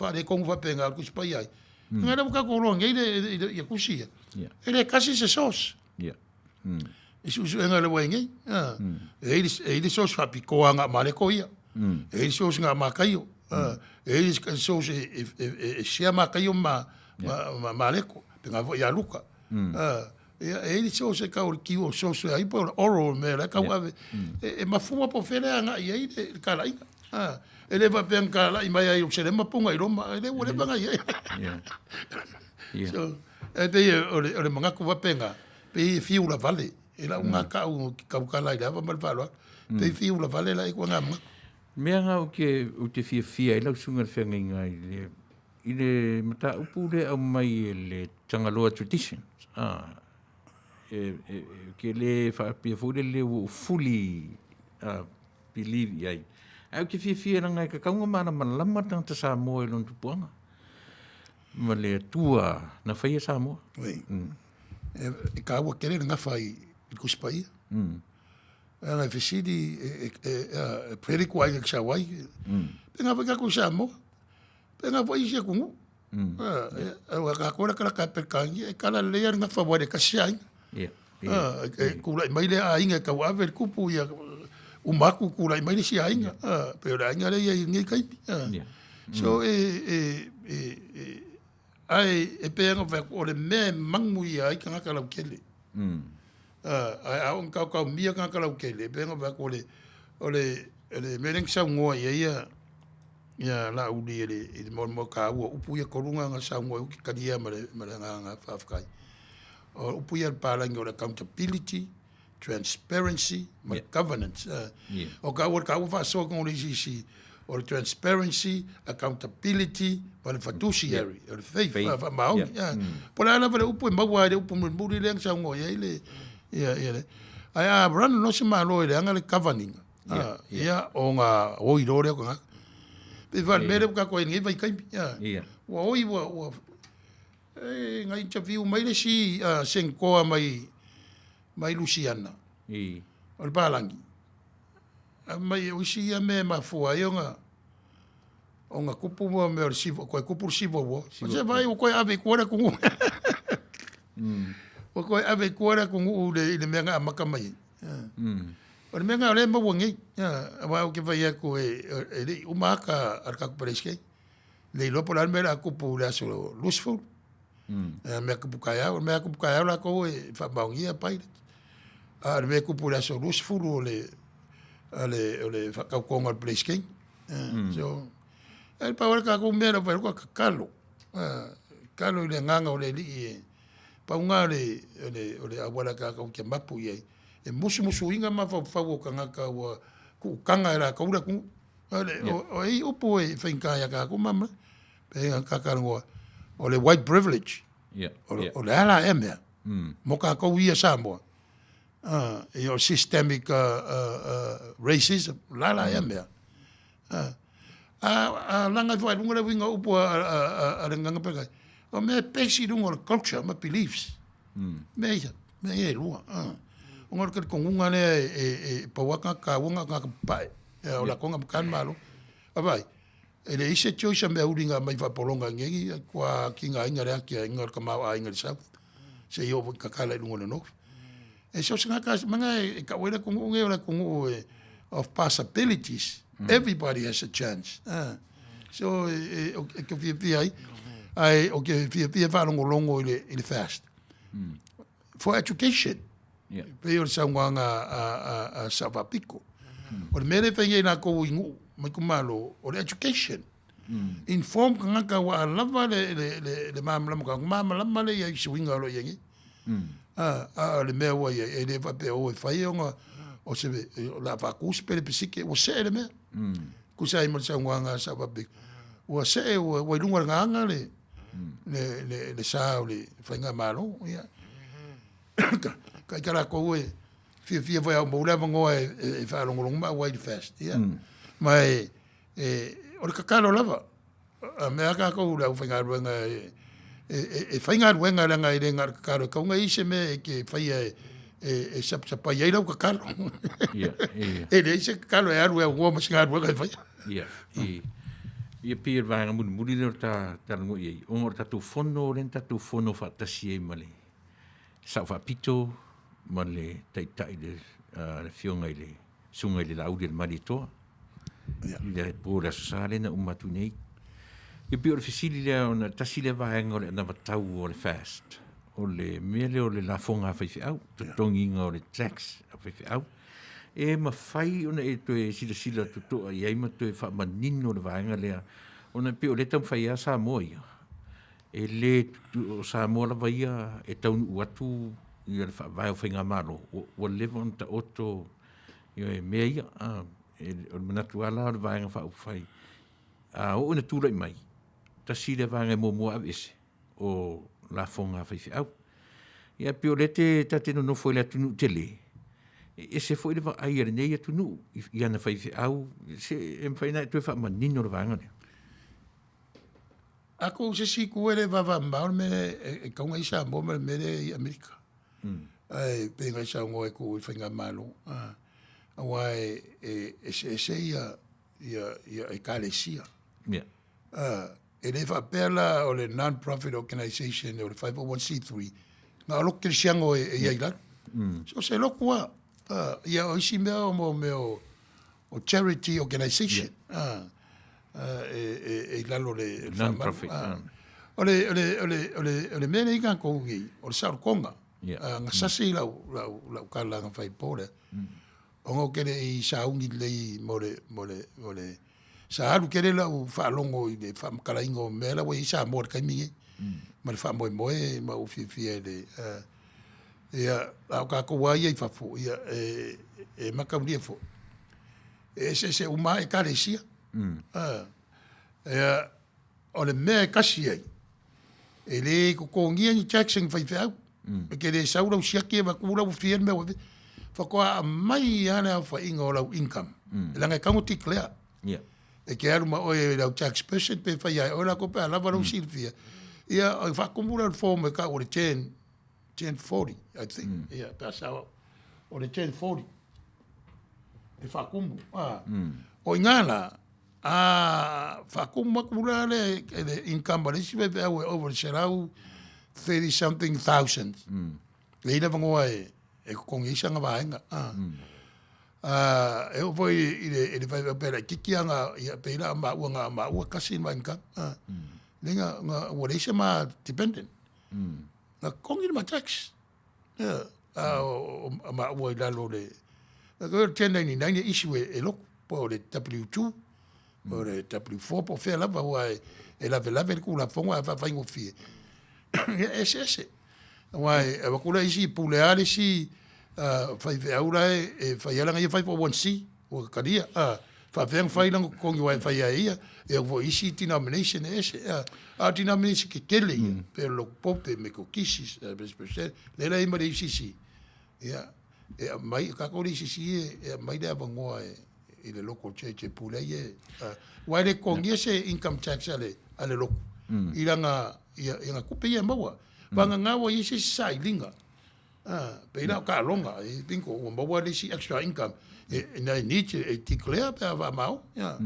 faaletonu faapena o le Tusi Paia ai. Ngai lava tatou iloa nei le ia tusi ia. E le tasi se source. I suesuega le ua i nei. E i ai le source faapitoa na Mareko ia. E i ai le source na Mataio. E i ai le source e share Mataio ma Mareko. Pena foi ia Luka. Ia, e i ai le source e tau o le kiu o source ai po o le oral mea la e tau ave. E mafua po o fea le agai i ai le talaiga. E le faapea na talai mai ai Ierusalema punga i Roma, e le ua leva na i ai. So, e pei o le manatu faapena, pei e fiu lavale. E lau ngā kau tautala i le ava ma le faaaloalo. Pei fiu lavale la i koe ngā manatu. Mea ngā ou te fiafia ai lau susuga i le feagaiga i le i le mataupu lea aumai e le Tagaloa Traditions, a, e, e, e, ke le faapea foi le le ua ou fully believe i ai. Ae ou te fiafia leaga e tatau ona malamalama le tagata Samoa i lona tupuaga ma le Atua na faia Samoa. Oi. E taua tele le gafa i le Tusi Paia. Leaga e fesili e e pele ku aiga ki Sauai. Pe ngā foi kākou i Samoa. Pe ngā foi isi atunuu. Aua kākou lakalaka e Peretania e kala lelei a le gafa ua le tasi se aiga. E tulai mai le aiga e tauave le tupu ia uma atu tulai mai le isi aiga. Pei o le aiga lea e i ai i lenei taimi. So e e e ae e pei ona fai atu o le mea e manuia ai tagata lautele. Ae a oo ina taotaomia tagata lautele, e pei ona fai atu o le o le o le mea lea na saunoa i ai ia ia Laauli i le i le molimau taua o upu ia e tolu na na saunoa ai ou te talia ma le ma le agaga faafetai. O upu ia a le palagi o le accountability, transparency ma le governance. O taua, o le taua faasoa i totonu o le ACC, o le transparency, accountability ma le fiduciary, o le faith, faamaoni. Po o le a lava le upu e maua ai le upu mulimuli lea na saunoa i ai le, ia, ia le. Ae a run loa se Malo e leaga le governing, ia, ona oi loa lea o tagata. Pei foi o le mea lea ua tatou i ai i lenei vaitaimi. Ua oi ua, ua, e, na interview mai le isi Senatoa mai mai Lusiana, o le palagi, fai mai o isi ia mea e mafua ai ona ona tupu mo mea o le civil, toe tupu le civil war. Se vaai ua toe ave i tua le atunuu. Ua toe ave i tua le atunuu i le, i le mea na amata mai ai. O le mea lena o lea e maua nei. Aua ou te fai atu e, e le i uma ata a le tatou Peresetene. Le iloa po o le a le mea o le a tupu i le aso 20. A mea tupu taeao, o le mea tupu taeao latou e faamaonia pilot. A o le mea tupu i le aso 20 o le o le o le faatautoga o le Peresetene. So, e pau lava le tatou mea e fai atu tatalo. Tatalo i le agaga o le Alii e pau lena o le o le o le auala tatou te mapu i ai. E musumusuina mafaufau o tagata ua kuutaga e latou le atunuu. O ai upu e faigata ia tatou ma pei ona ta talanoa, o le white privilege. O le a la ea mea mo tatou ia Samoa, ia o systemic racism, o le a la ea mea. A laga ifo lava i luga le uiga o upu a le Gagana Peretania, o mea e base i luga o le culture ma beliefs. Mea ia, mea ia e lua. Ona o le talitonuga lea e pau lava tagata taua na o tagata papae. O latou na amata le Malo. A vaai, e leai se choice a meauli na aumai faapologa i nei ua tigaina le atiaeina o le tamaoaiga i le South seia oo foi i tatala i luga o le North. E so o se tagata lava, e tau ai le atunuu nei o le atunuu e of possibilities. Everybody has a chance. So e te fiafia ai, ae ou te fiafia e faalogologo i le, i le fast. For education. Yeah. Pei o le saunoaga a, a, a Sao Faapito. O le mea lea e fai nei latou i nuu ma itumalo, o le education. Inform tagata ua a lava le, le, le, le malamalama o tagata, malamalama lea i suiga o lo o i ai nei. A, a o le mea ua i ai, e le faapea o e fai ona o se, o le a faatu se pelepesike, ua see le mea. Tusa ai ma le saunoaga a Sao Faapito. Ua see, ua, ua i luga o le gagana le, le, le, le sa o le faigamalo. Ia. Taita latou e fiafia foi a ou maua le avanoa e, e, e faalogologo ma auai i le fast. Ia. Ma e, e, o le tatalo lava, a mea a tatou le aufaigaluega e, e, e, e faigaluega leaga e le na o le tatalo, e tatau ona i ai se mea e te faia e, e, e sapasapai ai lau tatalo. Ia, ia. E leai se tatalo e alu e aunoa ma se galuega e faia. Ia, i, ia pei o le vaega mulimuli lea o le ta talanoa i ai, ona o le tatou fono lea na tatou fono faatasi ai ma le Sao Faapito ma le Taitai le, le Afioga i le Susuga i le Laauli o le Malietoa, i le po o le Aso Sa lea na uma atu nei. E pei o le fesili lea ona tasi lea vaega o le anavatau o le FAST, o le mea lea o le lafoga a faifeau, totogiina o le tax a faifeau. E mafai ona e toe silasila totoa i ai ma toe faamanino le vaega lea, ona e pei o lea e taumafai lava Samoa ia, e le, o Samoa lava ia e taunuu atu ia le faavae o faigamalo, ua leva ona taoto ia mea ia. O le manatu lava la o le Vaega Faaupufai, a oo ina tulai mai, tasi lea vaega e muamua aveese, o lafoga a faifeau. Ia pei o lea te, ta te nonofo i le atunuu tele, e ese foi le vaai a lenei atunuu i ana faifeau, se e mafai ona e toe faamanino le vaega lea. Aku se isi itu e le vaavamamao le mea e tatau ona i ai Samoa ma le mea lea i Amerika. Ae pei ona e saunoa e tuu i le faigamalo. Aua e e eseese ia ia ia ekalesia. Ia. E le faapea la o le non-profit organization o le 501c3 na o loku kerisiano e, e iai lalo. So se loku a ia o isi mea o mo mea o, o charity organization. Yeah. E, e, e i lalo le, le Non-profit. O le, o le, o le, o le, o le mea nei kākou nei, o le saolotoga. Yeah. Na sasi lau, lau, lau kala na fai po lea. Ona ou te le i sauni lelei mo le, mo le, mo le, sa alu tele lau faalogo i le faamatalaina o mea la ua i ai Samoa i le taimi lenei, ma le faamoemoe ma ou fiafia i le, ia, a o tatou lava ia i fafo, ia, e, e mataulia foi, e eseese uma lava Ekalesia. Ia, o le mea e tasi ai, e le totogia ni tax e ni faifeau. E te le sau lau siaki e avatu lau fia le mea ua Faatoa aumai lava le aofaiga o lau income. Leaga e tatau ona declare. E te alu ma oe i lau tax person pe fai ia e oe latou pe a lava lou silafia. Ia, e faatumu lea o le form e tau o le 10, 1040, I think. Ia, pe a sao au. O le 1040 e faatumu. O i ina la, A faatumu atu la le, le income a le isi faifeau e over 130 something thousand. E i ai le avanoa e, e totogi ai sana vaega. E oo foi i le, i le faifeau pe laitiiti ana, ia pei la o maua na o maua tasi le ma income. Lea na, na, ua leai se ma dependent. Na totogi le ma tax. Ia, a o, o maua i lalo o le, o le 1099 e issue e, e loku, po o le W2, po o le W4, po o fea lava, aua e, e lavelave le Tulafono ae faafaigofie. Ia, e eseese. Aua e avatu le isi pule lava le isi uh, faifeau la e, e fai lana ia 501c, ua talia. Uh, faafefea ona fai lana totogi aua e fai lava e ia, e au foi isi denomination e ese. A, a o denomination tetele ia, pe o le lotu Pope, Metotisi, Presbyterian, lea la e i ai ma le UCC. Ia, e aumai, o tatou le UCC e, e aumai le avanoa e, i le local church e pule ai e, aua e le totogia se income tax a le, a le lotu i lana, ia, i lana tupe ia e maua. Vagana ua i ai se isi sailiga Ah, pei la o taaloga, e bingo, ua maua le isi extra income. E, e na e need e declare pe a faamao. Ia.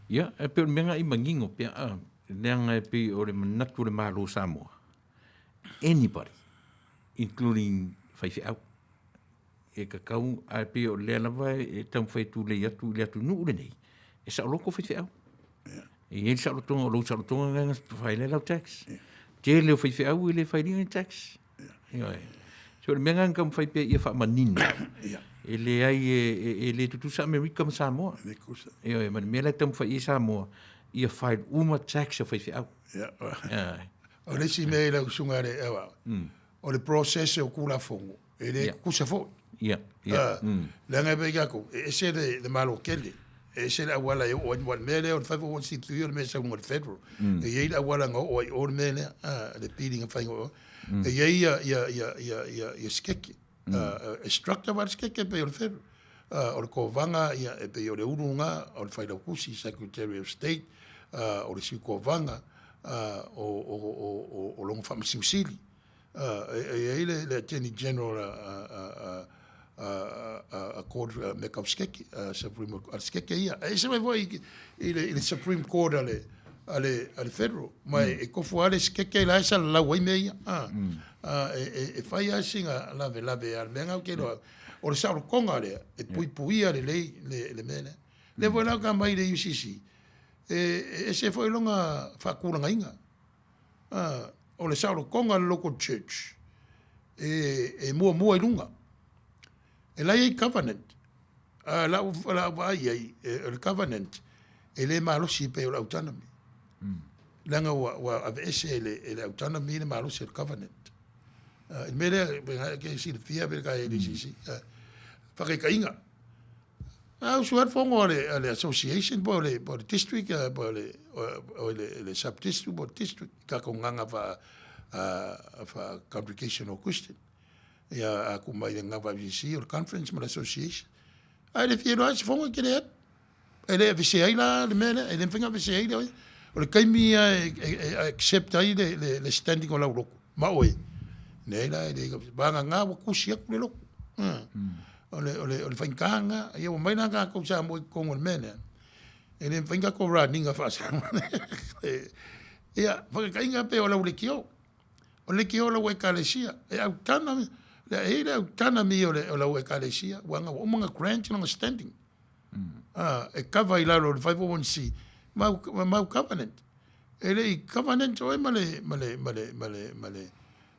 Ia, e pei o le mea lena i manino pea, a, leaga e pei o le manatu o le Malo o Samoa, anybody, including faifeau, e tatau, ae pei o lea lava e taumafai e tulei atu i le atunuu lenei, e saoloto faifeau. E i ai le saolotoga, o lou saolotoga lena na fai ai lau tax. Tele o faifeau e le file ina ni tax. Ioe. So o le mea lena na taumafai pea ia faamanino, e leai e, e le tutusa Amerika ma Samoa. Ioe, ma le mea la e taumafai i ai Samoa, ia file uma tax a faifeau. Ioe. O le isi mea i lau susuga le, o le process o Tulafono, e le tutusa foi. Ia, ia. Leaga e pei tatou, e ese le, le Malo tele, e ese le auala e oo ai, aua o le mea lea o le 501c3 o le mea e sau i luga o le federal. E i ai le auala na oo ai i o le mea lea, le pili na fai i o. E i ai ia, ia, ia, ia, ia, ia sikeke, e structure lava le sikeke pei o le federal. O le Kovana, ia, e pei o le ulu lena, o le Failautusi, Secretary of State, o le Sui Kovana, o, o, o, o, o lona Faamasino Sili. E i ai le Attorney General a a Court a mea kau sikeke, a Supreme a le sikeke ia. E ese mai foi i le, i le Supreme Court a le, a le, a le Federal. Ma e tofu lava le sikeke la e salalau ai mea ia. E, e, e fai lava sina lavelave a le mea lena ou te iloa. O le saolotoga lea, e puipuia lelei le, le mea lea. Lea foi la ka aumai i le UCC, e, e ese foi lona faatulagaina. O le saolotoga a le local church e, e muamua i luga. E la e i ai covenant. A lau, lau vaai i ai, e, o le covenant, e le malosi pei o le autonomy. Leaga ua, ua aveese e le, e le autonomy le malosi o le covenant. I le mea lea, pe ke silafia pe ka e le sisi. Whakaitaiga. A usu ai le fono a le, a le association po o le, po o le district, po o le, o le, le sub-district po o le district, i tatou gaga fa, fa congregational Christian. Ia, a ku mai le gaga fa-FCC o le conference ma le association. Ae le fia iloa ai se fono e tele atu. E le aveesea ai la le mea lea, e le mafai ona aveesea ai le O le taimi ia e, e, e accept ai le, le, le standing o lau lotu, ma oe. Leai la, e le, vagana ua tusi atu le lotu. O le, o le, o le faigata lena. Ia ua mai la tatou Samoa i totonu o le mea lea, e le mafai ona tatou run ina faa-Samoa. Ia, faataitaiga pei o lau leitio. O le leitio o lau Ekalesia, e autana, e i ai le autonomy o lau Ekalesia, aua ua uma ona grant lona standing. E cover i lalo o le 501c ma mau covenant. E le i covenant oe ma le, ma le, ma le, ma le, ma le,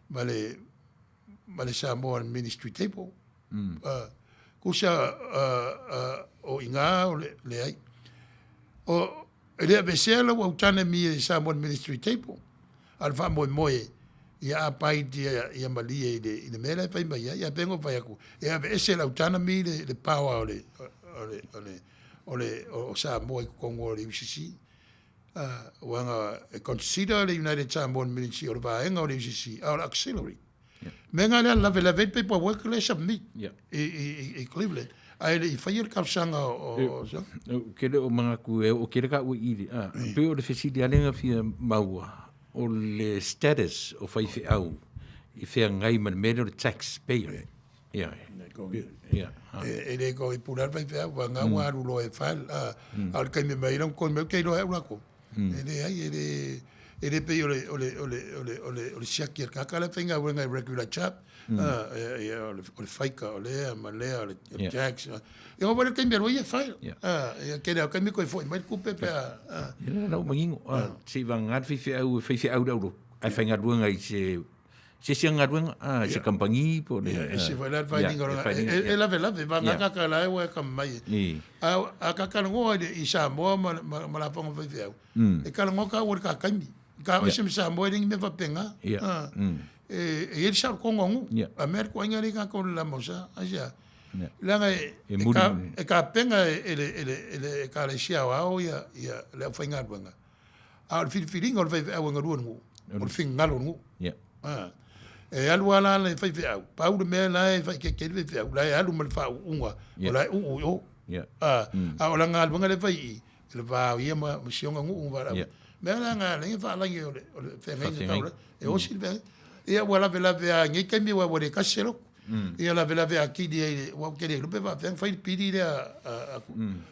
ma le, ma le Samoa Ministry Table. Kusa o ina o le leai. O, e le aveesea lau autonomy e Samoa Ministry Table, a o le faamoemoe ia abide ia, ia malie i le, i le mea la e fai mai ai. Ae pei ona ou fai atu, e aveese le autonomy le, le power o le, o le, o le, o le, o Samoa i totonu o le UCC. Aua na e consider le United Samoan Ministry o le vaega o le UCC, a o le auxiliary. Mea na lea lavelave ai le paperwork lea e submit i Cleveland, ae le i faia le talosaga o. Ou te le o manatu e oo tele taua i i, a, pei o le fesili lava lea na fia maua, o le status o faifeau i feagai ma le mea lea o le tax payer. Ia. Ia. E le toe pule lava le faifeau, vagana ua alu loa e file, a o le taimi e aumai ai lana totogi mai, ou te iloa e au latou. E leai, e le, e le pei o le, o le, o le, o le, o le, o le siaki a le tagata la e faigaluega i regular job, ia, o le, o le FICA, o lea ma lea, o le tax. Ia oo foi le taimi e alu ai e file. Ia, tele lava o taimi toe foi mai le tupe pe a. Ia la ua manino, se i vagana le faifeau e faifeau le aulotu, ae faigaluega i se Se isi galuega, ah, se kamupani po o le... E ese foi la le failinga o lona, e lavelave, vagana kaka la e ua e kama mai. A, a ka talanoa i Samoa ma, ma, ma lafoga faifeau, e talanoa taua i le ta taimi. Ka o ese ma Samoa e le ni mea faapena. E, e i ai le saolotoga o nuu. A mea le tuaiga lea i tatou le lamosa, aisea? Leaga e, e, ka, e tapena e le, e le, e le Ekalesia Aoao ia, ia le aufaigaluega. A o le filifiliga o le faifeau e galue i le nuu, o le finagalo o le nuu. E alu lava la le faifeau, pau le mea la e faaeteete ai le faifeau, la e alu ma le faauuga, o la e uu i o. A o lana galuega lea e fai i i, o le va o ia ma si ona nuu ma valaauina. Mea la na ala ai ona faalagi o le feagaiga taulagi, e osi le feagaiga. Ia ua lavelave lava i nei taimi aua ua le tasi se loto. Ia lavelave atili ai, aua ou te le iloa pe faapefea ona fai le pili lea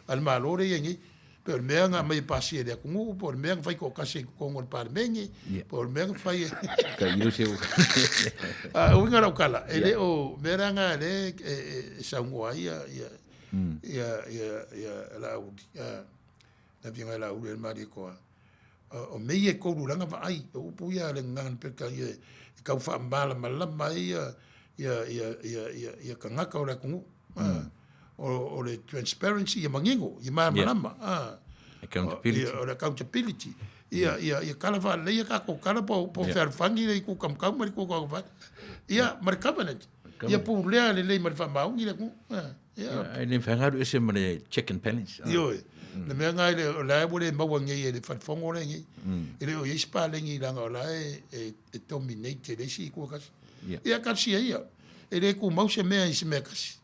a le Malo lea e i ai nei. Pe o le mea na aumai e pasia e le atunuu, po o le mea na fai toatasi ai i totonu o le Palemene, po o le mea na fai e... A, o uiga o lau tala, e le o mea la na lea e saunoa ai ia Laauli, le Afioga ia Laauli Malietoa, o mea ia e tolu lana vaai, o upu ia a le Gagana Peretania e tau faamalamalama ai ia tagata o le atunuu. O le transparency, ia manino, ia malamalama. Accountability. O le accountability. Ia tala faalelei a tatou tala po o fealofani le itu taumatau ma le itu taumafai. Ia, ma le covenant. Ia pulea lelei ma le faamaoni le atunuu. Ia, e le mafai ona alu ese ma le check and balance. Ioe. Le mea lena o la ua le maua nei e le Fale Fono lea nei. E le o i ai se paleni leaga o la e dominate e le isi itu e tasi. Ia talosia ia. E le tumau se mea i se mea tasi.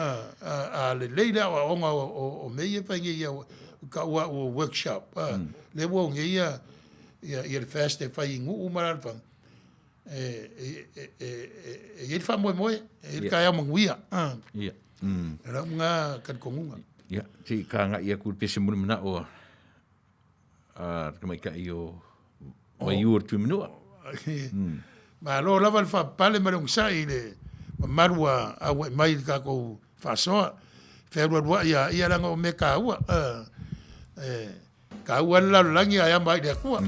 A lelei le aoaoga o mea ia e fai nei ia taua au o workshop. Lea ua o nei ia le FAST e fai i nuu ma alaalafaga. E i ai le faamoemoe, e i ai le taeao manuia. O lau lena talitonuga. Ia, se i ka agai atu i le pese mulimanao a le tamaitai o Waiū o le Tuimanua. Malo lava le faapapale ma le onosai i le mamalu ua auai mai i le tatou faasoa. Fealualuai lava ia leaga o mea taua. E taua le lalolagi ae ama ai i le Atua.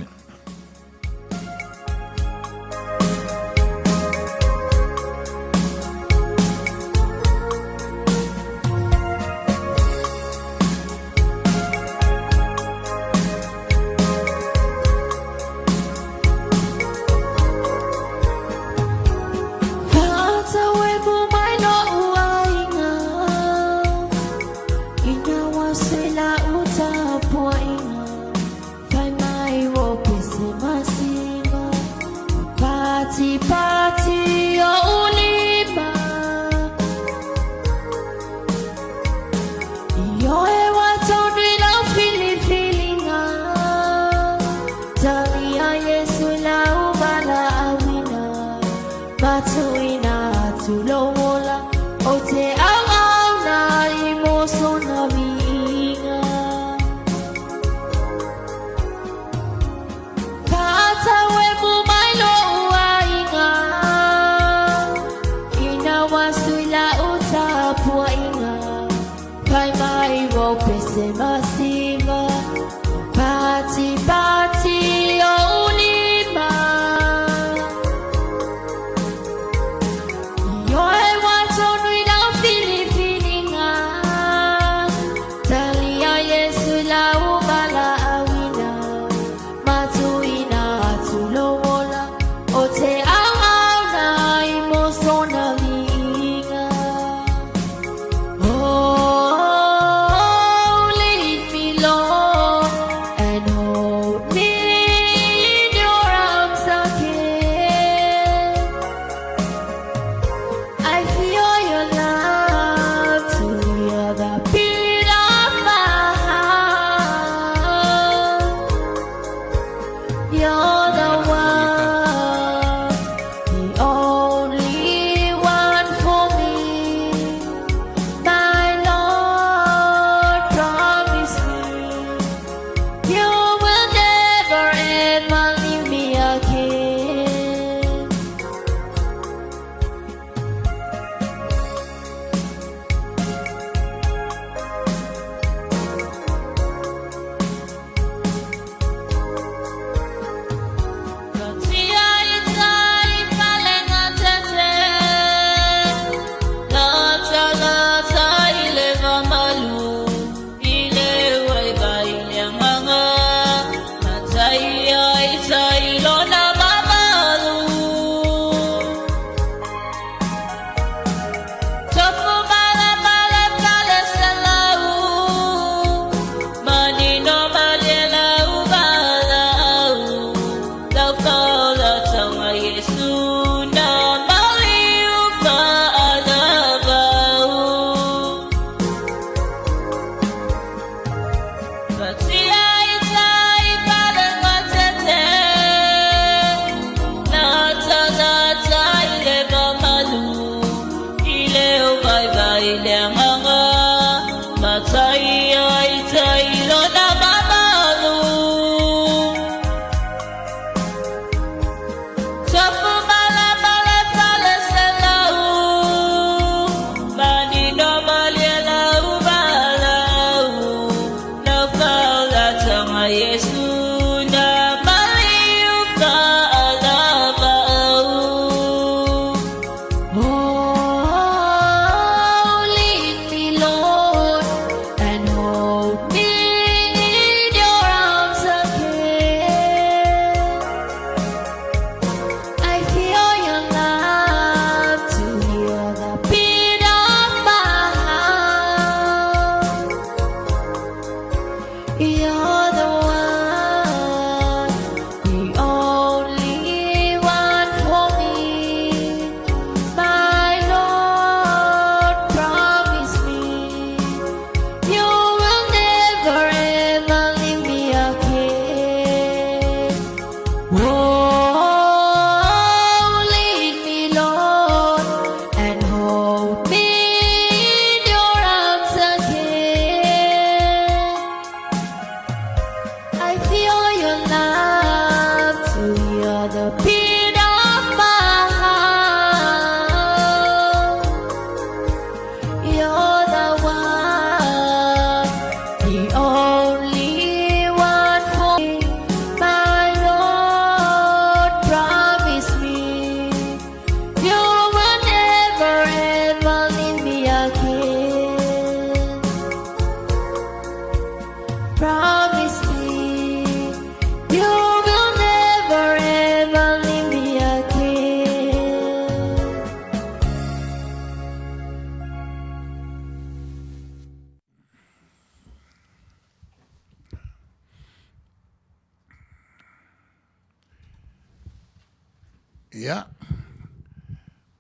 Ia,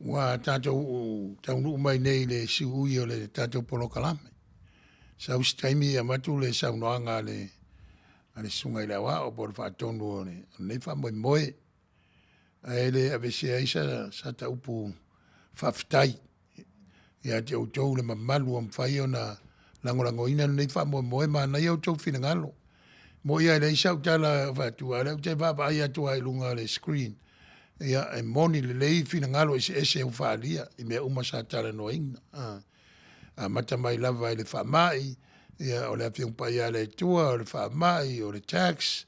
ua tatou taunuu mai nei i le siui o le tatou polokalame. Sau se taimi e avatu le saunoaga a le, a le Susuga i le Aoao po o le faatonu o lenei faamoemoe. Ae le aveesea ai sa, sa ta upu faafetai ia te outou le mamalu ua mafai ona lagolagoina lenei faamoemoe. Manaia outou finagalo. Mo'i lava e leai sau tala e fai atu, a o lea ou te vaavaai atu lava i luga o le screen, ia e moni lelei finagalo eseese ua faaalia i mea uma sa talanoaina. Amata mai lava i le faamai, ia o le Afioga Paia a le Atua, o le faamai, o le tax,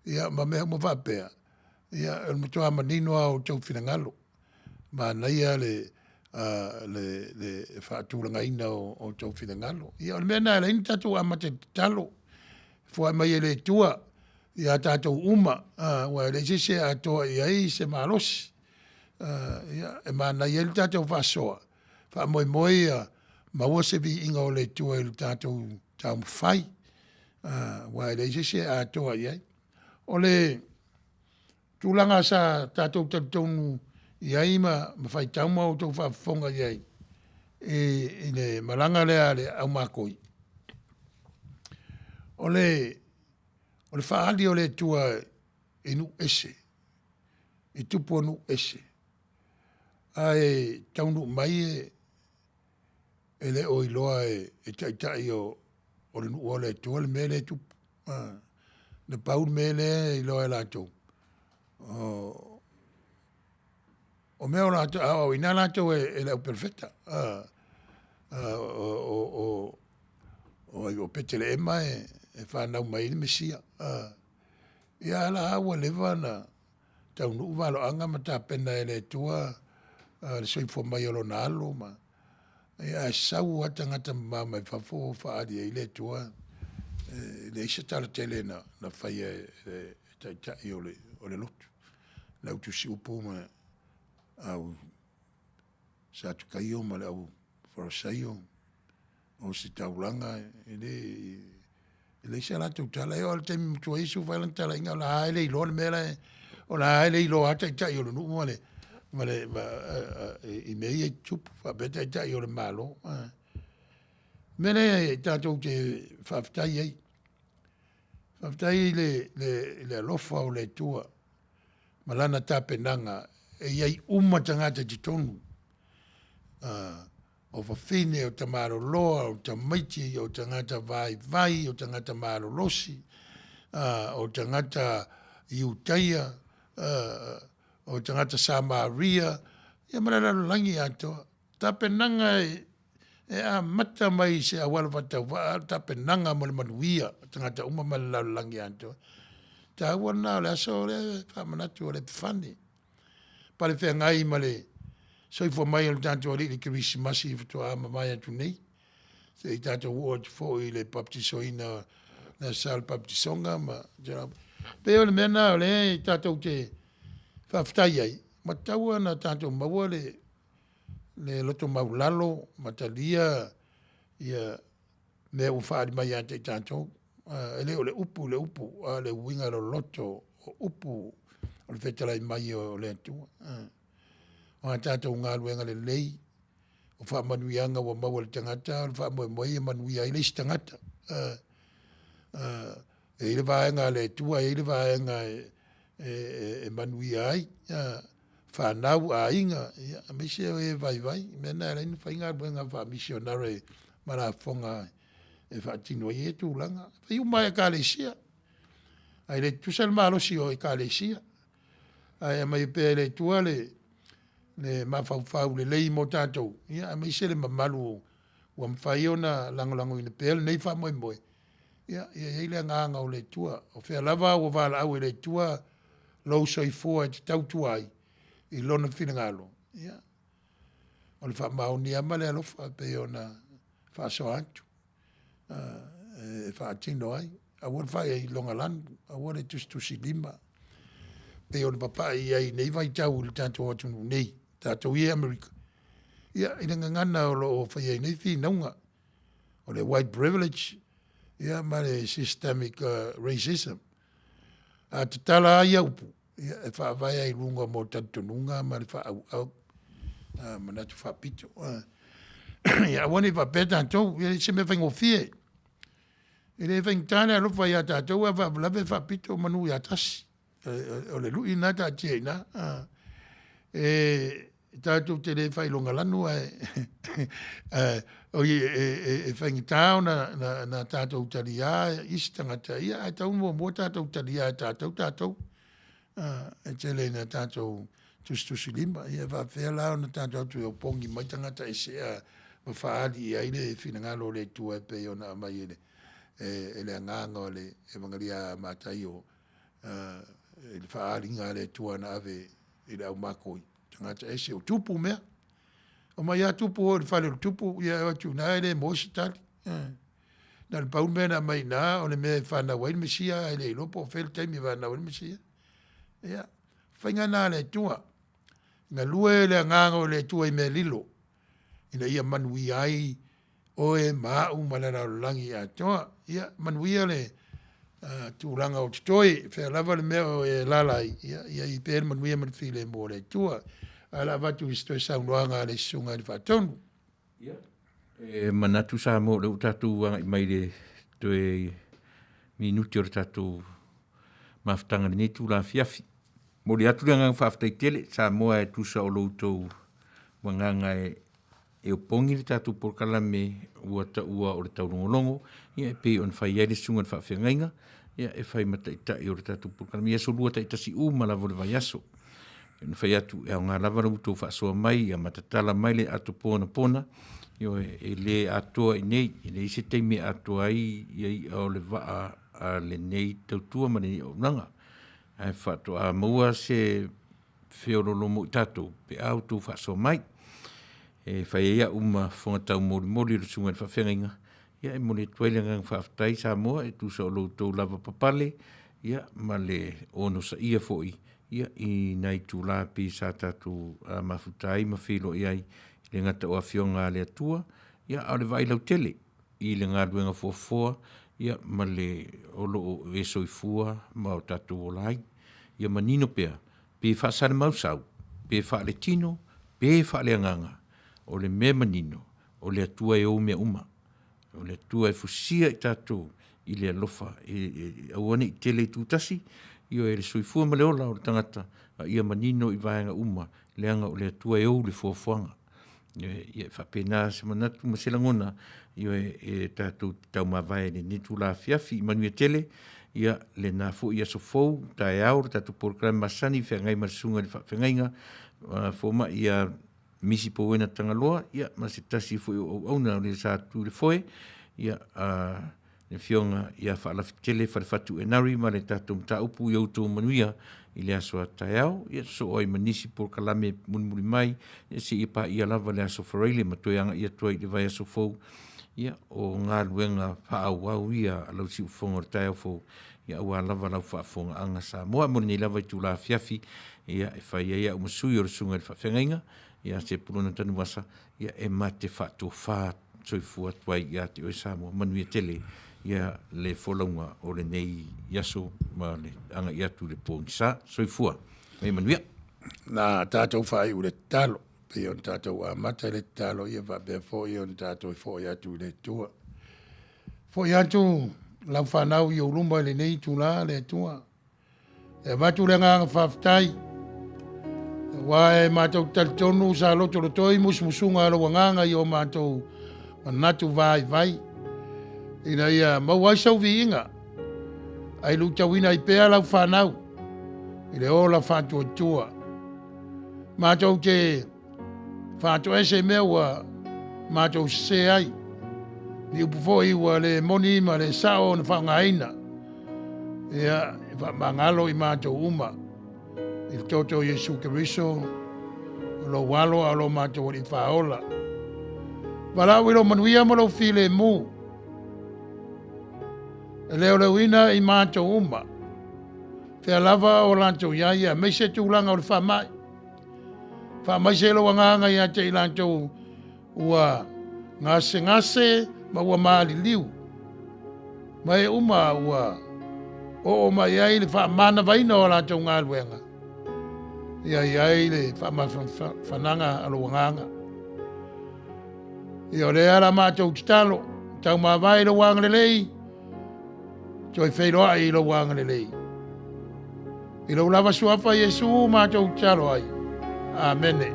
ia ma mea uma faapea, ia o le matua manino lava o outou finagalo. Manaia le, le, le faatulagaina o outou finagalo. Ia o le mea lena e ala ai ona tatou amata i le tatalo, foai mai e le Atua ia tatou uma, aua e leai se isi e atoa i ai se malosi. Ia, e manaia ai le tatou faasoa, faamoemoe ia maua se viiga o le Atua i le tatou taumafai, aua e leai se isi e atoa i ai. O le tulaga sa tatou talitonu i ai ma faitau ma outou faafofoga i ai i, i le malaga lea a le aumakoi, o le, o le faaali o le Atua i nuu ese, i tupu o nuu ese, ae taunuu mai e, e le o iloa e, e taitai o, o le nuu o le Atua le mea lea e tupu. Na pau le mea lea e iloa e latou, o, o mea o latou, aoaoina latou e, e le au perofeta. O, o, o, o, o Peteleema e, e fanau mai ai le Mesia. Ia a la ua leva ona taunuu valoaga ma tapena e le Atua le soifua mai o lona alo ma ia ae sau lava tagata mamao mai fafo ua faaali ai le Atua e leai se tala tele na, na faia e le taitai o le, o le lotu, le au tusiupu ma au Satukaio ma le au Farasaio o se taulaga e le e leai se latou tala. E oo lava i le taimi matua Iesu fai lana talaiga, o la e le iloa le mea la e... O la e le iloa lava taitai o le nuu ma le, ma le, ma, i mea ia e tutupu faapea taitai o le Malo. O le mea lea tatou te faafetai ai, faafetai i le, le, le alofa o le Atua ma Lana tapenaga e i ai uma tagata i totonu, o fafine, o tamaloloa, o tamaiti, o tagata vaivai, o tagata malolosi, o tagata Iutaia, o tagata Samaria, ia ma le lalolagi atoa. Tapenaga e amata mai i se auala faatauvaa, o le tapenaga mo le manuia o tagata uma ma le lalolagi atoa. Taua lena o le aso lea e faamanatu o le Epifani. Pale feagai ma le soifua mai o le tatou Alii i le Kerisimasi faatoa mavae atu nei, se i tatou oo atu foi i le baptisoina, le Aso Sa o le Baptisoga ma pei o le mea lena o lea tatou te faafetai ai, ua tatau ona tatou maua le le loto maulalo ma talia ia mea ua faaali mai ia te i tatou. E le o le upu i le upu, a o le uiga loloto o upu o le fetalai mai o le Atua. O a tatou galuega lelei, o faamanuiaga ua maua e le tagata, o le faamoemoe ia manuia ai le isi tagata. E i ai le vaega a le Atua, e i ai le vaega e manuia ai fanau, aiga, aemaise o e vaivai. O le mea lena e ala ai ona fai galuega faamisionare ma lafoga e faatino ai ia tulaga. E fai uma lava e Ekalesia, ae le tutusa le malosi o Ekalesia, ae aumai pea e le Atua le mafaufau lelei mo tatou, ia aemaise le mamalu ua mafai ona lagolagoina pea lenei faamoemoe, ia ia i ai le agaga o le Atua. O fea lava ua valaau ai e le Atua lou soifua e te tautua ai i Lona finagalo, ia, o le faamaoni lava ma le alofa e pei ona faasoa atu e faatino ai. Aua le faailogalanu, aua le tusitusilima, pei ona papai i ai i nei vaitau i le tatou atunuu nei, tatou ia i Amerika, ia, i le gagana o lo o faia ai nei finauga, o le white privilege, ia ma le systemic racism. A tatala lava ia upu, ia e faavae ai i luga mo talitonuga ma le faaauau manatu faapito. Ia aua ne i faapea tatou, e le se mea faigofie. E le faigata le alofa ia tatou ae faalavelave e faapito manu ia tasi. O le lui lena taatia i ina. E tatou te le faailogalanu ae oi e faigata ona tatou taliā isi tagata, ia ae tatau ona muamua tatou taliā e tatou tatou. E tele ina tatou tusitusilima, ia e faapefea la ona tatou o atu e opogi mai tagata ese ma faaali i ai le finagalo o le Atua e pei ona aumai e le agaga o le Evagelia a Mataio i le faaaliga a le Atua na ave i le au makoi, tagata ese, o tupu mea. Omai lava tupu o i le fale o le tupu, ia e o atu i ina e le maua se tali. Na o le pau le mea na aumai i ina o le mea e fanau ai le Mesia ae le iloa po o fea le taimi e fanau ai le Mesia. Ia, faiga lena a le Atua. Galue le agaga o le Atua i mea lilo ina ia manuia ai oe ma au ma le lalolagi atoa. Ia manuia le tulaga o totoe, fea lava le mea o e alaala ai, ia ia i ai pea le manuia ma le filemu o le Atua. Ae o le a avatu i se toe saunoaga a le Susuga i le Faatonu. Ia, e manatu Samoa o lea ua tatou agai mai i le toe minute o le tatou mafutaga i lenei itula afiafi. Momoli atu le agaga faafetai tele Samoa e tusa o lo outou agaga e opogi le tatou polokalame ua taua o le taulogologo, ia e pei ona fai ai le susuga i le faafeagaiga, ia e fai ma taitai o le tatou polokalame i aso lua taitasi uma lava o le vaiaso. E fai atu e aoga lava la outou faasoa mai, ia ma tatala mai le ato ponapona, ioe, e le atoa i inei, e leai se taimi e atoa ai ia i'a o le vaa a lenei tautua ma lenei auaunaga. Ae faatoa maua se feoloolo mo i tatou pe a outou faasoa mai. E fai ai au ma fofoga taumolimoli o le susuga i le faafeagaiga, ia e momoli atu ai le agaga faafetai Samoa e tusa o lo outou lava papale ia ma le onosaia foi ia i nai itula pei sa tatou mafuta ai ma feiloai ai, e le gata o Afioga a le Atua, ia a o le vaai lautele i le galuega foafoa ia ma le o lo o e soifua ma o tatou ola ai. Ia manino pea, pe faasalemausau, pe faaletino, pe faaleagaga, o le mea manino, o le Atua e ou mea uma. O le Atua e fusia i tatou i le alofa, e aua ne i tele i tutasi, ioe, le soifua ma le ola o le tagata, a ia manino i vaega uma, leaga o le Atua e ou le foafoaga. Ioe, ia e faapena se manatu ma se lagona, ioe, e tatou te taumavae i lenei itula afiafi. Manuia tele, ia lena foi aso fou, taeao le tatou polokalame masani, feagai ma le susuga i le faafeagaiga, fomai ia Misi Pouena Tagaloa, ia ma se tasi foi o auauna o le sa tu i le foe, ia, le Afioga ia Faalafitele Falefatu Enari ma le tatou mataupu ia outou manuia i le aso a taeao, ia sosoo ai ma nisi polokalame mulimuli mai, ia seia paia lava le aso Faraile ma toe agai atu ai i le vaiaso fou. Ia, o galuega faaauau ia a lau siufofoga o le taeao fou, ia aua lava lau faafofogaaga Samoa. Mo lenei lava itula afiafi, ia e fai ai au ma sui o le Susuga i le Faafeagaiga ia Sepulona Tanuvasa, ia e ma te faatofa soifua atu ai ia te oe Samoa. Manuia tele ia le folauga o lenei aso ma le agai atu i le pogisa. Soifua ma ia manuia. Na tatou faaiu i le tatalo, pei ona tatou amata i le tatalo, ia faapea foi ona tatou foi atu i le Atua. Foi atu lau fanau i ou luma i lenei itula le Atua. E avatu le agaga faafetai, aua e matou te talitonu sa lotolotoi musumusuga a lou agaga i o matou manatu vaivai, ina ia maua ai sou viiga, ae luitauina ai pea lau fanau i le ola faatuatua. Matou te faatoese i mea ua matou sese ai, ni upu foi ua le moni ma le sao ona faaaogaina, ia, e faamagalo i matou uma i le toto o Iesu Keriso, o lou alo a o lo matou Alii Faaola. Valaau i lou manuia ma lou filemu, e leoleoina i matou uma, fea lava o latou i ai, aemaise tulaga o le faamai. Faamaise lou agaga ia te i latou ua gasegase ma ua maliliu, ma e uma ua oo mai ai le faamanavaina o a latou galuega, ia i ai le faamafanafanaga a lou agaga. Ia o lea la matou tatalo, taumavae i lou agalelei, toe feiloai i lou agalelei. I lou lava suafa Iesu matou tatalo ai. Amene.